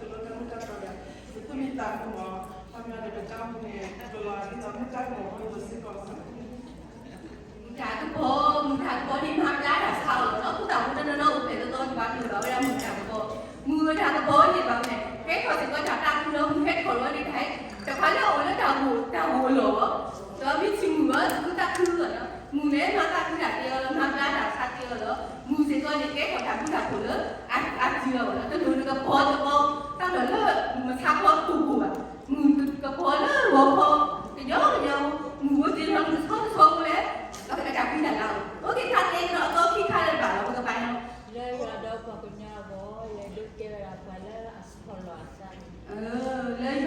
နၤမုၢ်တၢ်ကပီၤန့ၣ် တအိၣ်ဘၣ်န့ၣ်လီၤ. ပထံၣ်ကစၢ်ယွၤတၢ်ဘၣ်တ့သ့ၣ်တဖၣ်ဘၣ်လီၤ. ခီဖျိလၢမုၢ်တၢ်ကပီၤအိၣ်န့ၣ်, ထံၣ်ဘၣ်ဝဲကစၢ်ယွၤတၢ်ဘၣ်တ့လၢအသ့ၣ်လၤသ့ၣ်တဖၣ်လီၤ. ဆၢကလိတၢ်မုၢ်တၢ်ကပီၤဒီး ပသူၣ်မံသးမုာ်မီၤ, ခီဖျိလၢပတၢ်အိၣ်မူန့ၣ် ကလီၤဒ်သိးမုၢ်တၢ်ကပီၤဖိစ့ၢ်ကီး မုၢ်တၢ်ကပီၤ, မုၢ်တၢ်ကပီၤန့ၣ် မၤဘျါတၢ်ဆါအီၤလီၤ. လၢခိၣ်သးပူၤတနီၤနီၤအိၣ်ဖျဲၣ်သီသီ ကဘၣ်မ့ၢ်ဘၣ်ဝဲဒၣ်မုၢ်တၢ်ကပီၤ, မုၢ်တၢ်ကပီၤန့ၣ်ဘၣ်ဝဲန့ၣ် ကဲထီၣ်စ့ၢ်ကီးတၢ်သးခုလီၤ. မုၢ်ဟဲထီၣ်လီၤန့ၣ် တၢ် တၢ်ခါလၢအအိၣ်လၢတၢ်ဂိၢ်, တၢ်ဂိၢ်အလီၢ်လီၤ. ဒီးမ့ၢ်ထံၣ်မုၢ်ဝဲ သူၣ်ခုသးခုလီၤ. မုၢ်န့ၣ် မၤသးခုတၢ်ကဲအီၤလီၤ, မၤဘျါတၢ်ဆါကဲအီၤလီၤ. မုၢ်စ့ၢ်ကီးန့ၣ် ကဲထီၣ်တၢ်ဘျုးတၢ်ဖှိၣ်လၢ အစှၤလီၤလီၤ. တလိၣ်နကပီၤတပီၤ တၢ်လီၢ်လၢမုၢ်ဆါခီတိၢ်ကိၢ်ဘၣ်. မုၢ်ကပီၤလၢဂီၤခီ ကညီကညီ, မုၢ်အိၣ်တ့ၢ်လီၤ မုၢ်တဆီတဆီဖိလဲၣ်, ဒီးကတၢ်ကွံတၢ်လၢအဂီၢ်. အိၣ်က့ၤ တၢ်တဲကဒီးအသီခံခါလၢဘၣ်လီၤ ပကပာ်လီၤ. လၢယွၤဒီးပှၤကညီအဂီၢ် ယအဲၣ်ဒိးကဲဝဲဒၣ်ပှၤလၢအဆီၣ်လီၤအသးန့ၣ်, လၢယွၤဒီးပှၤကညီအ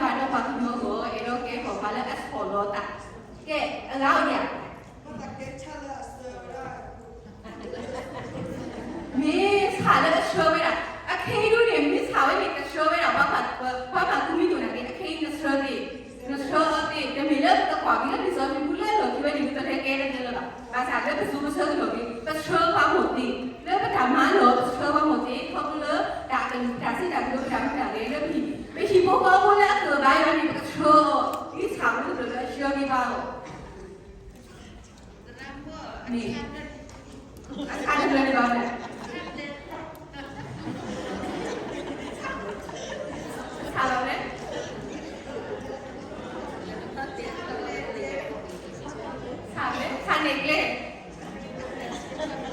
ဂီၢ် အဲၣ်ဒိးကဲထီၣ်ပှၤလၢအဆီၣ်လီၤအသး. ကဲ, အဂၤအိၣ်ဒံးဧါ. မ့ၢ်ဆၣ်လၢအဆှၢဝဲဒၣ်, အခဲအံၤဒုးန့ၣ် မ့ၢ်ဆၣ်ဝဲန့ၣ် ကဆှၢဝဲဒၣ် ပှၤမၤကူမံသ့ၣ်နာ်က့ အခဲအံၤနဆှၢသ့, နဆှၢအီၤသ့, တမ့ၢ်လၢပတကွၢ်က့ၤလၢလံာ်စီဆှံပူၤလၢလီၢ်ခံဝဲန့ၣ် ပတဟဲကဲတသ့လၢၤဘၣ်. ဘၣ်ဆၣ်လၢပစိၤပဆၢကတီၢ်န့ၣ် ပဆှၢပှၤမိၢ်သ့, လၢပတၢ်မၤလီၢ် ပဆှၢပှၤမိၢ်သ့, ခီဖျိလၢတၢ်ကလုၢ်တၢ်စံးတၢ်ကတိၤတၢ်မုၢ်တၢ်ဂဲၤလၢပဟံၣ်, ပဟံၣ်ဖိဃီဖိလၢအကၢၣ်ဘါယွၤန့ၣ် ပကဆှၢအီၤ, ဒ်ဆၣ်ဖိတဖျၢၣ်လၢအဆှၢက့ၤပှၤအဂီၢ် န့ၣ်, အဆၣ်တဖျၢၣ်န့ၣ်ဘၣ်မလဲၣ်, ဆၣ်ဘၣ်မလဲၣ်, ဆၣ်မလဲၣ်,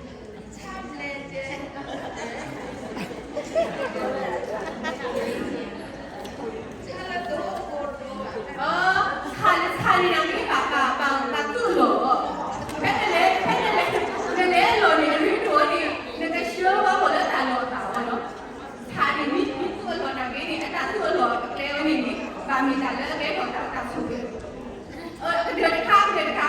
ဆၣ်န့ၣ်ကျဲ ဆၣ်န့ၣ် ဆၣ်န့ၣ် နမ့ၢ်ဘၣ်, ဘၣ်, ဘၣ်သူၣ်အလီၢ်, ဖဲနလဲၤ, ဖဲနလဲၤ, နလဲၤအလီၢ်န့ၣ် အရ့ဒိၣ်န့ၣ် နကဆှၢဘၣ်လၢတၢ်လီၢ်အသးအဂီၢ်လီၤ. ဆၣ်န့ၣ် မ့ၢ်သူၣ်အလီၢ်နာ်က့န့ၣ် အတၢ်သူၣ်အလီၢ်အကျဲဝဲန့ၣ်န့ၣ် ဘၣ်မ့ၢ်တၢ်လၢအကဲထီၣ်တၢ်အိၣ်တၢ်ဆိးက့ၤ, အကတၢၢ်တခါ, အကတၢၢ်တခါ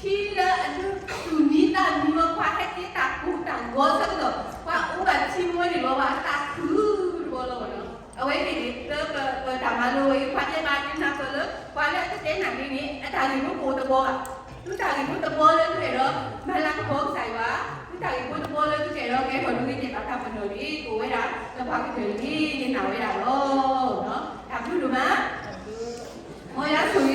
ထံလၢအဒုးသူၣ်မံသးမံလီၤ ပှၤဟဲက့ၤတၢ်ကိၢ်တၢ်ဂီၤဆၢကတီၢ် ပှၤအိၣ်ဘၣ်ထံမီန့ၣ်လီၤ ပှၤသးခုတဘီလီၤနီၤ. အဝဲသ့ၣ်န့ၣ် လၢပတၢ်မၤလိဝဲအံၤ ပှၤတဲဘၣ်က့ၤနၢ်ပၢၢ်လၢ ပှၤလၢအတတဲနၢ်က့ၤန့ၣ် အတၢ်ဂ့ၢ်ဖိကအိၣ်တဘီဘၣ်. သုတၢ်ဂ့ၢ်ဖိတဘီလၢသုအဲၣ်ဒိး မၤလၤကပီၤကစၢ်ယွၤ, သုတၢ်ဂ့ၢ်ဖိတဘီလၢသုကအဲၣ်ဒိး ကဲထီၣ်ဒိးဂ့ၤသ့ၣ်ဘၣ်တၢ်ပနီၣ်န့ၣ် ကအိၣ်ဝဲဒၣ် လၢပှၤကတၢၢ်လံန့ၣ်နာ်ဝဲဒၣ်လီၤ. တၢ်ဘျုးဒိၣ်မး. မ်ယွၤဆိၣ်ဂ့ၤ